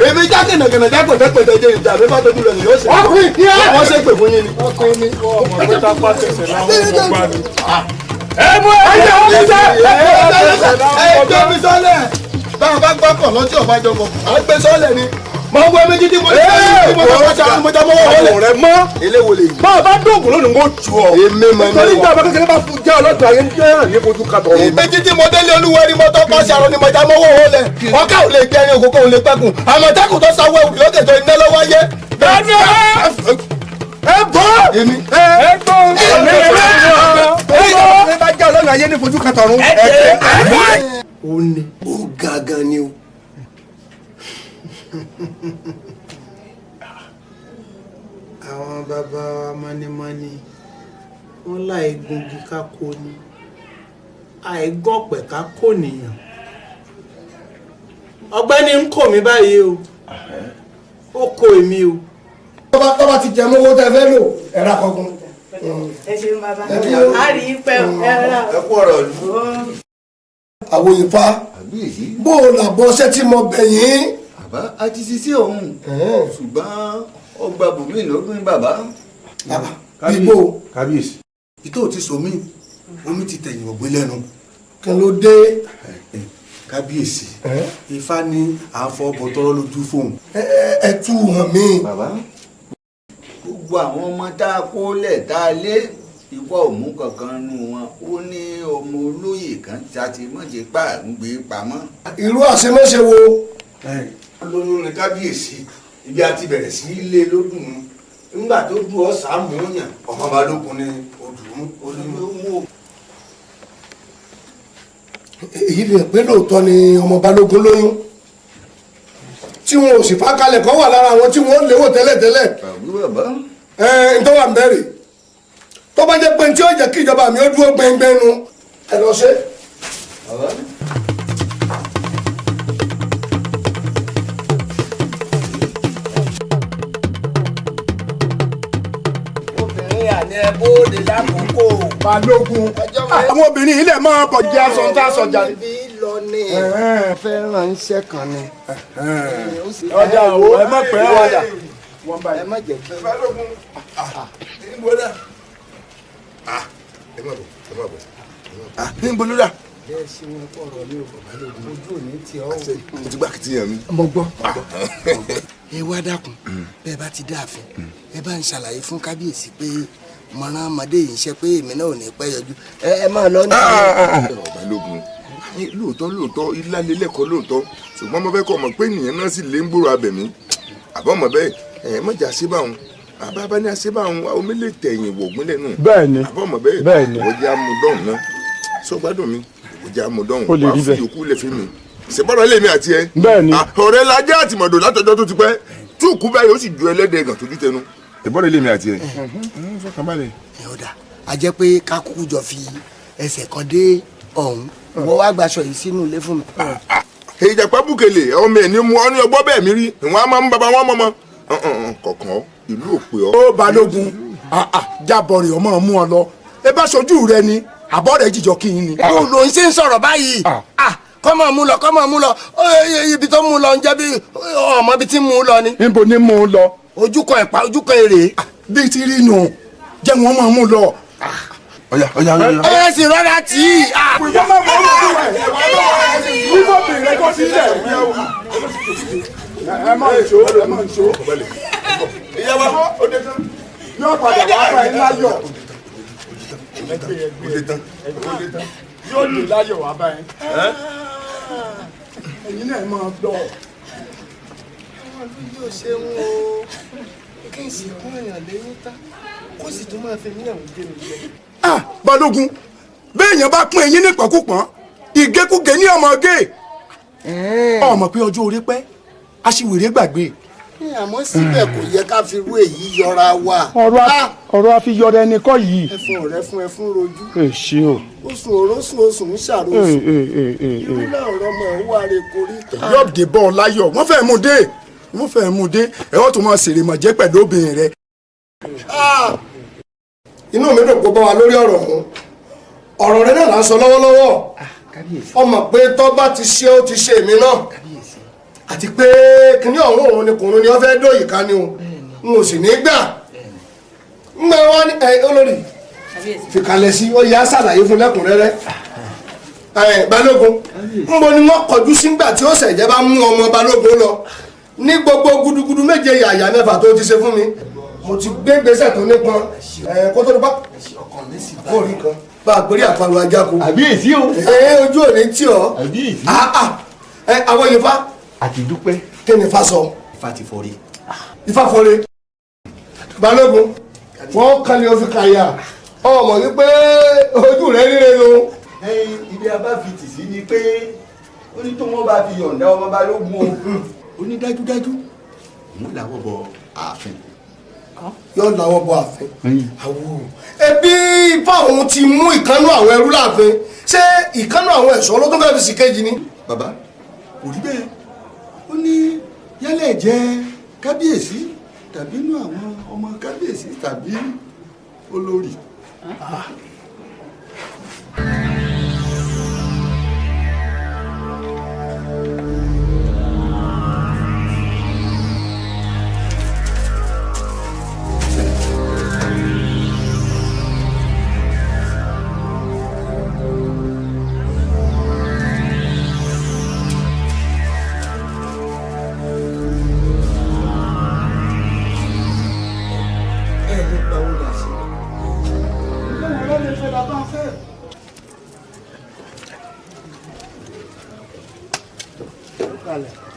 Èmi jákèjìnàkìnà jákòtẹ́pẹ̀tẹ̀ jẹ́ ìjà mi bá tójú rẹ̀ yóò ṣe. Ọkùnrin ní ẹ wọ́n ṣe pè fún yín ni. Ọkùnrin ní ọmọ pé tápá tẹsẹ̀ láwọn ọmọ gbà mí. Ẹ mú ẹ jẹ omi sẹ ẹ gbé omi sọlẹ̀. Báwọn bá gbọ́kọ̀ lọ́jọ́ ọ̀bájọkọ̀ à ń gbé sọ́lẹ̀ ni. Mo wọ méjì tí mo ní kí mo tọ́ ọjà mo já mọ́wọ́ wọlé. Rẹ mọ́. Eléwo lè yí. Bá a bá dóògùn lónìí, kò jù ọ. Èmi mọ̀ ní. Nítorí ìgbà bá kékeré bá fún jẹ́ ọlọ́dún ayé ní ẹ̀rọ ní fojú katọ̀. Méjì tí mo délé olúwẹ̀rí mo tọ́ kọ́ sí àrùn ni mo já mọ́wọ́ wọlé. Ọkà ò lè gbẹrin, òkòkò ò lè pẹ́kun. Àmọ̀tẹ́kùn tó sanwó ẹ̀wù lókè tó iná lọ́wọ́ yé. Bẹ́ẹ̀ni ẹ bọ́. Èmi. Ẹ gbọ́. Ẹ bọ́. Ẹ bá jẹ́ ọlọ́dún ayé ní fojú katọ̀ rún. Ó ní. Ó gangan ni o. Àwọn bàbá wa mọ́nímọ́ní wọ́n láì gungi ká kó ni, àìgọ́pẹ̀ ká kó nìyàn. Ọ̀gbẹ́ni ń kò mí báyìí o, ó kó èmi o. Tọ́ba ti jẹ mọ́wó tẹ fẹ́ lò, ẹ̀rọ akọgun. Ẹ ṣeun bàbá, a rí i pẹ́ ẹ rà. Ẹ kú ọ̀rọ̀ ìlú. Àwọn Ifá, bó o làbọ̀ ṣẹ́ tí mo bẹ̀ yín. Bàbá, a ti ṣiṣẹ́ òun, ṣùgbọ́n ọgbà bùnmí ló gbìn bàbá. Bàbá, bíbó. Kábíyèsí. Ìtò ti sọ mí, omi ti tẹ̀yìn ọ̀gbìn lẹ́nu. Kí ló dé? Kábíyèsí, Ifá ní à ń fọ ọbọ̀ tọrọ lójú fóun. Ẹ tú hàn mí. Bàbá, gbogbo àwọn ọmọ tá a kó lẹ̀ tá a lé, ìwọ òmù kankan nu wọn. Ó ní ọmọ olóyè kan tí a ti mọ̀jẹ̀ pa ń gbé pamọ́. Irú àṣemáṣe wo? Lóyún ni kábíyèsí, ibi a ti bẹ̀rẹ̀ sí ilé lódùn ún nígbà tó dùn ọ́ sàmú yàn ọmọ balógun ni odùn olóyún. Èyí fi hàn pé lóòótọ́ ni ọmọ balógun lóyún, tí wọn ò sì fà kalẹ̀ kọ́ wà lára àwọn tí wọ́n léwò tẹ́lẹ̀tẹ́lẹ̀. Bàbá. Ẹ n tó wà ń bẹ̀rẹ̀, tó bá jẹ́ pé tí ó jẹ́ kí ìjọba mi ó dúró gbẹngbẹ́nu, ẹ lọ ṣe. Bàbá. Ní bóde lákòókò. Balógun, àwọn obìnrin ilẹ̀ máa bọ̀ jẹ́ aṣọ ń tà sọjà. Ibi lọ ni fẹ́ ránṣẹ́ kan ni. Ọjà wo, ẹ má pẹ́ ọjà. Ẹ má jẹ́ kí. Balógun, níbo dà? Ẹ má bọ̀, ẹ má bọ̀. Níbo ló dà? Bẹ́ẹ̀ ṣe wọn kọ̀ ọ̀rọ̀ mi ò bọ̀, Balógun, ojú ò ní tì ọ́. Mo ti gbà kìtìyàn mi. Mo gbọ́. Ẹ wá dákun, bẹ́ẹ̀ bá ti dáàfin, ẹ bá ń ṣàlàyé fún kábíyèsí pé mọ̀ràn ọmọdé yìí ń ṣe pé èmi náà ò ní pẹ́ yọjú. Ẹ máa lọ ní. Balógun, lóòótọ́ lóòótọ́ ilá lélẹ́kọ̀ọ́ lóòótọ́, ṣùgbọ́n mo fẹ́ kọ́ mọ̀ pé ènìyàn náà sì lé ń gbòòrò abẹ̀mí àbọ̀ mọ̀ bẹ́ẹ̀. Ẹ̀ mọ̀jà síbáhùn àbábá ní àṣebáhùn omi lè tẹ̀yìn wọ̀gbìn lẹ́nu. Bẹ́ẹ̀ni. Àbọ̀ mọ̀ bẹ́ẹ̀. Bẹ́ẹ̀ni. Ó jẹ́ amúdọ́hùn náà, sọ gbádùn mi, ó jẹ́ amúdọ́hùn. Ó lè rí wàá fi bẹ́ẹ̀. yòókù lè fi mi ṣèbọ̀rọ̀ lèmi àti ẹ. Bẹ́ẹ̀ni. Ọ̀rẹ́ la jẹ́ àtìmọ̀dò látọjọ́ tó ti pẹ́ tí òkú báyìí ó sì ju ẹlẹ́dẹ̀ẹ́ gàn tójú tẹnu. Ṣèbọ̀rọ̀ lèmi àti ẹ. Fọkànbalẹ̀. Ẹ ó dà, a jẹ́ pé ká kúkú jọ fi ẹsẹ̀ kan dé ọ̀hún, wọ́n wá gbaṣọ yìí sínú ilé fún mi. Ìjàpá bùkèlè ọmọ ẹ̀ ní mu ọ ní ọgbọ́ bẹ́ẹ̀ mi rí ìwọ̀n á máa ń bàbá wọn mọ́mọ́ kọ̀ọ̀kan ìlú òpè ọ. Ó balógun, jábọ̀ rẹ̀ ọmọ mú ọ lọ, ẹ bá sojú rẹ ni àbọ̀ rẹ̀ jìjọ kí n ni. Bó ló ń ṣe ń sọ̀rọ̀ báyìí? Kọ́ máa mú lọ, kọ́ máa mú lọ, ibi tó mú lọ ń jẹ́ bí ọmọ ibi tí ń mú lọ ni. Níbo ni mú lọ? Ojúkọ ẹ̀pà, ojúkọ èrè. Bí ti rí nù, jẹ́ wọn máa mú lọ. Ọ̀yà ọ̀yà ọ̀yà. Ẹ sì rọra tì í. Ìjọba máa mú lọ. Wíwọ́ bèrè kọ́ sílẹ̀. Ẹ má ń ṣó, ẹ má ń ṣó. Ìyá wa ó dé tán. Yóò padà wá bá yín láyọ̀. Ó dé tán. Ó dé tán. Yóò dé láyọ̀ wá bá yín. Ẹ̀yin náà máa lọ. Àwọn ìlú yóò ṣeun o, kí n sì kún èèyàn lẹ́yìn tán kó sì tún máa fi mí àwọn gé mi jẹ. Ah, Balógun, béèyàn bá pín eyín nípọ̀kúpọ̀n, ìgékúgé ní ọmọ gé. Ọmọ pé ọjọ́ orí pẹ́, aṣiwèrè gbàgbé. Àmọ́ síbẹ̀ kò yẹ ká fi rú èyí yọra wa. Ọ̀rọ̀ àfiyọrẹ ẹni kọ́ yìí. Ẹfun ọ̀rẹ́ fún ẹfun rojú. Èsì o. Oṣù orósùn oṣù ń ṣàròsùn. Irú náà rọmọ ẹ̀ wá re korí. Yóò dé bọ́ ọ láyọ̀, wọ́n fẹ́ mú dé. Wọ́n fẹ́ mú dé, ẹ̀ ọ́ tún máa ṣèrèmọ̀jẹ́ pẹ̀lú obìnrin rẹ. Inú mi dùn kó bá wa lórí ọ̀rọ̀ ọ̀hún. Ọ̀rọ̀ rẹ náà là ń sọ lọ́wọ́lọ́wọ́. Ọmọ pé tó bá ti ṣe ó ti ṣe èmi náà. Àti pé kíní ọ̀hún òun ni kùnrin ni wọ́n fẹ́ dóyè ká ni o. N ò sì ní gbà. Ń gbẹ wá ní ẹ olórí. Fìkàlẹ̀ sí ó yá ṣàlàyé fún lẹ́kùnrẹ́rẹ́. Balógun, ń bo ni wọ́n kọjú sígbà tí ó ṣẹ̀jẹ̀ bá mú ọmọ Balógun lọ. Ní gbogbo gudugudu méje yàyà mẹ́fà tó ti ṣe fún mi, mo ti gbé gbèsè tó nípọn kó tó nípa kó rí kan bá a gbórí àparò ajá ko. Àbíyèsí o. Ojú ò ní tì ọ́. Àbíyèsí. Àwọn yìí fa. Àti dúpẹ́. Kí ni fa sọ. Ifá ti fọre. Ifá fọre. Balógun, wọ́n kàn ní oṣù kàyà ọmọ wípé ojú rẹ ríre nu. Ibi a bá fi tì sí ni pé ó ní tó wọ́n bá fi yọ̀ǹda ọmọ Balógun o. Ó ní dájúdájú òun làwọ̀ bọ ààfin. Yóò làwọ̀ bọ ààfin. Àwò ẹbí ifá òun ti mú ìkánú àwọn ẹrú láàfin, ṣé ìkánú àwọn ẹ̀ṣọ́ ló tún fẹ́ẹ́ fi sì kejì ni. Bàbá kò rí bẹ́ẹ̀, ó ní yálẹ̀ jẹ́ kábíyèsí tàbí inú àwọn ọmọ kábíyèsí tàbí olórí.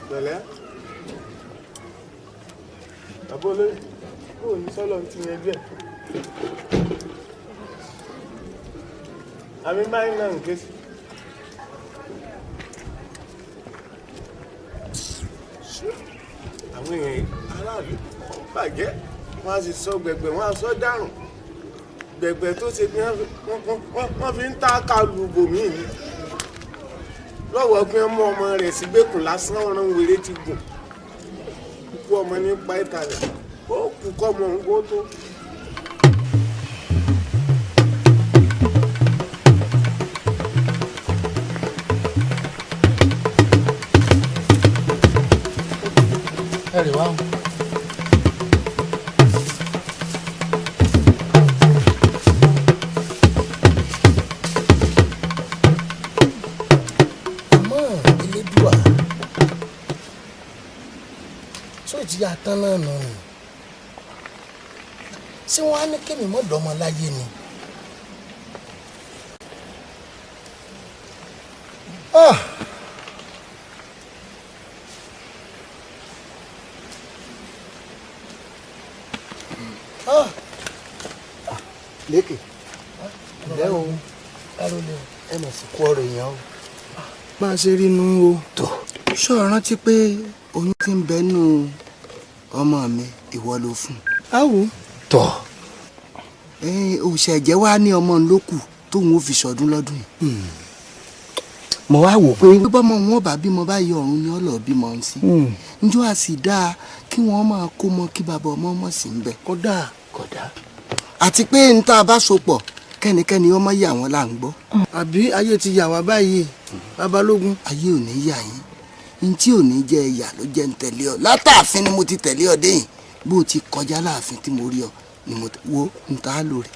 Pẹ̀lẹ́. Bàbá olóyè, ó ní sọ́lọ́ ti yanjú ẹ̀. Àmì báyìí náà ń ké sí. Àwọn èèyàn aráàlú wọ́n bàjẹ́, wọ́n á sì sọ gbẹ̀gbẹ̀, wọ́n á sọ dárùn. Gbẹ̀gbẹ̀ tó ṣe bí wọ́n fi ń ta kálù bòmíì ni. Lọ́wọ́ pé wọ́n mú ọmọ rẹ̀ sí gbẹ́kùn lásán, ọ̀ràn wèrè ti gùn. Ikú ọmọ nípa ìta rẹ̀, ó kú kọ́ ọmọ òun kó tó. Ẹ rè wá o. Àmọ́ Elédùà tó ti yá tán náà nù ni, ṣé wọ́n á ní kémi mọ́ dọ́mọ láyé ni? Ah! Ah! Lékè, ǹlẹ́ o, ẹ mọ̀ sí kú ọ̀rọ̀ èèyàn o. Bá a ṣe rí inú o. Tọ́ ṣọ́ ọ rántí pé oyún ti ń bẹ nù ọmọ mi, ìwọ ló fún un. Áwò. Tọ́ òòṣà ẹ̀jẹ̀ wá ní ọmọ ló kù tóun ó fi sọdún lọ́dún yìí. Mo wá wò pé bọ́mọ wọn bá bímọ báyìí, ọ̀run ni ọlọ́ọ̀ bímọ ń sí. Njọ́ a sì dáa kí wọ́n máa kó mọ kí bàbá ọmọ mọ̀ sí ń bẹ. Kódà. Kódà. Àti pé n tá a bá so pọ̀ kẹ́nikẹ́ni ọmọ yà wọ́n là ń gbọ́. Àbí ayé ti yà wá báyìí, Babalógun. Ayé ò ní yà yín, n tí ò ní jẹ́ ẹ̀yà ló jẹ́ ń tẹ̀lé ọ. Látàfin ni mo ti tẹ̀lé ọ déyìn, bó o ti kọjá láàfin tí mo rí ọ ni mo wo n ta lórí.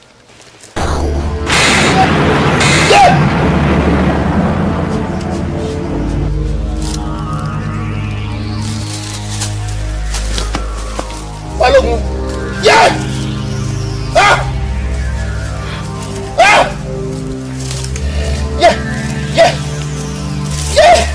Balógun. Yé! Ah! Ah! Yé! Yé! Yé!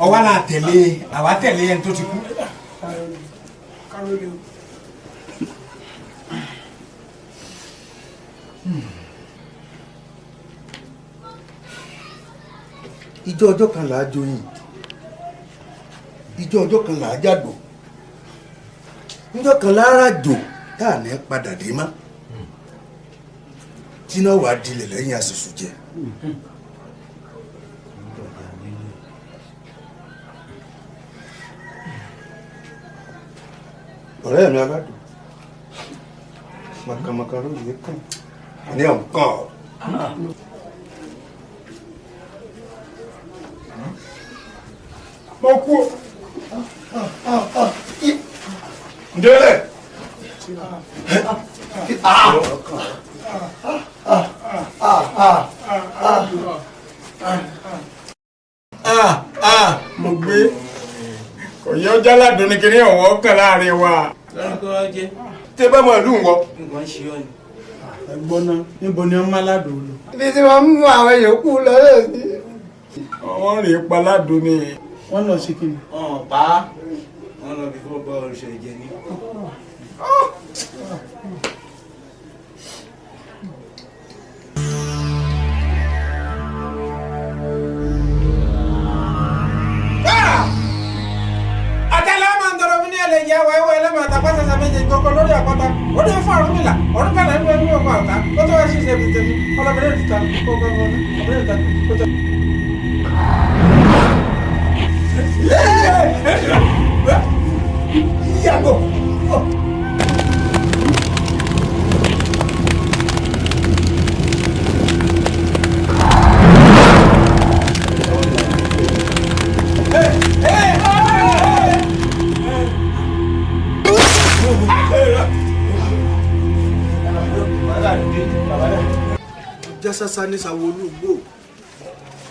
Ọwọ́ la tẹ̀lé àwa tẹ̀lé ẹni tó ti kú. Ìjọ ọjọ́ kan là á joyin, ìjọ ọjọ́ kan là á jàgbò, ìjọ kan là á ràjò tá à ní padà dé mọ́, tí náà wàá dilẹ̀ lẹ́yìn àṣìṣù jẹ. Ọ̀rẹ́ mi aládùn màkàmàkà ló yẹ kàn ní ọ̀nkàn. Mo kú o. Ndélẹ̀. Mo gbé kò yẹ ọjà ládùn ní kiri ọ̀wọ́ kan láàrin wa. Tẹ bá mọ ìlú wọ. Ẹ gbọ́ ná, níbo ni wọ́n má ládùn lọ. Ibi tí wọ́n mú àwọn yòókù lọ lónìí. Wọ́n rè é pa ládùn ni. Wọ́n lọ sí kíni. Ọ̀n pa wọ́n lọ bí fún ọba òrìṣà ẹ̀jẹ̀ ni. Lórí àpáta ó ní fún Ọ̀rúnmìlà ọ̀rún kan náà ń bẹ nínú ọkọ̀ àtà ó tó wá sí ìṣẹ́bi tẹ̀mí ọlọ́bìnrin ìta kó kó kó ọlọ́bìnrin ìta kó tó. Yàgò. Jásásá ní sawo olúgbò,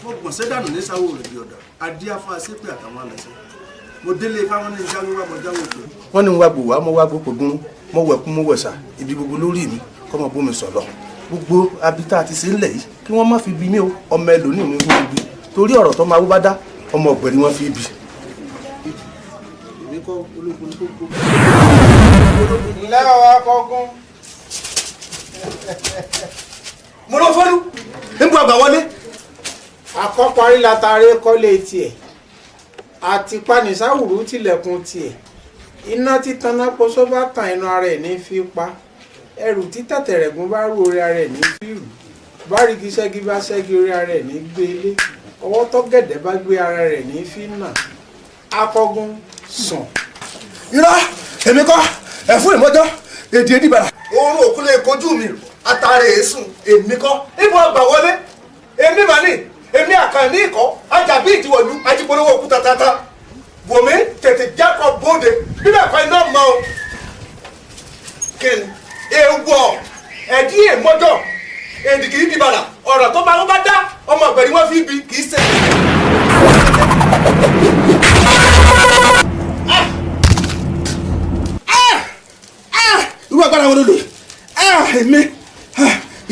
mo gbọ̀nsẹ̀ dànù ní sawo òrèdè ọ̀dà, adíáfá sépè àtàwọn àlẹ́sẹ̀, mo délé fáwọn ní jáwé wá mo jáwé òkè. Wọ́n ní n wá gbò wá, mo wá gbòpò gún, mo wẹ̀kú mo wẹ̀sà, ibi gbogbo lórí mi kọ́ mọ bómi sọ̀lọ̀. Gbogbo abita àti ṣe ńlẹ̀ yìí kí wọ́n má fi bí mi o, ọmọ ẹlòmíì ní wọ́n bí, torí ọ̀rọ̀ tó máa wú bá dá ọmọ ọ̀gbẹ̀rì wọn fi bí. Èmi kọ́ ológun tó gbó. Ǹlẹ́ o akọgun. Mo lọ fọ́lú níbo àgbà wọlé. Àkọ́parí latare kọ́lé tiẹ̀ àti panisáwùrú tilẹ̀kùn tiẹ̀, iná títaná poṣó bá tan inú ara ẹ̀ ní fi pa, ẹrù títẹ̀tẹ̀rẹ̀gún bá rú orí ara ẹ̀ ní fi rù, bárígi ṣẹ́gi bá ṣẹ́gi orí ara ẹ̀ ní gbé lé, ọwọ́ tọ́gẹ̀dẹ̀ bá gbé ara rẹ̀ ní fi nà. Akọgun sùn. Irọ́ èmi kọ́ ẹ̀fún ìmọ́jọ́ èdè ìdìbàrà. Oorun òkú lè kojú mi atare èsùn èmi kọ́ ibo àgbà wọlé èmi mà ní èmi àkànní ikọ̀ ajàbí ìdíwọ̀lú ajípolówó òkúta tata wòmí tètè jákọ̀ bóde bíbẹ̀ kọ́ iná mọ́ o. Kíni ewọ ẹ̀dí èmọ́jọ́ èdè kìí dìbàrà ọ̀rọ̀ tó bá wọn bá dá ọmọ ọ̀gbẹ̀rì wọn fi bi kìí ṣe. Irú agbára wo ló lò? Èmi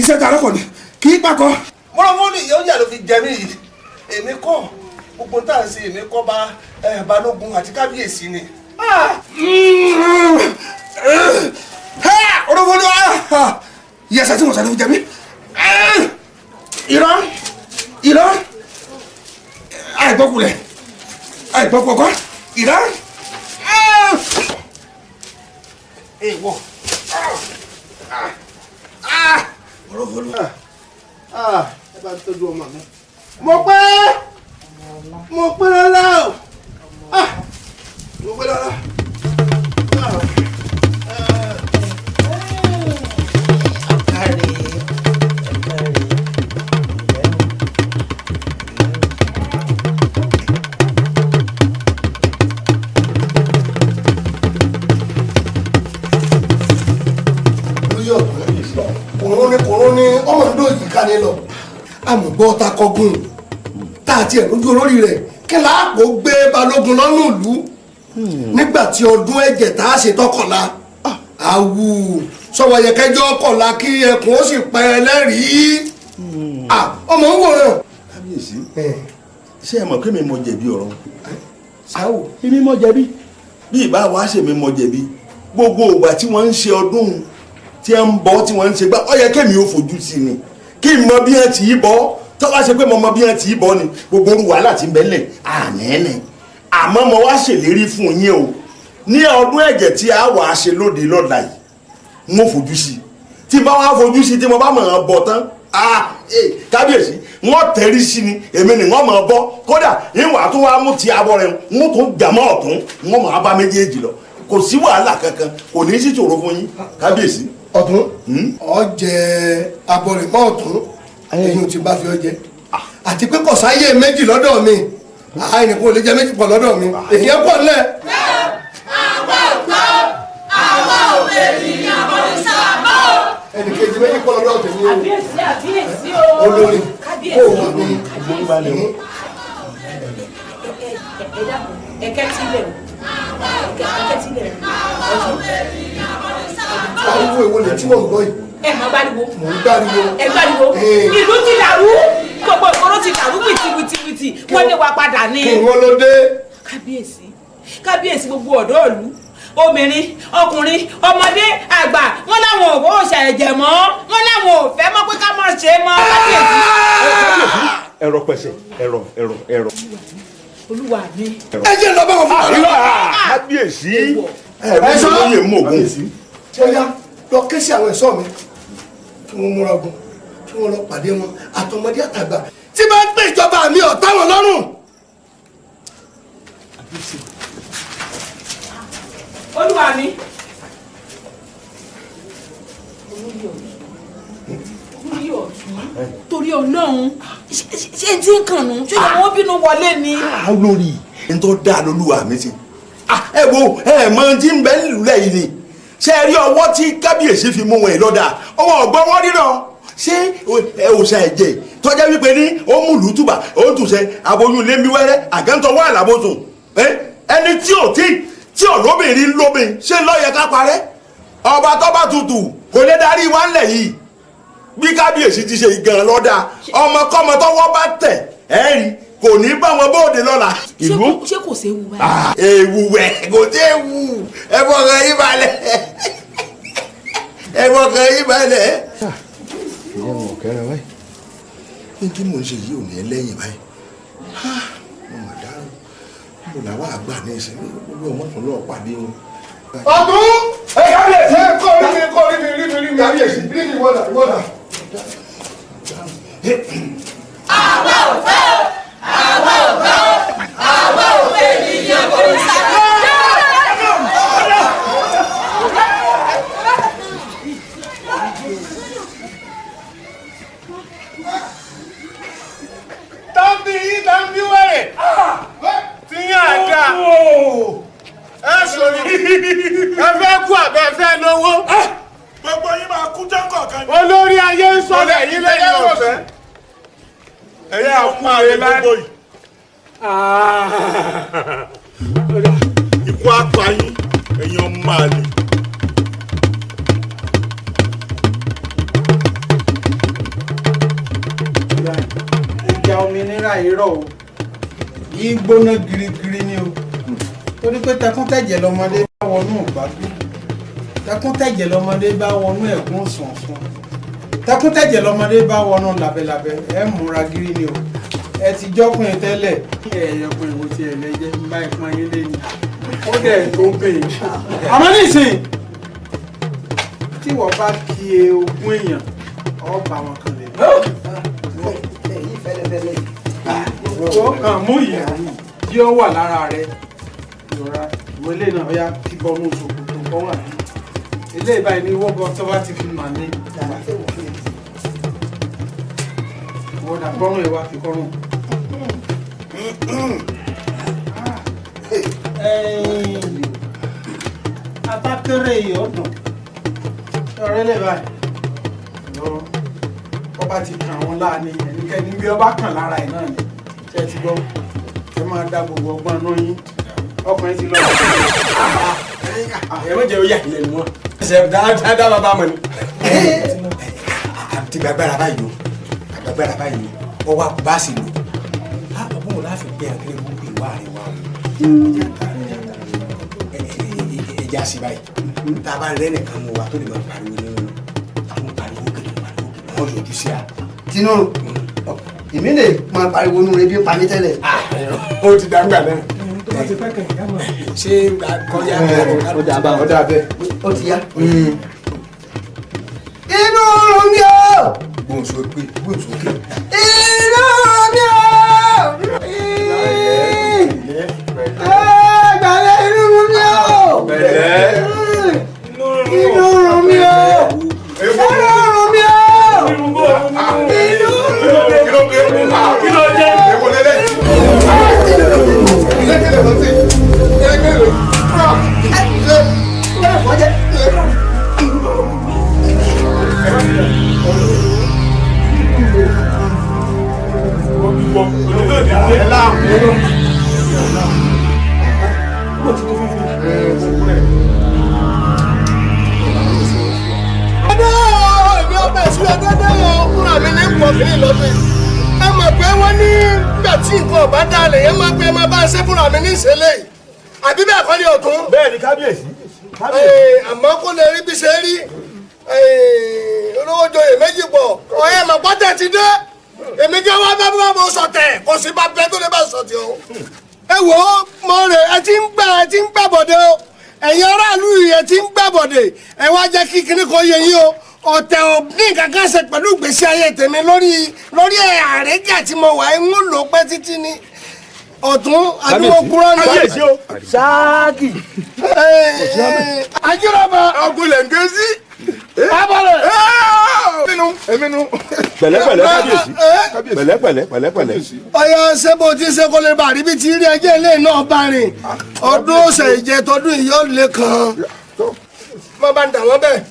iṣẹ́ tààrà kọ̀ ni kì í pakọ̀. Mọ́rọ́mọ́lì yóò yà ló fi jẹ mí yìí. Èmi kọ́ gbogbo tá à ń ṣe èmi kọ́ bá Balógun àti kábíyèsí ni. Olówó ìyẹsẹ̀ tí mo sọ ló fi jẹ mí. Irọ́ irọ́ àìgbọ́kulẹ̀ àìgbọ́kọ̀kọ́ irọ́. Èèwọ̀. Ẹ bá ń tọ́jú ọmọ mi. Mo pẹ́ mo pẹ́ lọ́la o, mo pẹ́ lọ́la. Kòró ni ọmọ ń Ọ̀gbọ́ takọgun tá a tiẹ̀ lójú olórí rẹ̀ kí láàpò gbé balógun lọ́nà ìlú nígbà tí ọdún ẹ̀jẹ̀ tá a ṣe tọkànlá àwù sọ̀wọ́ yẹ kẹjọ́ kọ̀la kí ẹkùn ó sì pẹ́ ẹlẹ́rìí ọmọ ń wòran. Kábíyèsí, ṣé ẹ mọ̀ pé mi mọ jẹ̀bi ọ̀rọ̀? Sáwò. Èmi mọ jẹ̀bi. Bí ìbá wa ṣe mi mọ jẹ̀bi, gbogbo ìgbà tí wọ́n ń ṣe ọdún tí ẹ ń bọ́ tí wọ́n ń ṣe gbá, ó yẹ kémi ó fojú sí ni kí n mọ bí ẹ ti í bọ́. Tọ́lá ṣe pé mo mọ bí ẹ ti í bọ́ ni gbogbo orú wàhálà ti ń bẹ́lẹ̀ ànẹ́nẹ́. Àmọ́ mo wá ṣèlérí fún yín o, ní ọdún ẹ̀jẹ̀ tí a wà á ṣe lóde lọ́la yìí, mo fojú sí i. Tí n bá wá fojú sí i, tí mo bá mọ̀ ọ́n bọ̀ tán, kábíyèsí, wọ́n tẹ̀rí sí ni, èmi ni wọ́n mọ̀ ọ́ bọ́. Kódà ìwà tó wá mú ti abọ́ rẹ̀, wọ́n tún jàmọ́ ọ̀tún, wọ́n mọ̀ á bá méjèèjì lọ. Kò sí wàhálà kankan, kò ní í sí ṣòro fún yín, kábíyèsí. Ọ̀tún, ọ jẹ abọ́ rẹ̀ mọ́ ọ̀tún, èyí ò ti bá fi ọ jẹ. Àti pé kò sáyé méjì lọ́dọ̀ mi, àìní kò lè jẹ méjì pọ̀ lọ́dọ̀ mi, èyí pọ̀ nílẹ̀. Àwa ò gbọ́, àwa ò lè rìn àbọ̀dé sábà. Ẹnì kejì méjì pọ̀ lọ́dọ̀ tèmi o. Àbíyèsí, àbíyèsí o. Olórí kó wà ní. Ẹ dákun, ẹ kẹ́tí lẹ̀ o. Ẹ kẹ́tí lẹ̀ o. Ariwo èwo lè tí mò ń gbọ́ yìí? Ẹ máa gbáriwo. Mò ń gbáriwo. Ẹ gbáriwo. Ìlú ti dàrú. Gbogbo ìgboro ti dàrú wìtìwìtìwìtì. Wọ́n lé wa padà ní. Kí wọ́n ló dé? Kábíyèsí, kábíyèsí, gbogbo ọ̀dọ́ ìlú, obìnrin, ọkùnrin, ọmọdé, àgbà, wọ́n láwọn ò fọwọ́ ẹ̀jẹ̀ mọ́, wọ́n láwọn ò fẹ́ mọ́ pé ká má ṣe mọ́, kábíyèsí. Ẹ̀rọ pẹ̀sẹ̀, ẹ̀rọ ẹ̀rọ ẹ̀rọ. Olúwa mi. Ẹ jẹ́ lọ bá wọn fún wa. Kábíyèsí, ẹ̀rọ lóye mú ògùn. Ṣé ó yá, lọ ké sí àwọn ẹ̀ṣọ́ mi kí wọ́n múra ogun, kí wọ́n lọ pàdé wọn àtọmọdé àtàgbà tí bá ń pè ìjọba mi ọ̀tá wọn lọ́rùn. Olúwa mi. Olórí ọ̀tún, torí Ọlọ́run, ṣé tí ń kànnù ṣé ìyàwó bínú wọlé ni. Olórí n tó dáa lolúwa mi ti ẹ wo, ẹ mọ tí ń bẹ nílùú lẹ́yìn ni. Ṣé ẹ rí ọwọ́ tí kábíyèsí fi mú wọn yìí lọ́dà, ọwọ́ ọ̀gbọ́n wọn ríran. Ṣé òòṣà ẹ̀jẹ̀ tọ́jà wípé ní ó mú ìlú túbà, ó ń tùṣẹ́ aboyún lé mi wẹ́rẹ́ àgẹ́ntọ́ wà lábòsùn, ẹni tí ò tí tí olóbìnrin lóbìn ṣé lọ́yẹ ká parẹ́? Ọba tó bá tutù kò lè darí wa ńlẹ̀ yìí. Bí kábíyèsí ti ṣe gan lọ́dà, ọmọkọ́mọ tọwọ́ bá tẹ̀ ẹ́ rí kò ní bá wọn bóde lọ́la. Ṣé kò séwu báyìí? Ewu wẹ̀, kò sí ewu. Ẹ fọkàn yín balẹ̀, ẹ fọkàn yín balẹ̀. Ìyá wọn ò kẹ́ran báyìí, ní tí mò ń ṣe yìí ò ní lẹ́yìn báyìí. Mo mà dárò, mo làwọn àgbà ní ìsinmi gbogbo ọmọ tó lọ́ọ́ pàdé wọn. Ọ̀tún! Ẹ kábíyèsí! Ẹ kọ́ rí mi, kọ́ rí mi, rí mi, rí mi, kábíyèsí, rí mi, wọ́dà, wọ́dà. Àwa ò fẹ́ o, àwa ò fẹ́ o, àwa ò fẹ́ ènìyàn kò ní sábà. Tàbí yín tàbí wẹ̀rẹ̀ tí yín àdá ẹ sọ̀rọ̀, ẹ fẹ́ kú àbẹ́ ẹ fẹ́ lówó. Gbogbo yín máa kú tán kọ̀ọ̀kan. Olórí ayé ń sọ̀rọ̀ ẹ̀yìn lẹ́yìn ọ̀fẹ́. Ẹ̀yà àkú rẹ̀ gbogbo yìí. Ikú apá yín, ẹ̀yin ọmọ àlè. Ìjà òmìnira irọ́ o, yìí gbóná girigiri ni o, torí pé tẹkúntẹ̀jẹ̀ lọmọdé bá wọnú ìgbàgbé, tẹkúntẹ̀jẹ̀ lọmọdé bá wọnú ẹ̀gún sànsán, tẹkúntẹ̀jẹ̀ lọmọdé bá wọnú làbẹ̀làbẹ̀. Ẹ múra gírí ni o, ẹ ti jọ́kùnrin tẹ́lẹ̀, ẹ yọkùnrin wo ti ẹ̀ lẹ́jẹ́ ń bá ìpọn yín lé ni ó dẹ̀ tó bèè. Àmọ́ nísìnyí tí wọ́n bá kí e ogún èèyàn, ọ bá wọn kan lè. Ó kàn mú ìyàwó tí ó wà lára rẹ̀ ìrora ìwé ilé náà yá kí bọ́nú ṣòkòtò kọ́ wà ní ilé ìbáyìí ní wọ́pọ̀ tó bá ti fi mà ní. Wọ́n dà kọ́rùn ẹ̀ wá fi kọ́rùn. Atákéré yìí ó dùn ọ̀rẹ́ lè báyìí lọ ọba ti kàn wọ́n láàánú ẹni Ẹnikẹ́ni bí ọba kàn lára ẹ̀ náà ni ṣe ti gbọ́, ẹ máa dá gbogbo ọgbọ́n náà yín. Ọkùnrin ti lọ. Ẹ má jẹ́ ó yà ilẹ̀ nu wọn. Ṣe dáadáa bàbá mọ̀ ni. Àti gbàgbára báyìí o, gbàgbára báyìí o, ọwọ́ àkùbá sì lò. Bóun láfi pé àkérè burúkú ìwà rẹ̀ wá o. Ẹja sí báyìí. Tá a bá rẹ́ nìkan mú wa tó lè máa pariwo nínú àwọn pariwo kìlọ̀ pariwo kìlọ̀ wọ́n yọjú sí a. Tinubu, èmi lè máa pariwo nínú ebi pa mí tẹ́lẹ̀. Ó ti dàgbà náà. Ṣé kọjá ọ̀dà bẹ́ẹ̀ ó ti yá. Inú mi o. Gbóhùn sókè gbóhùn sókè. Inú mi o. Gbàlẹ́ inú mi o. Inú mi o. Inú mi o. Inú kí ló dé? Ẹ mọ̀ pé wọ́n ní nígbà tí nǹkan ọ̀bá dalẹ̀ yẹn máa pé ẹ máa bá ṣe fúnra mi ní ìṣẹ̀lẹ̀ yìí, àbí bẹ́ẹ̀ kọ́ ni ọ̀tún. Bẹ́ẹ̀ ni kábíyèsí. Àmọ́ kó lè rí bí ṣe rí olówó joyè méjì pọ̀ ọ̀yẹ́ mọ̀ pọ́tẹ́ ti dé, èmi jẹ́ wá bá bá mo sọ̀tẹ̀, kò sí bá bẹ́ẹ̀ tó lè bá sọ̀tẹ̀ o. Ẹ wò ó mọ rè, ẹ ti ń gbà ẹ ti ń gbà bọ̀dẹ̀ o, ẹ̀yin aráàlú yìí ẹ ti ń gbà bọ̀dẹ̀, ẹ wá jẹ́ kí kinní kan yé yín o. Ọ̀tẹ̀ ò ní nǹkan kan ṣe pẹ̀lú ìgbésí ayé tèmi lórí lórí àrẹ́gà tí mo wà ń lò pẹ́ títí ni ọ̀tún àdúgbò kúrọ́ ni. Kábíyèsí o. Ṣáàkì. Ajírọ̀bà. Ọkùnrin ń ké sí. Abọ́lẹ̀. Èmi nu èmi nu. Pẹ̀lẹ́pẹ̀lẹ́ kábíyèsí. Pẹ̀lẹ́pẹ̀lẹ́ pẹ̀lẹ́pẹ̀lẹ́. Ọyọ ṣé bó ti ṣe kó lè bá rí bí ti rí ẹjẹ́ ilé náà bá rìn ọdún ọ̀sẹ̀ ìjẹtọdún ìyọ́lé kan. Má bá ń dà wọ́n bẹ́ẹ̀.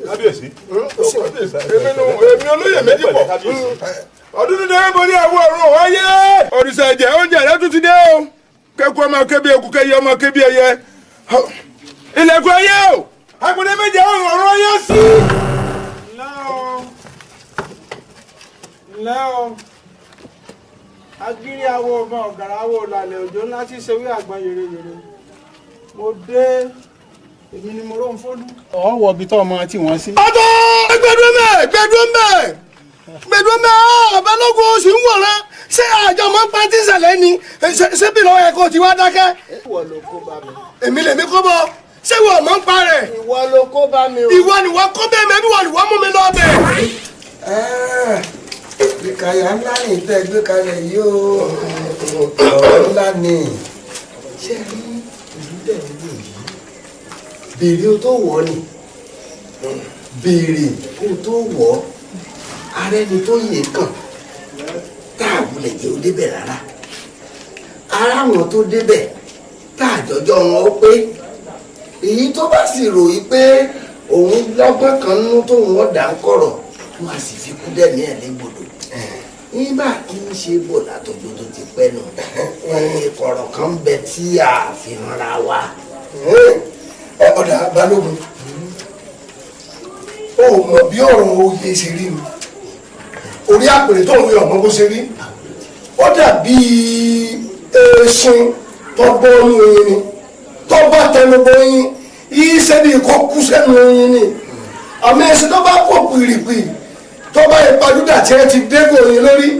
Kábíyèsí. Èmi nu èmi olóyè méjì pọ̀. Ọdún tó dé borí àwọ̀ ọ̀run wáyé. Òrìṣà ẹ̀jẹ̀ oúnjẹ rẹ tún ti dé o. Kẹ́kọ̀ọ́ ọmọ kébi eku kẹ́yẹ ọmọ kébi ẹyẹ. Ilẹ̀kùn ẹyẹ o. Àpòdé méje ọ̀run ọyẹ sí. Ǹlẹ́ o, agírí awo ọmọ ọ̀gàrà awo làlẹ̀ òjò ńlá tí ṣe wí àgbọn yèrèyèrè. Mo dé, èmi ni mo rò ń fọ́lú. Ọ̀ wọ ibi tó ọmọ tí wọ́n sí. Ọ̀tọ̀ gbẹdúmẹ̀ gbẹdúmẹ̀ gbẹdúmẹ̀ ọ̀bẹ́lógún oṣù ń wọ̀rán, ṣé àjọ mọ́ pátí ìṣẹ̀lẹ̀ ni ṣé bí lọ́wọ́ ẹ̀kọ́ ti wá dákẹ́. Ìwọ ló kó bá mi. Èmi lèmi kó bọ, ṣé ìwọ mọ̀ ń pa rẹ̀. Ìwọ ló kó bá mi o. Ìwọ ni wọ́n kó bẹ́ẹ̀ mẹ́bí wọ́n ni wọ́n mú mi lọ bẹ̀. Ìkàyà ńlá ni ìtẹ́ gbé kalẹ̀ yìí o, ọ̀rọ̀ ńlá ni. Ṣé rí ìlú tẹ̀ ń wò yìí? Béèrè o tó wọ̀ ni, béèrè kó o tó wọ̀ ọ́, ara ẹni tó yè kàn tá a wulẹ̀ jẹ́ o débẹ̀ rárá. Ara àwọn tó débẹ̀ tá a jọjọ́ wọn ó pé èyí tó bá sì ròyìn pé òun lọ́gbọ́n kan nínú tóun ọ̀dà ń kọ̀rọ̀, wọn a sì fi kú dẹ́mi ẹ̀ légbodò. Nígbà tí ń ṣe bò látọjọ́ tó ti pẹ́ nù, ìkọ̀rọ̀ kan bẹ tí a fi hanra wa. Ọ̀dà Balógun, o mọ̀ bí ọ̀rọ̀ oyè ṣe rí ni, orí àpèrè tó ń wí ọ̀mọ́ bó ṣe rí, ó dàbí eṣin tó bọ́ ní oyin ni, tó bá tẹnu bọ oyin, iṣẹ́ bí kò kú sẹ́nu oyin ni. Àmì eṣin tó bá pọ̀ pìrìpì tó bá ìpajúdà tí ẹ ti dégò oyin lórí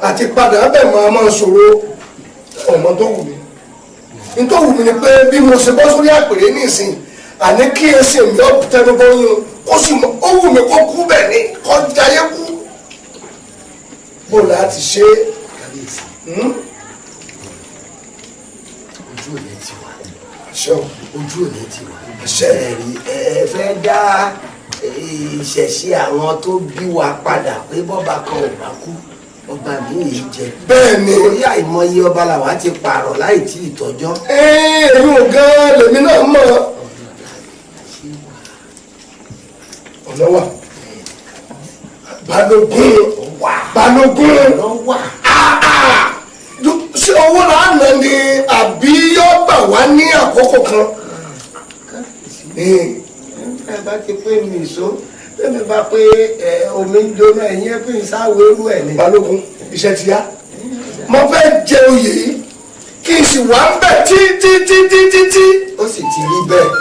àti padà bẹ̀ máa máa ṣòro. Ọmọ tó wù mí nítorí wù mí ni pé bí mo ṣe bọ́ sórí àpèrè nísìn, àní kí ẹsẹ̀ mi ó tẹnu bọ oyin kó sì mọ ó wù mí kó kú bẹ̀ ni kó jayé kú. Bó láti ṣe é. Kábíyèsí, ojú òní ti wà. Ojú òní ti wà. Ẹ̀rí ẹ fẹ́ dá ìṣẹ̀ṣe àwọn tó bí wa padà pé bọ́ba kan ò bá kú ọba mi yìí jẹ. Bẹ́ẹ̀ni. Orí àìmọye ọba làwa ti pààrọ̀ láì tí ì tọ́jọ́. Èmi ò gan lèmi náà mọ̀. Ọ̀nà wà. Balógun Balógun ṣé owó là á nà ni àbí yóò gbà wá ní àkókò kan. Ẹ bá ti pé mi ìṣó tẹ́mi bá pé omi ń jóná ẹ̀yìn ẹ̀ pé ìsáwó eru ẹ̀ ni. Balógun iṣẹ́ ti yá mo fẹ́ jẹ oyè yìí kí n sì wà ń bẹ̀ tí tí tí tí tí tí. Ó sì ti rí bẹ́ẹ̀.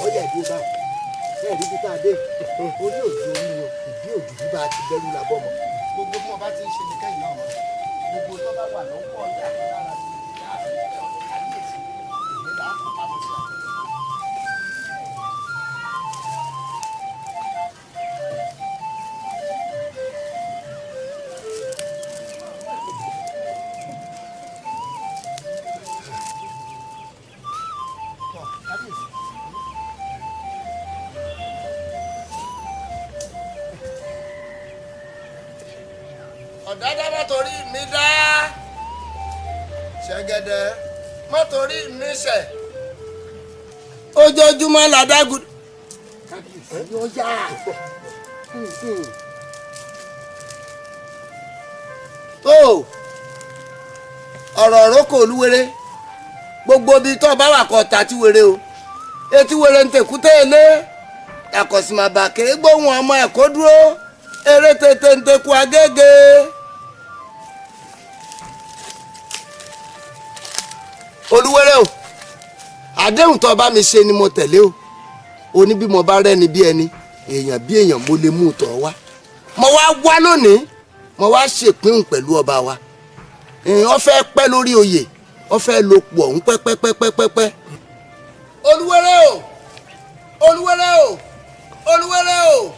Ọyà ìdúró báwọn ẹ rí bí tá a dé orí òjò orí o ìdí òjò bí bá a ti bẹ̀rù la bọ́ mọ́. Gbogbo bí wọn bá ti ń ṣe ní kẹ́yìn náà mọ́ gbogbo tó bá wà lọ́wọ́ ọ̀yà lára ti ìyá àfihàn ọ̀dọ̀ kábíyèsí èmi là á kó pamọ́ sí àpò. Ọ̀dádá má torí mi dá ṣẹ̀gẹ̀dẹ̀ má torí mi ṣẹ̀ ojoojúmọ́ làdágùn. Kábíyèsí yóò yá. Tó ọ̀rọ̀ òrókò olúwere gbogbo ibi tó bá wà kọ́ ta tí were o etí were ń tẹ̀kútẹ́ ilé àkọsìmàbàkẹ́ gbóhùn ọmọ ẹ̀kọ́ dúró eré tètè ń tẹ̀kú agége. Olúwere o àdéhùn tó bá mi ṣe ni mo tẹ̀lé o o ní bí mo bá rẹ́ni bí ẹni èèyàn bí èèyàn mo lè mú un tọ̀ wá mo wá wá lónìí mo wá ṣèpín pẹ̀lú ọba wa ó fẹ́ pẹ́ lórí oyè ó fẹ́ lo pò ọ̀hún pẹ́pẹ́pẹ́pẹ́pẹ́. Olúwere o Olúwere o Olúwere o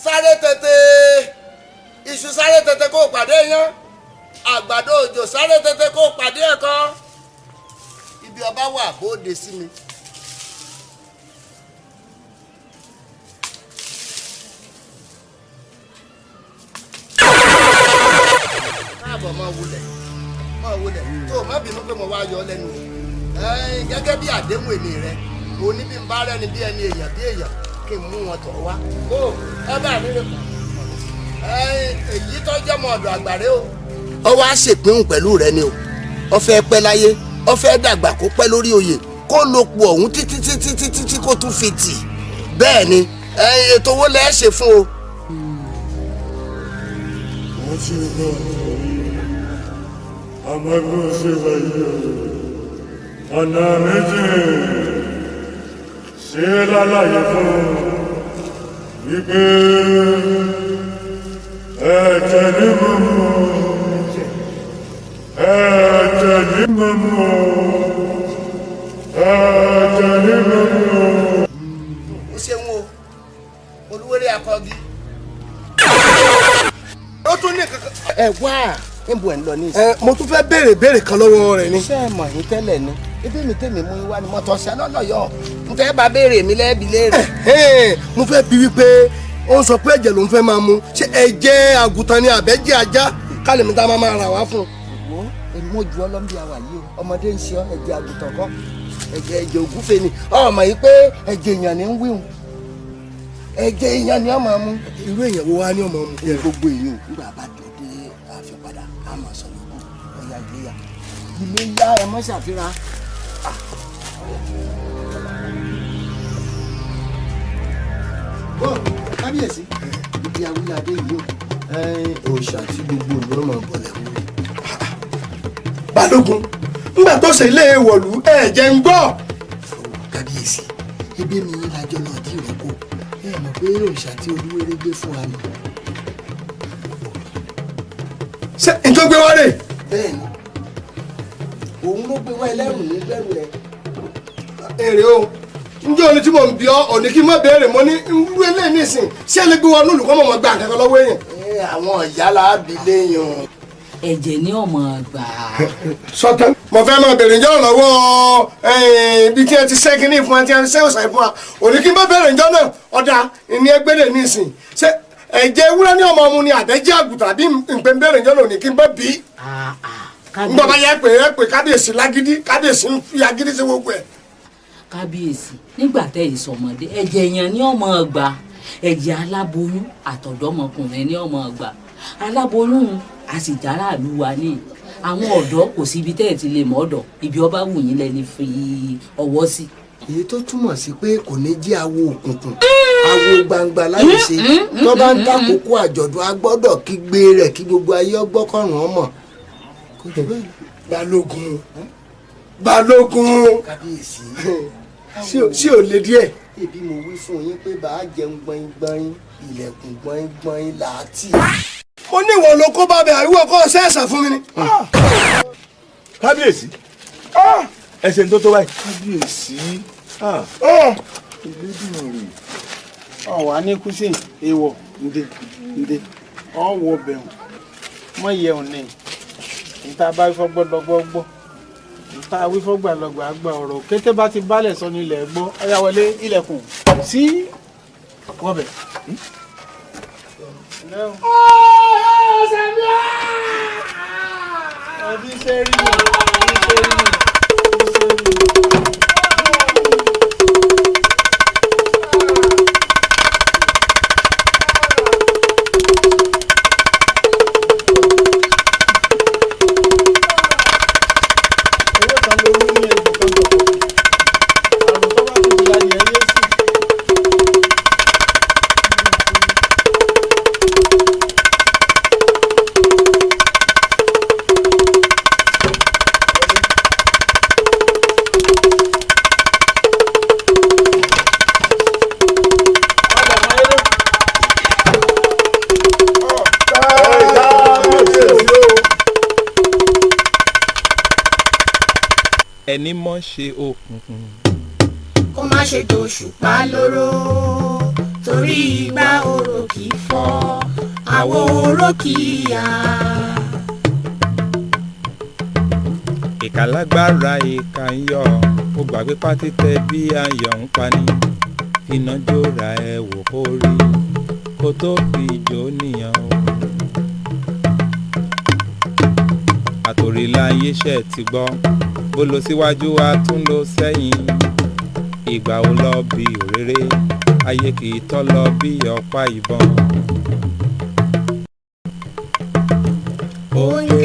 sáré tètè iṣu sáré tètè kó pàdé yán àgbàdo òjò sáré tètè kó pàdé ẹ̀kọ́ ibi ọba wà bóde sí mi. Káàbọ̀ máa wulẹ̀ máa wulẹ̀ tó o má bínú pé mo wá yọ ọ lẹ́nu gẹ́gẹ́ bí àdéhùn èmi rẹ o ní bí n bá rẹ́ni bí ẹni èèyàn bí èèyàn kí n mú wọn tọ̀ wá o ẹ bá mi rè pọ̀ èyí tó jọmọ ọ̀dọ̀ àgbàre o. Ó wá ṣèpinnu pẹ̀lú rẹ ni o ó fẹ́ pẹ́ láyé ó fẹ́ dàgbà kó pẹ́ lórí oyè kó lo pò ọ̀hún títí títí títí tí kò tún fi tì bẹ́ẹ̀ ni ètò owó lẹ́ẹ̀ ṣe fún o. Wọ́n ti lọ àmọ́ bí ó ṣe wà yìí o ọ̀nà méjì ṣe lálàyé fún wípé ẹ̀jẹ̀ ní mímu ẹ̀jẹ̀ ní mímu ẹ̀jẹ̀ ní mímu. Ó ṣeun o Olúwere akọgi. Ó tún ní kankan. Ẹ wá níbo ẹ̀ ń lọ ní ìsìn. Mo tún fẹ́ béèrè béèrè kan lọ́wọ́ rẹ̀ ni. Ṣé ẹ mọ̀ yín tẹ́lẹ̀ ni ebi mi tèmi mú yín wá ni mo tọ́ sí alọ́lọ́yọ̀ n tẹ́ bá béèrè mi lẹ́bi léèrè. Mo fẹ́ bi wípé ó ń sọ pé ẹ̀jẹ̀ ló ń fẹ́ máa mu ṣé ẹ̀jẹ̀ àgùntàn ni àbẹ́jẹ̀ ajá kálí mi tá a máa rà wá fún un. Wo èmi mo ju ọlọ́mbí àwà yìí o ọmọdé ń ṣe ọ ẹ̀jẹ̀ àgùntàn kọ́ ẹ̀jẹ̀ ẹ̀jẹ̀ ògúnfe ni ọmọ yìí pé ẹ̀jẹ̀ èèyàn ni ń wíhun ẹ̀jẹ̀ èèyàn ni ọmọ mu. Irú èèyàn wo wá ní ọmọ mu. Gbogbo èèyàn nígbà bá dé dé ààfin padà a máa sọ yòókù ọ̀yà iléyà iléyà ẹ mọ́ ṣàfihàn. Bọ́ kábíyèsí ibi awúládé yìí o òòṣà tí gbogbo ìlú ọmọ bọ̀lẹ̀ wú. Balógun ńgbà tó ṣe ilé ìwọ̀lú ẹ jẹ́ ń gbọ́. Kábíyèsí ebi mi yín lájọ lọ dí ìrókò ẹ mọ̀ pé òòṣà tí Olúwere gbé fún wa ni. Ṣé n tó gbé wá rè. Bẹ́ẹ̀ni òun ló gbé wá ẹlẹ́rù ní gbẹ́rù ẹ. Èrè o njẹ́ òní tí mò ń bí ọ òní kí n má béèrè mo ní irú eléyìí nísìn ṣé ẹ lè gbé wọnú olùkọ́ mọ̀mọ́ gba nǹkan kan lọ́wọ́ èèyàn. Àwọn ìyá la bí léèyàn. Ẹ̀jẹ̀ ní ọmọ gbà. Sọtán, mo fẹ́ máa bèrè ǹjọ́ lọ́wọ́ ibi tí ẹ ti ṣẹ́ kínní fún ẹ, tí ẹ ti ṣẹ́ òṣàì fún wa òní kí n bá bèrè ǹjọ́ náà. Ọ̀dà ìní ẹgbẹ́rẹ́ nísìn, ṣé ẹ̀jẹ̀ ewúrẹ́ ní ọmọ ọmú ni àbẹ́jẹ́ àgùntàn àbí nǹkan? Bèrè ǹjọ́ náà òní kí n bá bí ngbọ́ bá yẹ pé ẹ pé kábíyèsí lágídí, kábíyèsí ń fi agídí sí gbogbo ẹ̀. Kábíyèsí, nígbà tẹ́ ẹ sọmọdé, ẹ̀jẹ̀ èèyàn ní ọmọ gbà. Ẹ̀jẹ̀ aláboyún àtọ̀dọ́mọkùnrin ní ọmọ gbà. Aláboyún a sì járàlú wa ní àwọn ọ̀dọ́, kò sí ibi tẹ́ ẹ̀ ti lè mọ̀ ọ̀dọ̀, ibi ọba wù yín lẹ́ni fi ọwọ́ sí. Èyí tó túmọ̀ sí pé kò ní jẹ́ awo òkùnkùn, awo gbangba láti ṣe. Tó bá ń takòókò àjọ̀dún, a gbọ́dọ̀ kígbe rẹ̀ kí gbogbo ayé ọgbọ́kọ̀rùn ọmọ. Balógun, balógun. Kábíyèsí. Sí ò lè díẹ̀. Ebi mo wí fún yín pé bá a jẹun gbọ̀ngbọ̀n, ilẹ̀kùn gbọ̀ngbọ̀n làátì. Mo ní ìwọ ló kó bá bẹ, àìwọ kọ́ ọ̀sẹ̀ ẹ̀sà fún mi ni. Kábíyèsí, ẹsẹ̀ ń tó tó báyìí. Kábíyèsí. Elédùmarè. Ọ̀wá ní kùsì èèwọ̀ ǹdè ǹdè ọ̀wọ̀ bẹ̀rù mọ̀ yẹ òní níta bá wífọ́ gbọ́dọ̀ gbọ́, níta wífọ́ gbàlọ́gbà gbà. Ọ̀rọ̀ kété bá ti bálẹ̀ sọ ní ilẹ̀ gbọ́. Ọ̀yá, wọlé, ilẹ̀kùn sí wọ́bẹ̀. Ẹbí ṣe rí mi, ẹbí ṣe rí mi, ẹbí ṣe rí mi. Ewé kan ló rú ní egbò kan tọ̀tọ̀. Àrùn tó bá tutù láyé ẹ yé sí. Ẹni mọ̀ ṣe òkùnkùn. Kó má ṣe dòṣùpá lóró, torí ìgbà oró kì í fọ́, àwo oró kì í yá. Ìkà lágbára, ìkà ń yọ̀. Ó gbàgbé pátí tẹ bí ayọ̀ ń pani. Iná jóra ẹ wò kó rí kó tó fi jó nìyẹn o. Àtòríláyé ṣe ti gbọ́, bó lọ síwájú a tún lọ sẹ́yìn. Ìgbà ò lọ bí òréré, ayé kì í tọ́ lọ bí ọ̀pá ìbọn. Òǹkè.